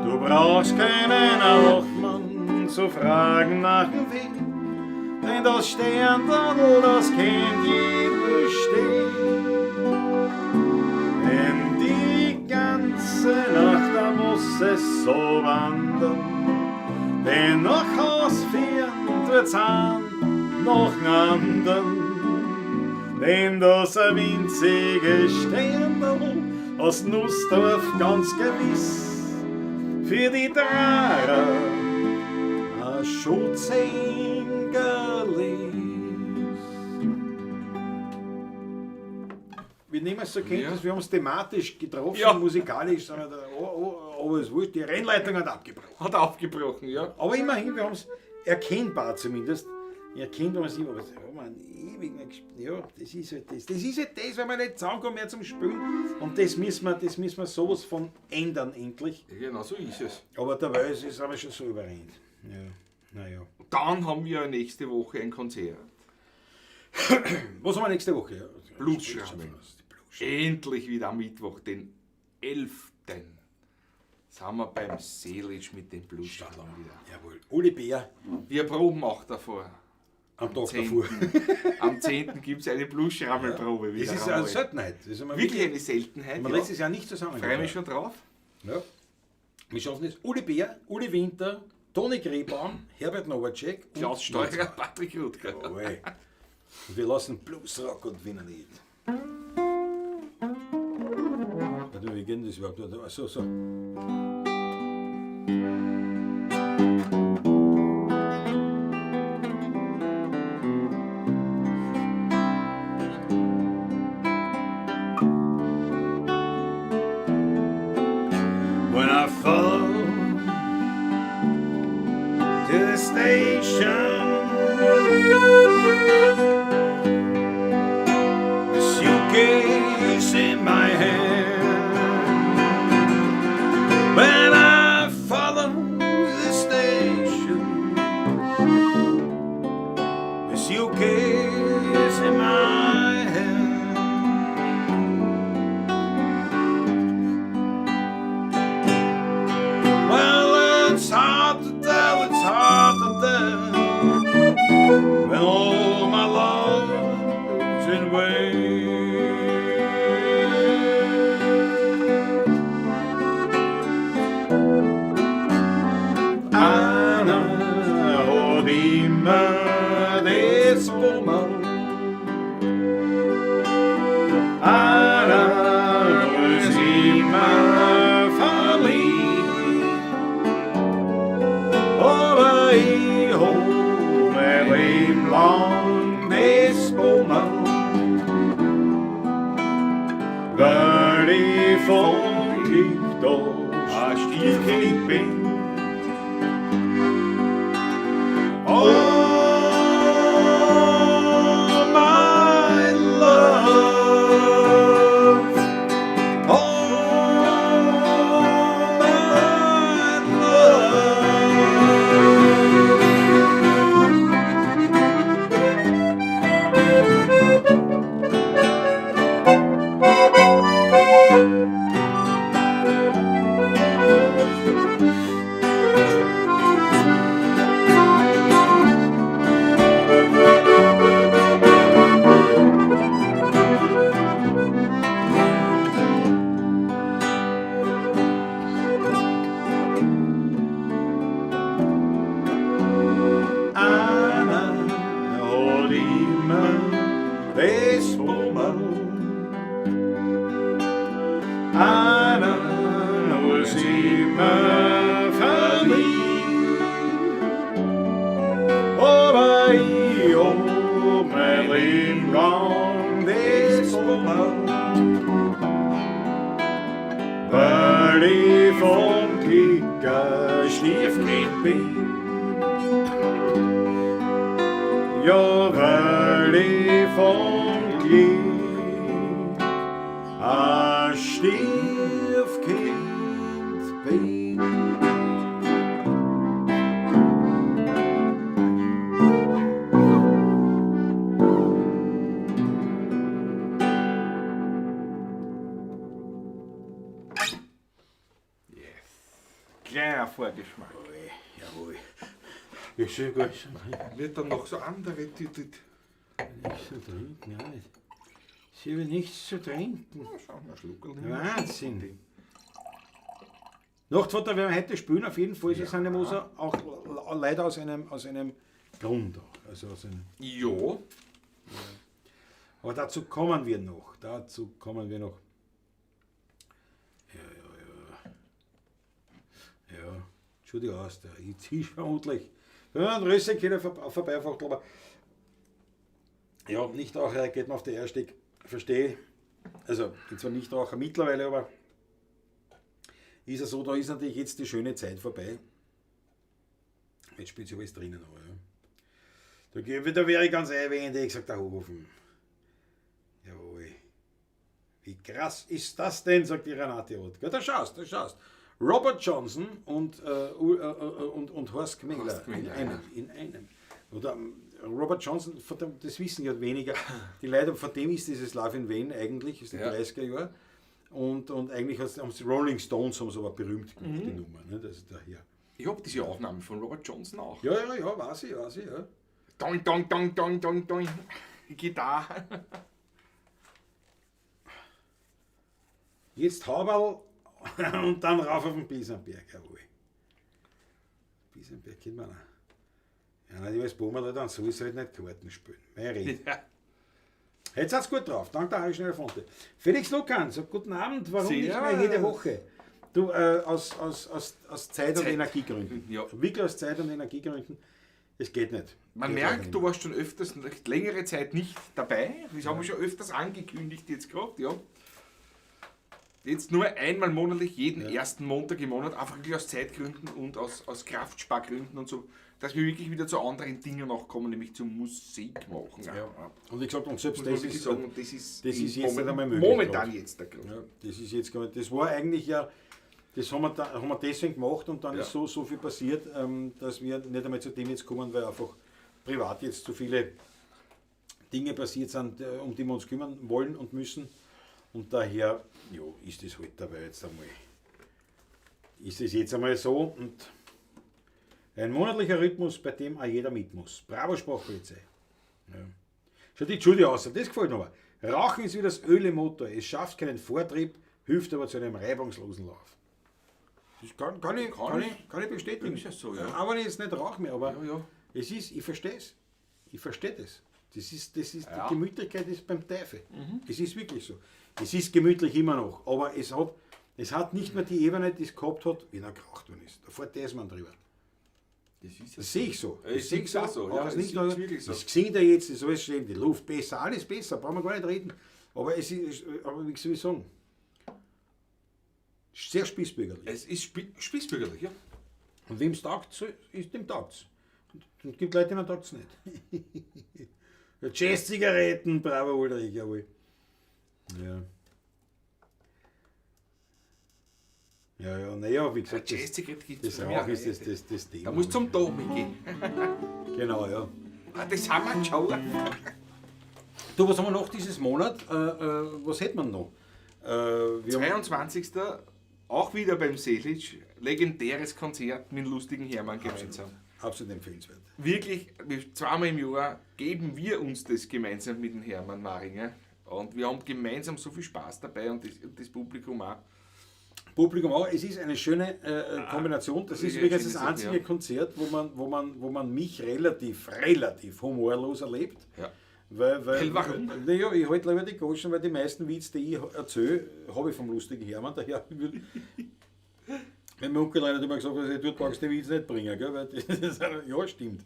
Du brauchst keinen Achmann zu fragen nach dem Weg, denn das Sterndl, das kennt jeder Steg. Denn die ganze Nacht, da muss es so wandern, denn nach Haus führen tut's an nach dem andern. Denn das ein winziges Sterndl aus Nussdorf ganz gewiss für die Drache ein Schutzengel ist. Wir nehmen es zur Kenntnis, wir haben es thematisch getroffen, musikalisch, sind wir da, aber es ist wurscht, die Rennleitung hat abgebrochen. Hat abgebrochen, ja. Aber immerhin, wir haben es erkennbar zumindest. Erkennt man es immer, aber das haben wir ewig nicht gespielt. Ja, das ist halt das. Das ist halt das, weil wir nicht zusammenkommen mehr zum Spielen. Und das müssen wir sowas von ändern endlich. Ja, genau, so ist es. Aber der Wels ist aber schon so überrennt. Ja, naja. Dann haben wir nächste Woche ein Konzert. Was haben wir nächste Woche? Ja, Bluesschrammeln. Die Bluesschrammeln. Endlich wieder am Mittwoch, den 11. Sind wir beim Selic mit den Bluesschrammeln wieder. Jawohl. Uli Bär. Wir proben auch davor. Am Tag 10. davor. Am 10. gibt's eine Bluesschrammelprobe wieder. Das ist einmal. eine Seltenheit. Das ist einmal Wirklich eine Seltenheit. Haben wir Ja. letztes Jahr nicht zusammen. Freue mich schon drauf. Ja. Wir schaffen es. Uli Bär, Uli Winter, Toni Krebaum, Herbert Nowacek und Klaus Steurer, Patrick Rutger. Jawohl. Und wir lassen Blues, Rock und Wiener Lied. Warte mal, wie geht denn das überhaupt? Warte, so, so. When I fall to the station, the suitcase in my hand. When I follow the station, the suitcase in my hand. Well, it's hard to tell, it's hard to tell when all my love's in vain. Anna hat immer das Bummel. Anna ist immer verliebt. Aber ich hab mein Leben lang das Bummel, weil ich vom Glück da Stiefkind bin. Oh, my love. Oh, my love. Anna hat immer das Bummel. Anna was immer verliebt. Aber ich hab mein Leben lang das Bummel, weil ich vom Glück ein Stiefkind bin. Ja, weil ich vom Glück ein Stiefkind bin. Kleiner Vorgeschmack. Jawohl. Ja, schön gut. Wird dann noch so andere Titel. Nichts zu trinken, ja nicht. Sie will nichts zu trinken. Ja, schau mal, Schluckerl. Wahnsinn. Nachtvater werden wir heute spielen, auf jeden Fall. Sie sind ja auch leider aus einem Grund auch. Also aus einem Ja. Aber dazu kommen wir noch. Ja. Ja, Entschuldigung, aus, der ist vermutlich. Wenn man 30 Kilo vorbeifährt, aber ja, Nichtraucher geht man auf die Erstick. Verstehe. Also, bin zwar Nichtraucher mittlerweile, aber ist ja so, da ist natürlich jetzt die schöne Zeit vorbei. Jetzt spielt sich alles drinnen, aber ja. Da wäre ich ganz einwendig, sagt der Hofen. Jawohl. Wie krass ist das denn, sagt die Renate Roth. Ja, da schaust. Robert Johnson und Horst Gmengler in einem. Oder Robert Johnson, von dem, das wissen ja weniger. Die Leute, von dem ist dieses Love in Vain eigentlich, ist die 30er Jahre. Und eigentlich haben die Rolling Stones haben es aber berühmt gemacht, die Nummer. Ne? Das ist daher. Ich habe diese Aufnahme von Robert Johnson auch. Ja, weiß ich, ja. Doing, doing, doing, doing, doing, doing. Gitarre. Jetzt Haberl und dann rauf auf den Bisamberg, jawohl. Bisamberg kennt man auch. Ja, die als Boomer, dann soll es halt nicht Karten spielen. Meine Rede. Ja. Jetzt seid's gut drauf, dank der Harry Fonte. Felix Lukan sagt, guten Abend, warum nicht mehr jede Woche? Du, aus Zeit- und Energiegründen. Ja. Wirklich aus Zeit- und Energiegründen. Es geht nicht. Man geht merkt, du warst schon öfters, längere Zeit nicht dabei. Das haben wir schon öfters angekündigt jetzt gehabt, ja. Jetzt nur einmal monatlich, jeden ersten Montag im Monat, einfach wirklich aus Zeitgründen und aus Kraftspargründen und so, dass wir wirklich wieder zu anderen Dingen auch kommen, nämlich zu Musik machen. Ja. Und wie gesagt, und selbst das ist, sagen, das ist jetzt nicht einmal möglich. Momentan jetzt der Grund. Ja, das ist jetzt gar nicht, das war eigentlich ja, das haben wir deswegen gemacht und dann ist so viel passiert, dass wir nicht einmal zu dem jetzt kommen, weil einfach privat jetzt zu viele Dinge passiert sind, um die wir uns kümmern wollen und müssen. Und daher, ja, ist das halt dabei jetzt einmal. Ist es jetzt einmal so und ein monatlicher Rhythmus, bei dem auch jeder mit muss. Bravo Sprachpolizei. Ja. Schaut die Judy aus, das gefällt mir aber. Rauchen ist wie das Öl im Motor. Es schafft keinen Vortrieb, hilft aber zu einem reibungslosen Lauf. Das kann ich bestätigen. Ist das so, ja. Aber ich jetzt nicht rauche mehr, aber ja. Es ist, ich verstehe es. Ich verstehe das. Das ist die Gemütlichkeit ist beim Teufel. Mhm. Es ist wirklich so. Es ist gemütlich immer noch, aber es hat nicht mehr die Ebene, die es gehabt hat, wenn er geraucht worden ist. Da fährt der Mann drüber. Das sehe ich so. Das sehe ich so. Ja, das nicht ist wirklich so. Das sehe ich jetzt, ist alles schön, die Luft besser, alles besser, brauchen wir gar nicht reden. Aber es ist, aber wie soll ich sagen? Sehr spießbürgerlich. Es ist spießbürgerlich, ja. Und wem es taugt, ist dem taugt's. Und es gibt Leute, denen taugt's nicht. Jazz-Zigaretten, bravo Ulrich, jawohl. Ja. Ja, naja, wie gesagt, das Rauch ist das Thema. Da musst du zum Domi gehen. Genau, ja. Ah, das haben wir schon. Du, was haben wir noch dieses Monat? Was hätten wir noch? 22. Auch wieder beim Selic, legendäres Konzert mit lustigen Hermann gemeinsam. Absolut empfehlenswert. Wirklich, zweimal im Jahr geben wir uns das gemeinsam mit dem Hermann Maringer. Und wir haben gemeinsam so viel Spaß dabei und das Publikum auch. Publikum auch. Es ist eine schöne Kombination. Das ist übrigens das einzige Konzert, wo man mich relativ humorlos erlebt. Ja. Weil warum? Naja, ich halte lieber die Goschen, weil die meisten Witze, die ich erzähle, habe ich vom lustigen Hermann. Daher mein Onkel hat immer gesagt, also, dort brauchst du den Witz nicht bringen. Gell? Weil das ist, ja, stimmt.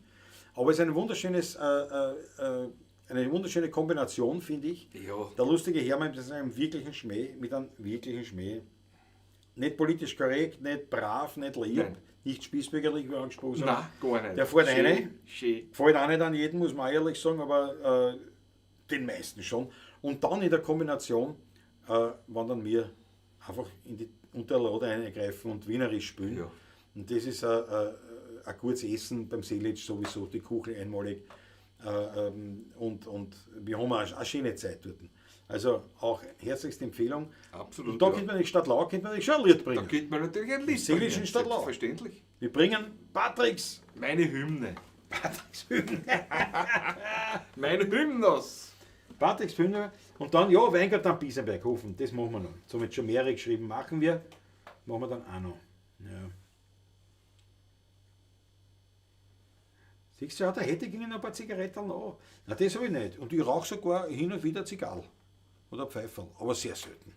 Aber es ist ein wunderschönes, eine wunderschöne Kombination, finde ich. Ja. Der lustige Hermann mit einem wirklichen Schmäh, mit einem wirklichen Schmäh. Nicht politisch korrekt, nicht brav, nicht lieb, Nein. Nicht spießbürgerlich, wie angesprochen. Nein, gar nicht. Der fährt rein. Gefällt auch nicht an jeden, muss man ehrlich sagen, aber den meisten schon. Und dann in der Kombination, wenn dann wir einfach in die Unterlade eingreifen und wienerisch spielen. Ja. Und das ist ein gutes Essen beim Selic sowieso, die Kuchel einmalig. Und wir haben auch eine schöne Zeit dort. Also auch herzlichste Empfehlung. Absolut. Und da ja. könnte man nicht Stadt Lau, könnte man nicht schon ein Lied Da bringen. könnte man natürlich ein Lied Seelischen bringen, Stadt Lau. Selbstverständlich. Wir bringen Patricks. Meine Hymne. Patricks Hymne. Mein Hymnos. Patricks Hymne. Und dann, ja, Weingart am Biesenberghofen. Das machen wir noch. Somit schon mehrere geschrieben. Machen wir. Machen wir dann auch noch. Ja. Siehst du, ja, da hätte ich noch ein paar Zigaretten an. Na, das habe ich nicht. Und ich rauche sogar hin und wieder Zigarre. Oder Pfeiferl. Aber sehr selten.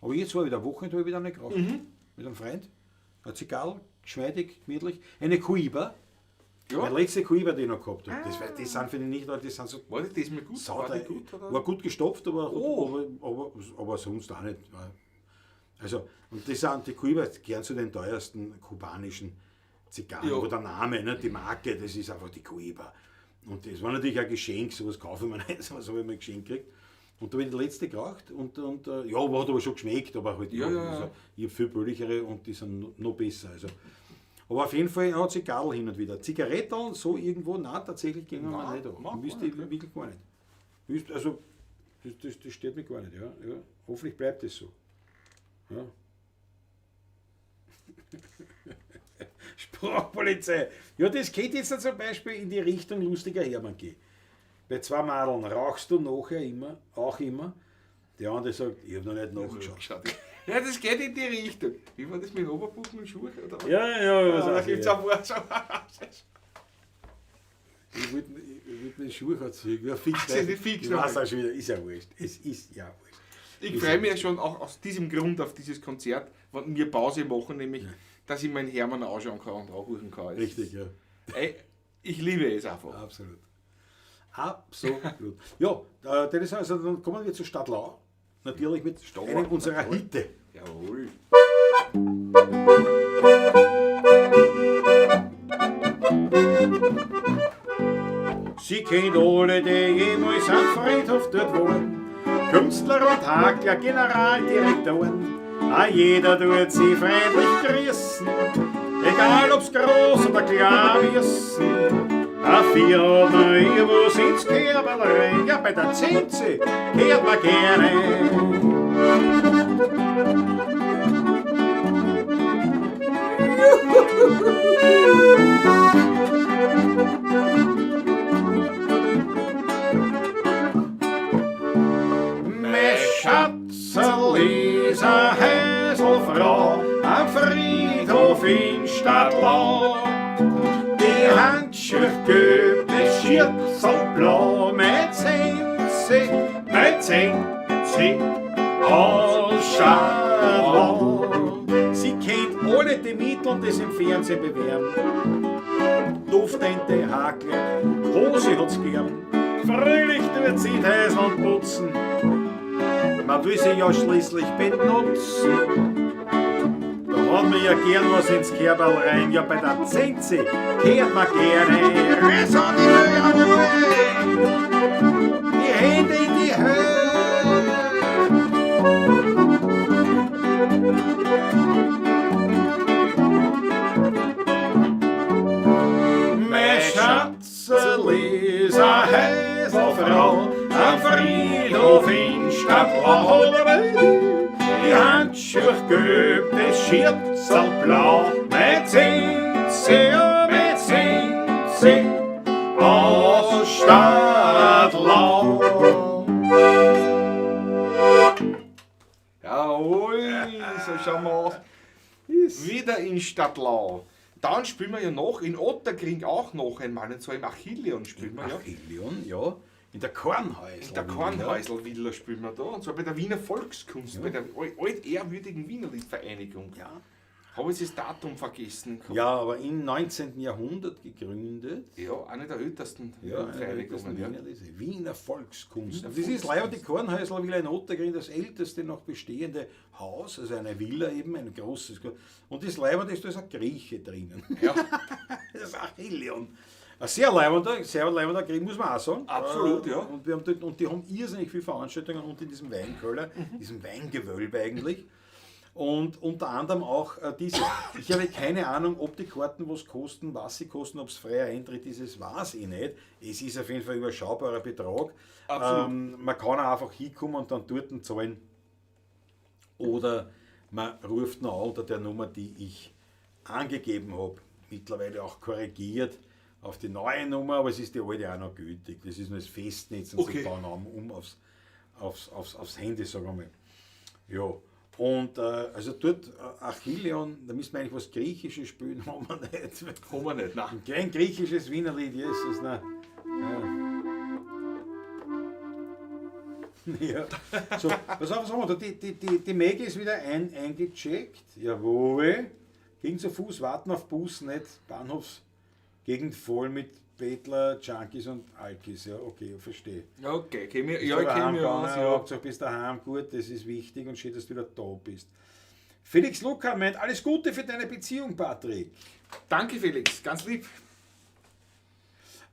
Aber jetzt war wieder Wochenende, habe ich wieder nicht geraucht. Mit einem Freund. Ein Zigarre, geschmeidig, gemütlich. Eine Coiba. Ja. Meine letzte Coiba, die ich noch gehabt habe. Das sind für die nicht, das sind so War das mal gut? War die gut, oder? War gut gestopft, aber, Oh. aber sonst auch nicht. Also, und das sind die Coiba gehören zu den teuersten kubanischen Zigarren, Ja. wo der Name, ne, die Marke, das ist einfach die Coiba. Und das war natürlich ein Geschenk, sowas kaufe ich mir nicht, sowas habe ich mal geschenkt gekriegt. Und da habe ich die letzte geraucht und ja, hat aber schon geschmeckt, aber halt, Ja, ja, ja. also, ich habe viel billigere und die sind noch besser. Also. Aber auf jeden Fall, ja, Zigarren hin und wieder. Zigaretten, so irgendwo, nein, tatsächlich gehen wir Nein, nicht an. mag Wüsste gar ich nicht, wirklich gar nicht. Also, das stört mich gar nicht, ja, ja. Hoffentlich bleibt es so. Ja. Sprachpolizei. Ja, das geht jetzt zum Beispiel in die Richtung lustiger Hermann gehen. Bei zwei Madeln rauchst du nachher immer, auch immer. Der andere sagt, ich habe noch nicht nachgeschaut. Ja, das geht in die Richtung. Wie war das mit Oberbuchen und Schuhe? Oder was? Ja, ja, Ja, was da weiß ich, gibt es ja. auch Worte. Ich wollte mir Schuhe anziehen. Ja, fix. Ach, sie sind fix Ich weiß noch. auch schon wieder, ist ja wurscht. Es ist ja wurscht. Ich freue mich ja schon auch aus diesem Grund auf dieses Konzert, wenn wir Pause machen, nämlich, dass ich meinen Hermann anschauen kann und anrufen kann. Es Richtig, ja. Ey, ich liebe es einfach. Absolut. Absolut. Ja, das ist also, dann kommen wir zu Stadlau. Natürlich mit Stadlau, einem unserer natürlich. Hitte. Jawohl. Sie kennt alle, die jemals am Friedhof dort waren. Künstler und Hakler, Generaldirektoren. A jeder tut sie freundlich grüßen, egal ob's groß oder klein wissen. A vier hat man irgendwas ins Kerberl rein, ja bei der Zenze kehrt man gerne. Mein Schatzerl ist a Häselfrau am Friedhof in Stadtlau. Die Handschuhe gelb, das Schürzel blau, mein Zenzi aus Stadtlau. Sie kennt alle die Mittel, die sie im Fernsehen bewerben. Duftente, Hakle, Hose hat's gern. Fröhlich tut sie die Häseln putzen. Man will sie ja schließlich benutzen. Da hat man ja gern was ins Kerberl rein. Ja, bei der Zenzi kehrt man gerne. Riss an die Höhe, die Hände in die Höhe. Mein Schatzerl ist a Häselfrau am Friedhof in Stadtlau. Die Handschuhe gelb, das Schürzel blau, mein Zenzi, oh, mein Zenzi aus Stadtlau. Jawohl, so schauen wir aus. Wieder in Stadtlau. Dann spielen wir ja noch in Otterkring auch noch einmal, und zwar im Achilleon spielen wir ja. Achilleon, ja. In der Kornhäusl. In der Kornhäusl-Villa spielen wir da, und zwar bei der Wiener Volkskunst, bei der altehrwürdigen Wienerliedvereinigung. Ja. Habe ich das Datum vergessen gehabt? Ja, aber im 19. Jahrhundert gegründet. Ja, eine der ältesten Ja, eine der ältesten Vereinigungen. Ja. Wiener, Wiener Volkskunst. Wiener Und das ist Volkskunst. leider die Kornhäusl-Villa in Ottergring, das älteste noch bestehende Haus, also eine Villa eben, ein großes. Und das Leibende ist, da ist ein Grieche drinnen. Ja. Das ist Achilleon. Ein sehr leibender Grieche, muss man auch sagen. Absolut, ja. Und, wir haben dort, und die haben irrsinnig viele Veranstaltungen und in diesem Weinkeller, diesem Weingewölbe eigentlich. Und unter anderem auch dieses. Ich habe keine Ahnung, ob die Karten was kosten, was sie kosten, ob es freier Eintritt ist, es weiß ich nicht. Es ist auf jeden Fall ein überschaubarer Betrag. Absolut. Man kann auch einfach hinkommen und dann dort zahlen. Oder man ruft noch an unter der Nummer, die ich angegeben habe. Mittlerweile auch korrigiert auf die neue Nummer, aber es ist die alte auch noch gültig. Das ist nur das Festnetz und Okay. sie bauen um aufs Handy, sagen wir mal. Ja, und also dort Achilleon, da müssen wir eigentlich was Griechisches spielen, haben wir nicht. Haben wir nicht, nein. Kein griechisches Wienerlied, Jesus, nein. Ja. Ja. So, pass auf, was haben wir da? Die Maggie ist wieder eingecheckt. Jawohl. Ging zu Fuß, warten auf Bus, nicht Bahnhofsgegend voll mit Bettler, Junkies und Alkis. Ja, okay, verstehe. Okay, kenn mich, Bist ja, ich aber kenn mich heimgegangen, aus, ja. Hauptsache bist daheim, gut, das ist wichtig und schön, dass du wieder da bist. Felix Lucker meint, alles Gute für deine Beziehung, Patrick. Danke, Felix, ganz lieb.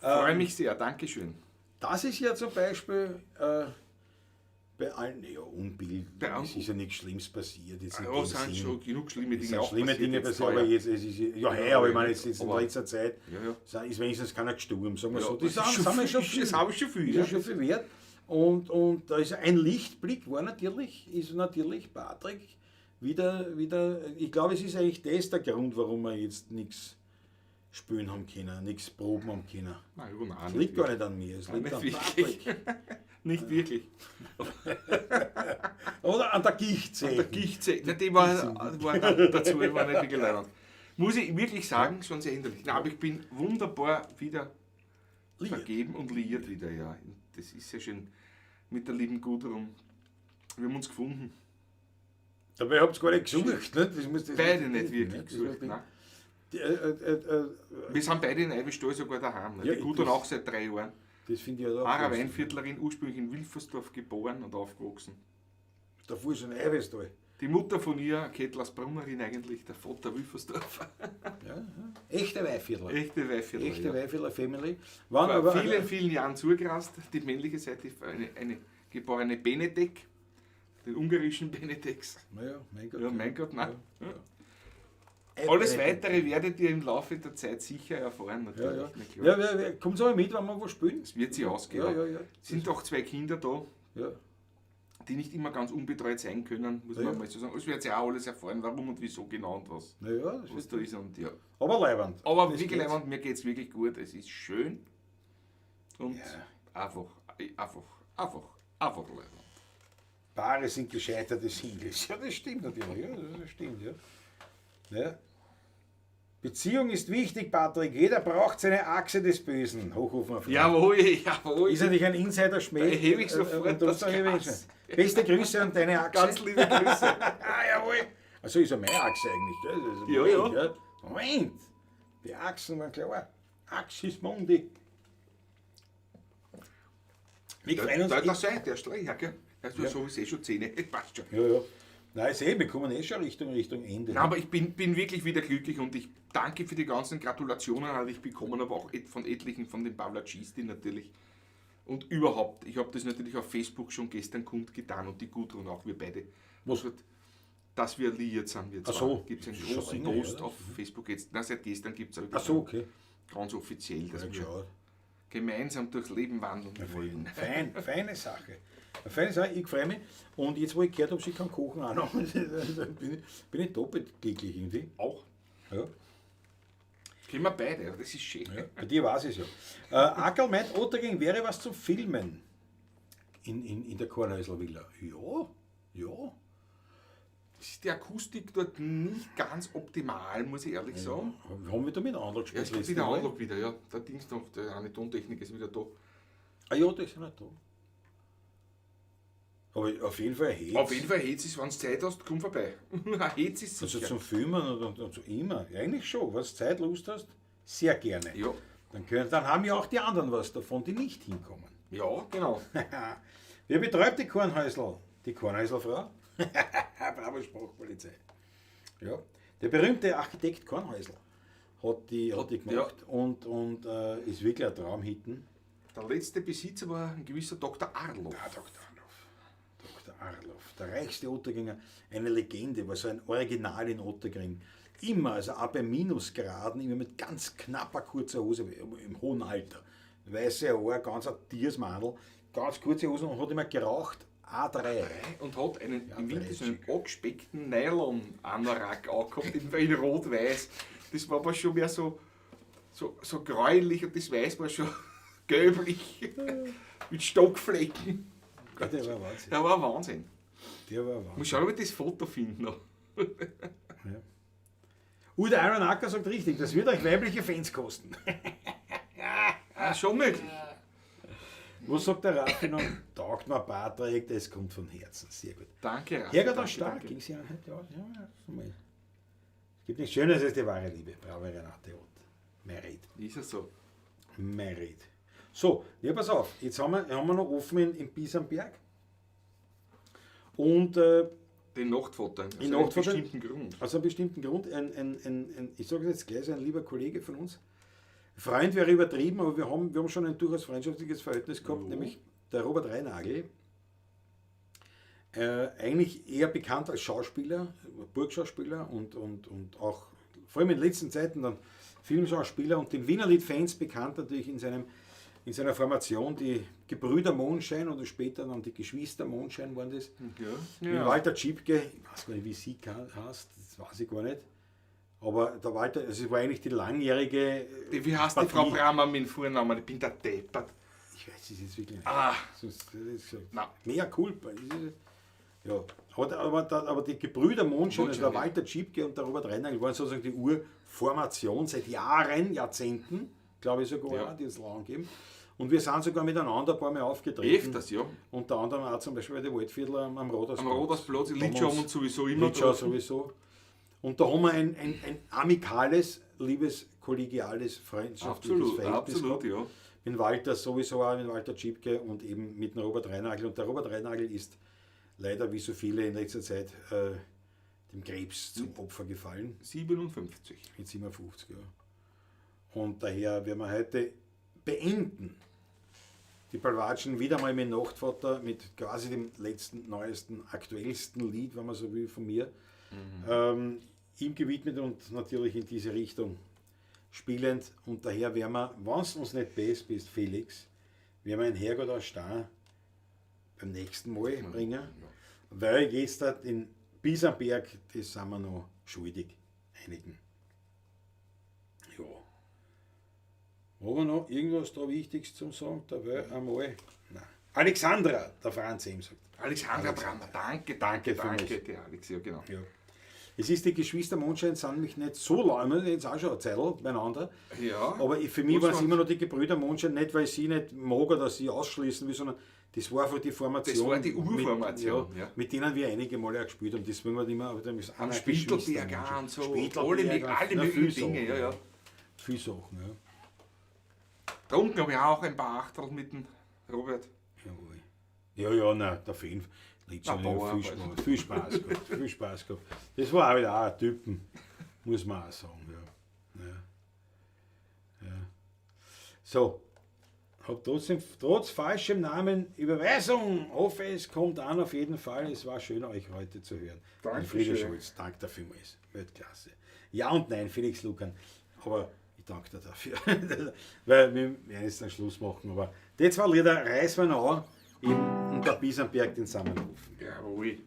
Freue mich sehr, Dankeschön. Das ist ja zum Beispiel bei allen, ja, Unbill, Bei allen- es ist ja nichts Schlimmes passiert. Jetzt in Ja, dem sind Sinn. schon genug schlimme Es Dinge sind auch schlimme passiert Dinge jetzt passiert, aber heuer. jetzt, es ist, ja, hey, Ja, aber ich meine, jetzt in aber- letzter Zeit Ja, ja. ist wenigstens keiner gestorben, sagen wir Ja, so. Das das ist sind schon wir schon viel, viel. das habe ich schon viel, Ist ja. ja schon viel wert. Und da ist ein Lichtblick, war natürlich, ist natürlich Patrick wieder, ich glaube, es ist eigentlich das der Grund, warum wir jetzt nichts spielen haben können, nichts proben haben können. Nein, ja, nein, Es liegt gar nicht an mir, es Nein, liegt an nicht Patrick. wirklich. Nicht wirklich. Oder an der Gichtsäge. Der Gichtsäge, nein, die war dazu, ich war nicht wirklich leidend. Muss ich wirklich sagen, schon sehr hinderlich. Nein, aber ich bin wunderbar wieder Liiert. vergeben und liiert wieder, ja. Das ist ja schön mit der lieben Gudrun. Wir haben uns gefunden. Dabei habt ihr gar nicht gesucht, ne? Das muss, das Beide muss- nicht wirklich Das gesucht. muss- Nein. Die, Wir sind beide in Eibenstoll sogar daheim. Ne? Ja, Die Gudrun das- auch seit 3 Jahren. das finde ich ja auch Mara lustig. Weinviertlerin, ursprünglich in Wilfersdorf geboren und aufgewachsen. Davor ist ein Eiweißtal. Die Mutter von ihr, Kettlersbrunnerin eigentlich, der Vater Wilfersdorfer. Ja, ja. Echte Weinviertler. Echte Weinviertler. Echte ja. Weinviertler Family. Waren Vor aber vielen, vielen Jahren zugerast. Die männliche Seite, eine geborene Benedek, den ungarischen Benedeks. Naja, mein Gott. Ja, mein Gott, nein. Ja. Alles Benedek. Weitere werdet ihr im Laufe der Zeit sicher erfahren, Ja, natürlich. ja. Na klar. Ja, ja, ja. Kommt aber mit, wenn wir wo spielen? Es wird sich ausgehen. Ja, ja, ja. Sind auch 2 Kinder da, Ja. die nicht immer ganz unbetreut sein können, muss Ja, man ja. mal so sagen. Es wird sich auch alles erfahren, warum und wieso genau und was, Naja, das was wird da ist. Und, ja. aber leiwand. Aber Das wirklich geht's. leibend, mir geht es wirklich gut. Es ist schön und Ja. einfach, einfach, einfach, einfach leibend. Paare sind gescheiterte Singles. Ja, das stimmt natürlich. Ja, das stimmt, ja. Ja. Beziehung ist wichtig, Patrick. Jeder braucht seine Achse des Bösen. Hochrufen auf Jawohl, jawohl. Ist natürlich ein Insider-Schmäh. Da hebe ich sofort Und das da hebe ich Glas. schon. Beste Grüße an deine Achse. Ganz liebe Grüße. Ah, jawohl. Also ist ja meine Achse eigentlich. Gell? Das ist Ja, Moment, ja. gell? Moment. Die Achsen waren klar. Axis Mundi. Wir freuen uns. Da, da sei der Streicher, gell? Also, so ist eh schon 10. Passt schon. Ja, ja. Nein, ich sehe, wir kommen eh schon Richtung Ende. Nein, aber ich bin wirklich wieder glücklich und ich danke für die ganzen Gratulationen, die ich bekommen habe, auch von etlichen, von den Pavlacisti natürlich. Und überhaupt, ich habe das natürlich auf Facebook schon gestern kundgetan und die Gudrun auch, wir beide. Was? Dass wir liiert sind, wir Ach zwei. so. Gibt es einen Das ist schon großen länger her, Post oder? auf Facebook jetzt. Nein, seit gestern gibt es Ach so, okay. ganz offiziell, dass Ja, wir geschaut. gemeinsam durchs Leben wandeln wollen. Fein, feine Sache. Eine feine Sache, ich freue mich. Und jetzt, wo ich gehört habe, sie kann kochen auch noch, bin ich doppelt glücklich irgendwie. Auch. Ja. Kennen wir beide, das ist schön. Ja, bei dir weiß ich es ja. Ackerl meint, Otterging wäre was zum Filmen in der Kornhäusl Villa. Ja, ja. Ist die Akustik dort nicht ganz optimal, muss ich ehrlich sagen. Haben wir da mit Anlage Ja, gespielt? es gibt letzte wieder Mal? Anlage wieder, ja. Der Dings noch, der eine Tontechnik ist wieder da. Ah ja, das ist ja nicht da. Aber auf jeden Fall Hetz. Auf jeden Fall Hetz ist, wenn du Zeit hast, komm vorbei. Hetz ist Also sicher. zum Filmen und so immer. Ja, eigentlich schon. Wenn du Zeit, Lust hast, sehr gerne. Ja. Dann haben ja auch die anderen was davon, die nicht hinkommen. Ja, genau. Wer betreibt die Kornhäusl? Die Kornhäuselfrau? Bravo Sprachpolizei. Ja. Der berühmte Architekt Kornhäusl hat die gemacht und ist wirklich ein Traumhitten. Der letzte Besitzer war ein gewisser Dr. Arloff. Ah, Dr. Arloff. Dr. Arloff, der reichste Ottakringer, eine Legende, war so ein Original in Ottakring. Immer, also auch bei Minusgraden, immer mit ganz knapper kurzer Hose, im hohen Alter. Weiße Haare, ganz ein Tiersmandel, ganz kurze Hosen und hat immer geraucht, A3. Und hat einen, im Winter so einen angespeckten Nylon-Anorak angehabt, in rot-weiß. Das war aber schon mehr so gräulich und das Weiß war schon gelblich, mit Stockflecken. Ja, der war Wahnsinn. Der war Wahnsinn. Der war Wahnsinn. Muss schauen, ob ich das Foto finde noch. Ja. Der Iron Acker sagt richtig, das wird euch weibliche Fans kosten. Ja, schon möglich. Was sagt der Raffi noch? Taugt mir Patrick, das kommt von Herzen. Sehr gut. Danke, Raffi. Herrgott auch stark. Ging sie an heute aus? Ja, es gibt nichts Schöneres als die wahre Liebe. Bravo, Renate Ott. Merit. Ist es so? Merit. So, ja, pass auf. Jetzt haben wir noch offen in Bisamberg. Und den Nachtvater. Aus einem bestimmten Grund. Aus einem bestimmten Grund. Ich sage es jetzt gleich, ein lieber Kollege von uns. Freund wäre übertrieben, aber wir haben schon ein durchaus freundschaftliches Verhältnis gehabt, nämlich der Robert Reinagel. Eigentlich eher bekannt als Schauspieler, Burgschauspieler und auch vor allem in den letzten Zeiten dann Filmschauspieler und den Wienerlied-Fans bekannt natürlich in seiner Formation, die Gebrüder Mondschein oder später dann die Geschwister Mondschein waren das. Ja. Mit Walter Tschipke, ich weiß gar nicht, wie sie heißt, das weiß ich gar nicht. Aber der Walter, also es war eigentlich die langjährige. Wie heißt die Frau Brammer mit dem Vornamen? Ich bin der Deppert. Ich weiß es jetzt wirklich nicht. Ah. Sonst, Nein. Mea culpa. Ja. Aber die Gebrüder Mondschein, also der Walter Tschipke und der Robert Reinagel, waren sozusagen die Urformation seit Jahren, Jahrzehnten, glaube ich sogar, ja, die es lang gegeben. Und wir sind sogar miteinander ein paar Mal aufgetreten. Öfters, ja. Unter anderem auch zum Beispiel bei den Waldviertler am Rodersplatz. Am Rodersplatz, Litschau haben wir sowieso immer. Litschau sowieso. Und da haben wir ein amikales, liebes, kollegiales, freundschaftliches Verhältnis absolut, gehabt. Ja. Mit Walter sowieso auch, mit Walter Tschipke und eben mit dem Robert Reinagel. Und der Robert Reinagel ist leider, wie so viele in letzter Zeit, dem Krebs zum Opfer gefallen. 57. Mit 57, ja. Und daher werden wir heute beenden die Palvatschen wieder mal mit Nachtvater, mit quasi dem letzten, neuesten, aktuellsten Lied, wenn man so will, von mir. Ihm gewidmet und natürlich in diese Richtung spielend. Und daher werden wir, wenn es uns nicht best bist, Felix, werden wir ein Herrgott aus Star beim nächsten Mal bringen. Ja. Weil jetzt in Bisamberg, das sind wir noch schuldig einigen. Ja. Haben wir noch irgendwas da Wichtiges zum Sagen? Dabei einmal? Nein. Alexandra, der Franz eben sagt. Alexandra Brammer, danke, die Alex, ja genau. Ja. Es ist, die Geschwister Mondschein sind mich nicht so lange, jetzt auch schon eine Zeit beieinander. Ja. Aber für mich waren es immer noch die Gebrüder Mondschein, nicht weil ich sie nicht mag oder sie ausschließen will, sondern das war einfach die Formation. Das war die Urformation, mit, ja, mit denen wir einige Male auch gespielt haben. Das wollen wir immer, aber dann ist am Spittelberg und so, alle möglichen Dinge, ja, ja. Viel Sachen, ja. Trunken habe ich auch ein paar Achterl mit dem Robert. Jawohl. Ja, ja, nein, der Finn. Viel Spaß gehabt, viel Spaß gehabt. Das war auch wieder auch ein Typen, muss man auch sagen. Ja. Ja. Ja. So, hab trotzdem, trotz falschem Namen Überweisung. Hoffe, es kommt an auf jeden Fall. Es war schön, euch heute zu hören. Danke. Schulz, danke dafür, Weltklasse. Ja und nein, Felix Lukan. Aber ich danke dir dafür. Weil wir werden jetzt dann Schluss machen. Aber die zwei Lieder reißen wir noch an. Eben, und der Bisamberg den Sammenhofen. Jawohl.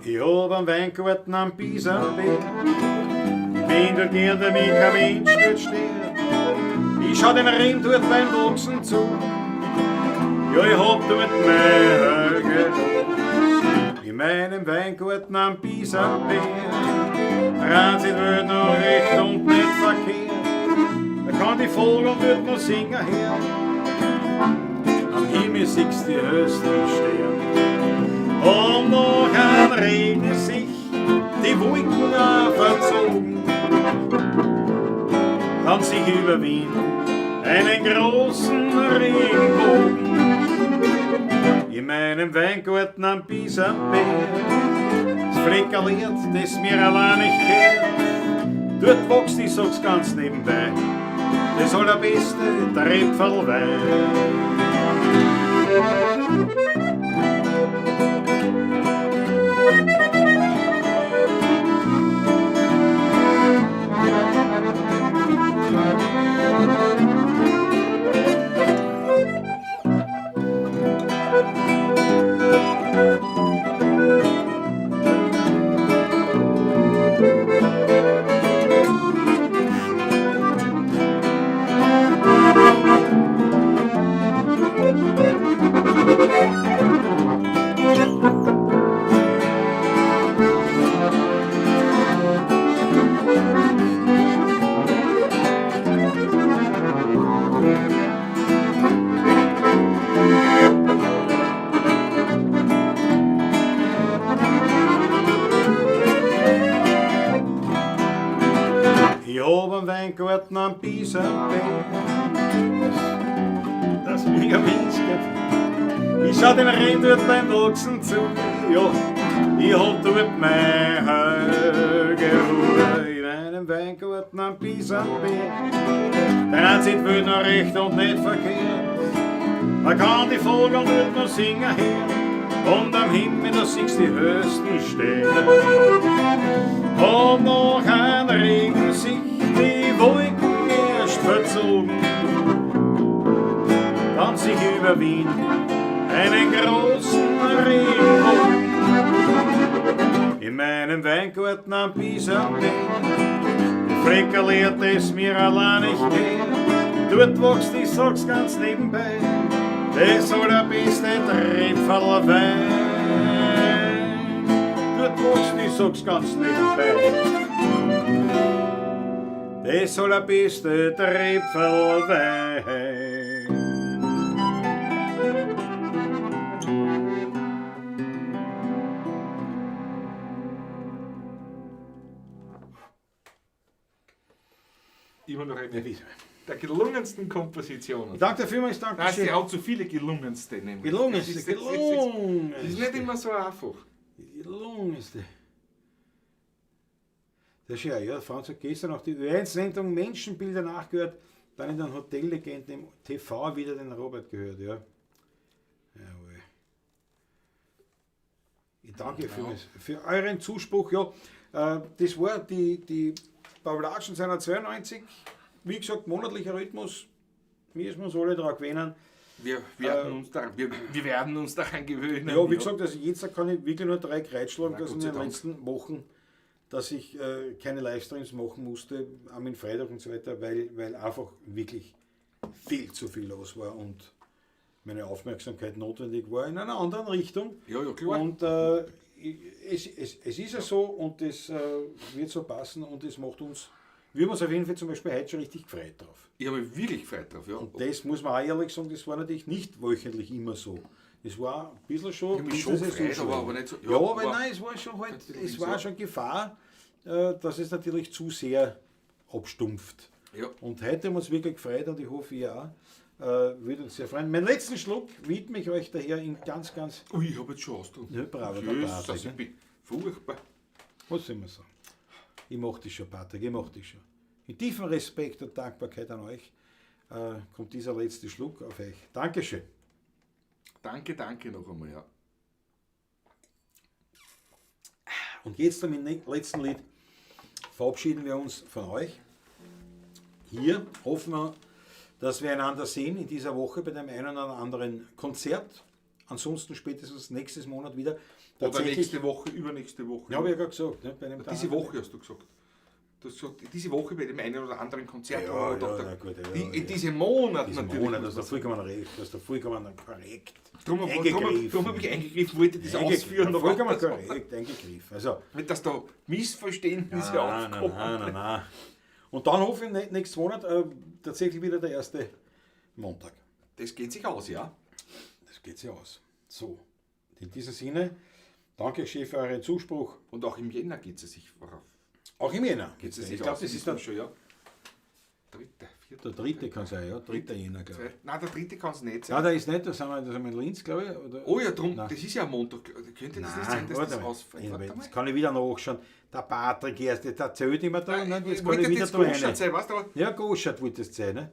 Ich hab einen Weingarten am Bisamberg, bin dort gern, weil mich kein Mensch dort stört. Ich schau den Reben dort beim Wachsen zu. Ja, ich hab dort meine Augen in meinem Weingarten am Bisamberg. Rennt sich die Welt noch recht und nicht verkehrt. Da kann die Vogel dort noch singen hören. Am Himmel siehst die höchsten Sterne. Und noch ein Regen sich die Wolken auch verzogen. Dann sich über Wien einen großen Regenbogen. In meinem Weingarten am Bisamberg, das Fleckerl, das mir allein nicht gehört. Dort wächst, ich sag's ganz nebenbei, das allerbeste Tröpfelwein. Ich hab einen Weingarten am Bisamberg, das mega Winzgart. Ich schau den Rehen dort beim Wachsen zu, ja, ich hab dort meine heilige Ruhe. In einem Weingarten am Bisamberg, der einzig will noch recht und nicht verkehrt. Da kann die Vogel dort noch singen hören, und am Himmel da siehst die höchsten Sterne. Und noch ein Regen sich die Wolken erst verzogen, dann sich über Wien einen großen Regenbogen. In meinem Weingarten am Bisamberg, die Fleckerl, das mir allein nicht geht. Dort wächst, ich sag's ganz nebenbei, das allerbeste Tröpfelwein. Dort wächst, ich sag's ganz nebenbei, das allerbeste Tröpfelwein. Immer noch eine der gelungensten Kompositionen. Ich danke dir vielmals, danke Nein, schön. sie hat so viele gelungenste. Nämlich. Gelungenste, Das ist nicht immer so einfach. Gelungenste. Das ist ja, ja, Franz hat gestern noch die Ö1-Sendung Menschenbilder nachgehört, dann in den Hotellegenden im TV wieder den Robert gehört, ja. Jawohl. Ich danke für euren Zuspruch, ja. Das war die Pawlatschen seiner 92. Wie gesagt, monatlicher Rhythmus, wir müssen uns alle daran gewöhnen. Wir werden uns daran gewöhnen. Ja, wie gesagt, also jetzt kann ich wirklich nur 3 Kreuz schlagen, dass in Gott sei den Dank. letzten Wochen, dass ich keine Livestreams machen musste, am Freitag und so weiter, weil einfach wirklich viel zu viel los war und meine Aufmerksamkeit notwendig war in einer anderen Richtung. Ja, ja, klar. Und es ist ja so und es wird so passen und es macht uns, wir haben uns auf jeden Fall zum Beispiel heute schon richtig gefreut drauf. Ich habe mich wirklich gefreut drauf, ja. Und das muss man auch ehrlich sagen, das war natürlich nicht wöchentlich immer so. Es war ein bisschen schon. Ich habe mich schon gefreut, aber nicht so. Ja, aber nein, es war schon halt, es war schon Gefahr, dass es natürlich zu sehr abstumpft. Ja. Und heute haben wir uns wirklich gefreut und ich hoffe, ihr auch. Würde uns sehr freuen. Meinen letzten Schluck widme ich euch daher in ganz, ganz. Ui, ich habe jetzt schon ausgetrunken. Ja, bravo, Jesus, der Patrick, ich bin furchtbar. Was soll man sagen? Ich mach das schon, Patrick, ich mach das schon. In tiefem Respekt und Dankbarkeit an euch kommt dieser letzte Schluck auf euch. Dankeschön. Danke, danke noch einmal, ja. Und jetzt mit dem letzten Lied verabschieden wir uns von euch. Hier hoffen wir, dass wir einander sehen in dieser Woche bei dem einen oder anderen Konzert. Ansonsten spätestens nächstes Monat wieder. Oder nächste Woche, übernächste Woche. Ja, habe ich ja gerade gesagt. Ne? Bei einem diese Woche hast du gesagt. Du hast gesagt, diese Woche bei dem einen oder anderen Konzert. Ja, ja, ja, gut, ja, in diesem Monat diesen natürlich. Monat, das ist vollkommen recht. Das ist vollkommen korrekt. Darum habe ich eingegriffen, wollte das ausführen. Vollkommen korrekt eingegriffen. Also, nicht, dass da Missverständnisse aufkommen. Nein, nein, nein. Und dann hoffe ich, nächsten Monat tatsächlich wieder der erste Montag. Das geht sich aus, ja? Das geht sich aus. So, in diesem Sinne, danke schön für euren Zuspruch. Und auch im Jänner geht es sich vorauf. Auch im Jänner geht es sich Ich glaube, aus. das ist dann schon, ja. 3., 4. Der dritte kann sein, ja. 3. Jänner, glaube ich. Nein, der dritte kann es nicht sein. Ja, der ist nicht, da sind wir in Linz, glaube ich. Oder? Oh ja, drum, Nein. Das ist ja am Montag. Könnte das nicht sein, dass das ausfällt? Ja, Warte jetzt mal. kann ich wieder nachschauen. Der Patrick erst, der erzählt immer da. Nein, jetzt kann Wollte ich wieder jetzt da rein. Goschert sein, weißt du, aber Ja, Goschert wollte es sein, ne?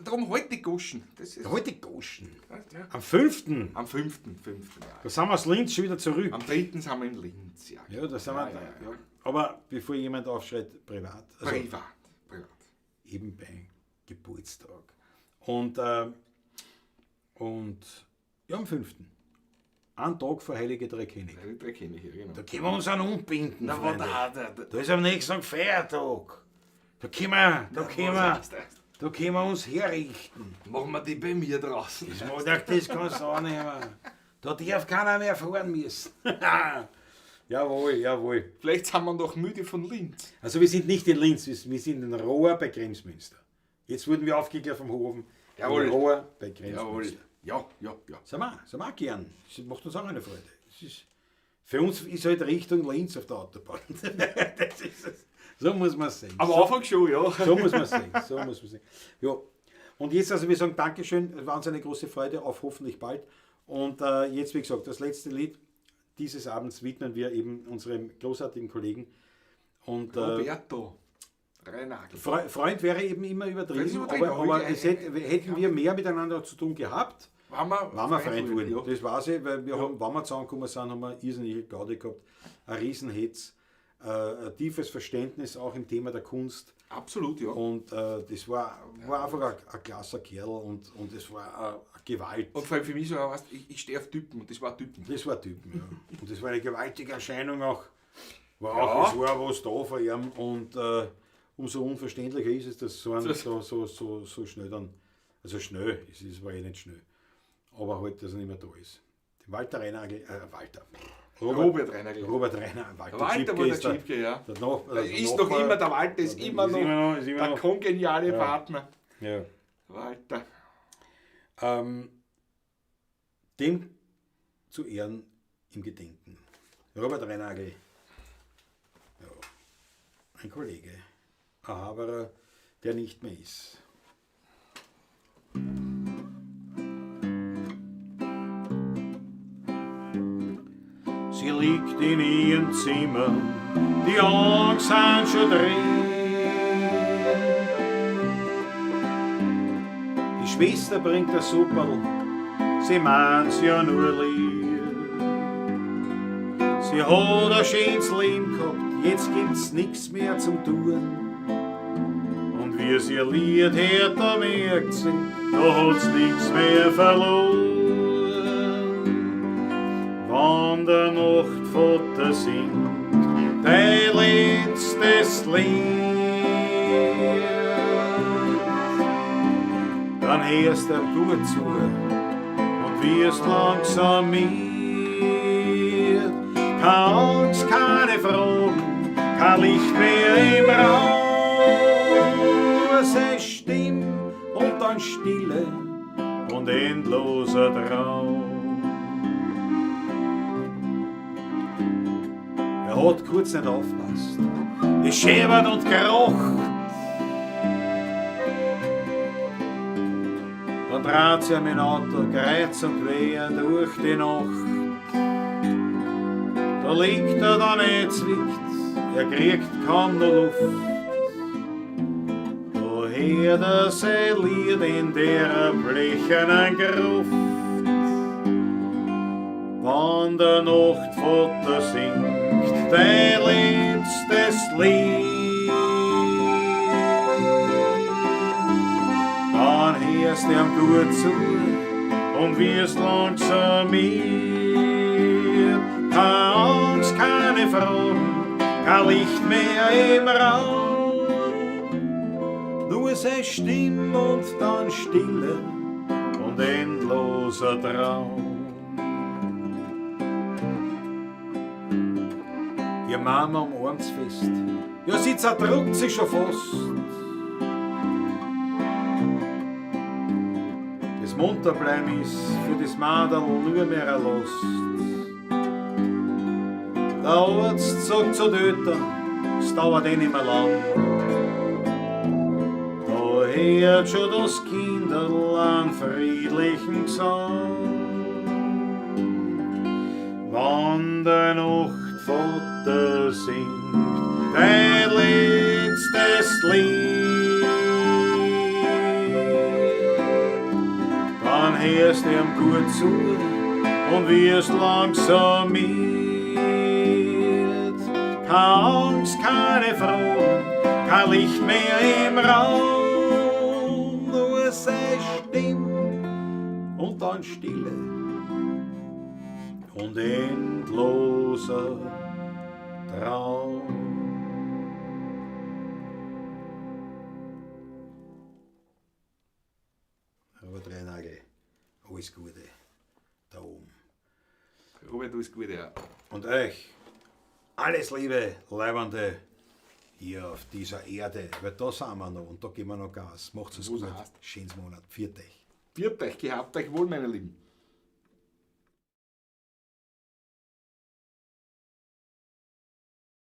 Drum halt die Goschen. Das ist, Halt die Goschen. Ja. Am 5. Am 5. 5. Ja. Da sind wir aus Linz schon wieder zurück. Am 3. sind wir in Linz, ja. Ja, da sind wir. Ja, ja, ja. Ja. Aber bevor jemand aufschreit, privat. Also Privat. Privat. Eben bei Geburtstag. Und ja, am 5. Ein Tag vor Heilige Drei Könige. Heilige Drei Könige, ja, genau. Da können wir uns auch umbinden, Na, Freunde. da, Da ist am nächsten Tag Feiertag. Da können wir, da können wir, da können wir uns herrichten. Machen wir die bei mir draußen. Das, mag, das kannst du auch nicht mehr. Da darf keiner mehr fahren müssen. Jawohl, jawohl. Vielleicht sind wir noch müde von Linz. Also wir sind nicht in Linz, wir sind in Rohr bei Kremsmünster. Jetzt wurden wir aufgeklärt vom Hofen. Jawohl. In Rohr bei Kremsmünster. Jawohl. Ja, ja, ja. Sind wir auch gern. Das macht uns auch eine Freude. Das ist, für uns ist halt Richtung Linz auf der Autobahn. Das ist es. So muss man es sehen. Am so, Anfang schon, ja. So muss man es sehen. So muss man sehen. Ja. Und jetzt, also wir sagen Dankeschön, es war uns eine große Freude, auf hoffentlich bald. Und jetzt, wie gesagt, das letzte Lied dieses Abends widmen wir eben unserem großartigen Kollegen. Und, Roberto Reinagl. Freund wäre eben immer übertrieben, Das ist übertrieben, aber aber es hätten wir mehr miteinander zu tun gehabt, Waren wir waren wir Freund wurden, wurden. ja. Das weiß ich, weil wir haben, wenn wir zusammengekommen sind, haben wir irrsinnige Gaudi gehabt, ein Riesenhetz, ein tiefes Verständnis auch im Thema der Kunst. Absolut, ja. Und das war einfach ein klasser Kerl und es war eine Gewalt. Und vor allem für mich so, weißt, ich stehe auf Typen und das war Typen. Das war Typen, ja. Und das war eine gewaltige Erscheinung auch. War Ja. auch, es war was da von ihm und umso unverständlicher ist es, dass so ein so schnell dann, also schnell, es war eh nicht schnell, aber halt, dass er nicht mehr da ist. Walter Reinagl, Walter. Robert Reinagl. Robert Reinagl, Walter, Walter Zipke war der ist der Zipke, ja. Der Nachbar, der ist Nachbar, noch immer, der Walter ist immer noch, ist immer der noch. kongeniale Ja. Partner. Ja. Walter. Dem zu Ehren im Gedenken. Robert Reinagl, ja, ein Kollege, ein Haberer, der nicht mehr ist. Sie liegt in ihrem Zimmer, die Augen sind schon drin. Die Schwester bringt das Supperl, sie meint's ja nur lieb. Sie hat ein schönes Leben gehabt, jetzt gibt's nix mehr zum Tun. Und wie sie ihr Lied hört, da merkt sie, da hat's nix mehr verloren. Wann der Nachtvater singt, dein letztes Lied, dann hörst du ihm gut zu und wirst langsam miert. Keine Angst, keine Fragen, kein Licht mehr im Raum. Seine Stimme und dann Stille und endloser Traum. Er hat kurz nicht aufpasst, es scheppert und gerocht. Dann dreht sie mit dem Auto kreuz und quer durch die Nacht. Da liegt er dann eh zwickt, er kriegt kaum noch Luft. Da hört er sein Lied in der blechernen Gruft. Wann der Nachtvater singt, dein letztes Lied, dann hörst du ihm gut zu und wirst langsam miert. Keine Angst, keine Fragen, kein Licht mehr im Raum, nur seine Stimme und dann Stille und endloser Traum. Ihr Mama umarmt's fest, ja, sie zerdrückt sich schon fast. Das Munterbleiben ist für das Madel nur mehr eine Last. Der Arzt sagt zu den Eltern, es dauert eh nicht mehr lang. Da Da hört schon das Kinderl einen friedlichen Gesang. Wann der Nachtvater singt dein letztes Lied, dann hörst du ihm gut zu und wirst langsam mild. Keine Angst, keine Fragen, kein Licht mehr im Raum, nur seine Stimme und dann Stille und endloser Traum. Robert Reinagel, alles Gute da oben. Robert, alles Gute, ja. Und euch alles Liebe, Leibende, hier auf dieser Erde, weil da sind wir noch und da geben wir noch Gas. Macht's es gut. Schönes Monat. Pfiat euch. Pfiat euch, gehabt euch wohl, meine Lieben.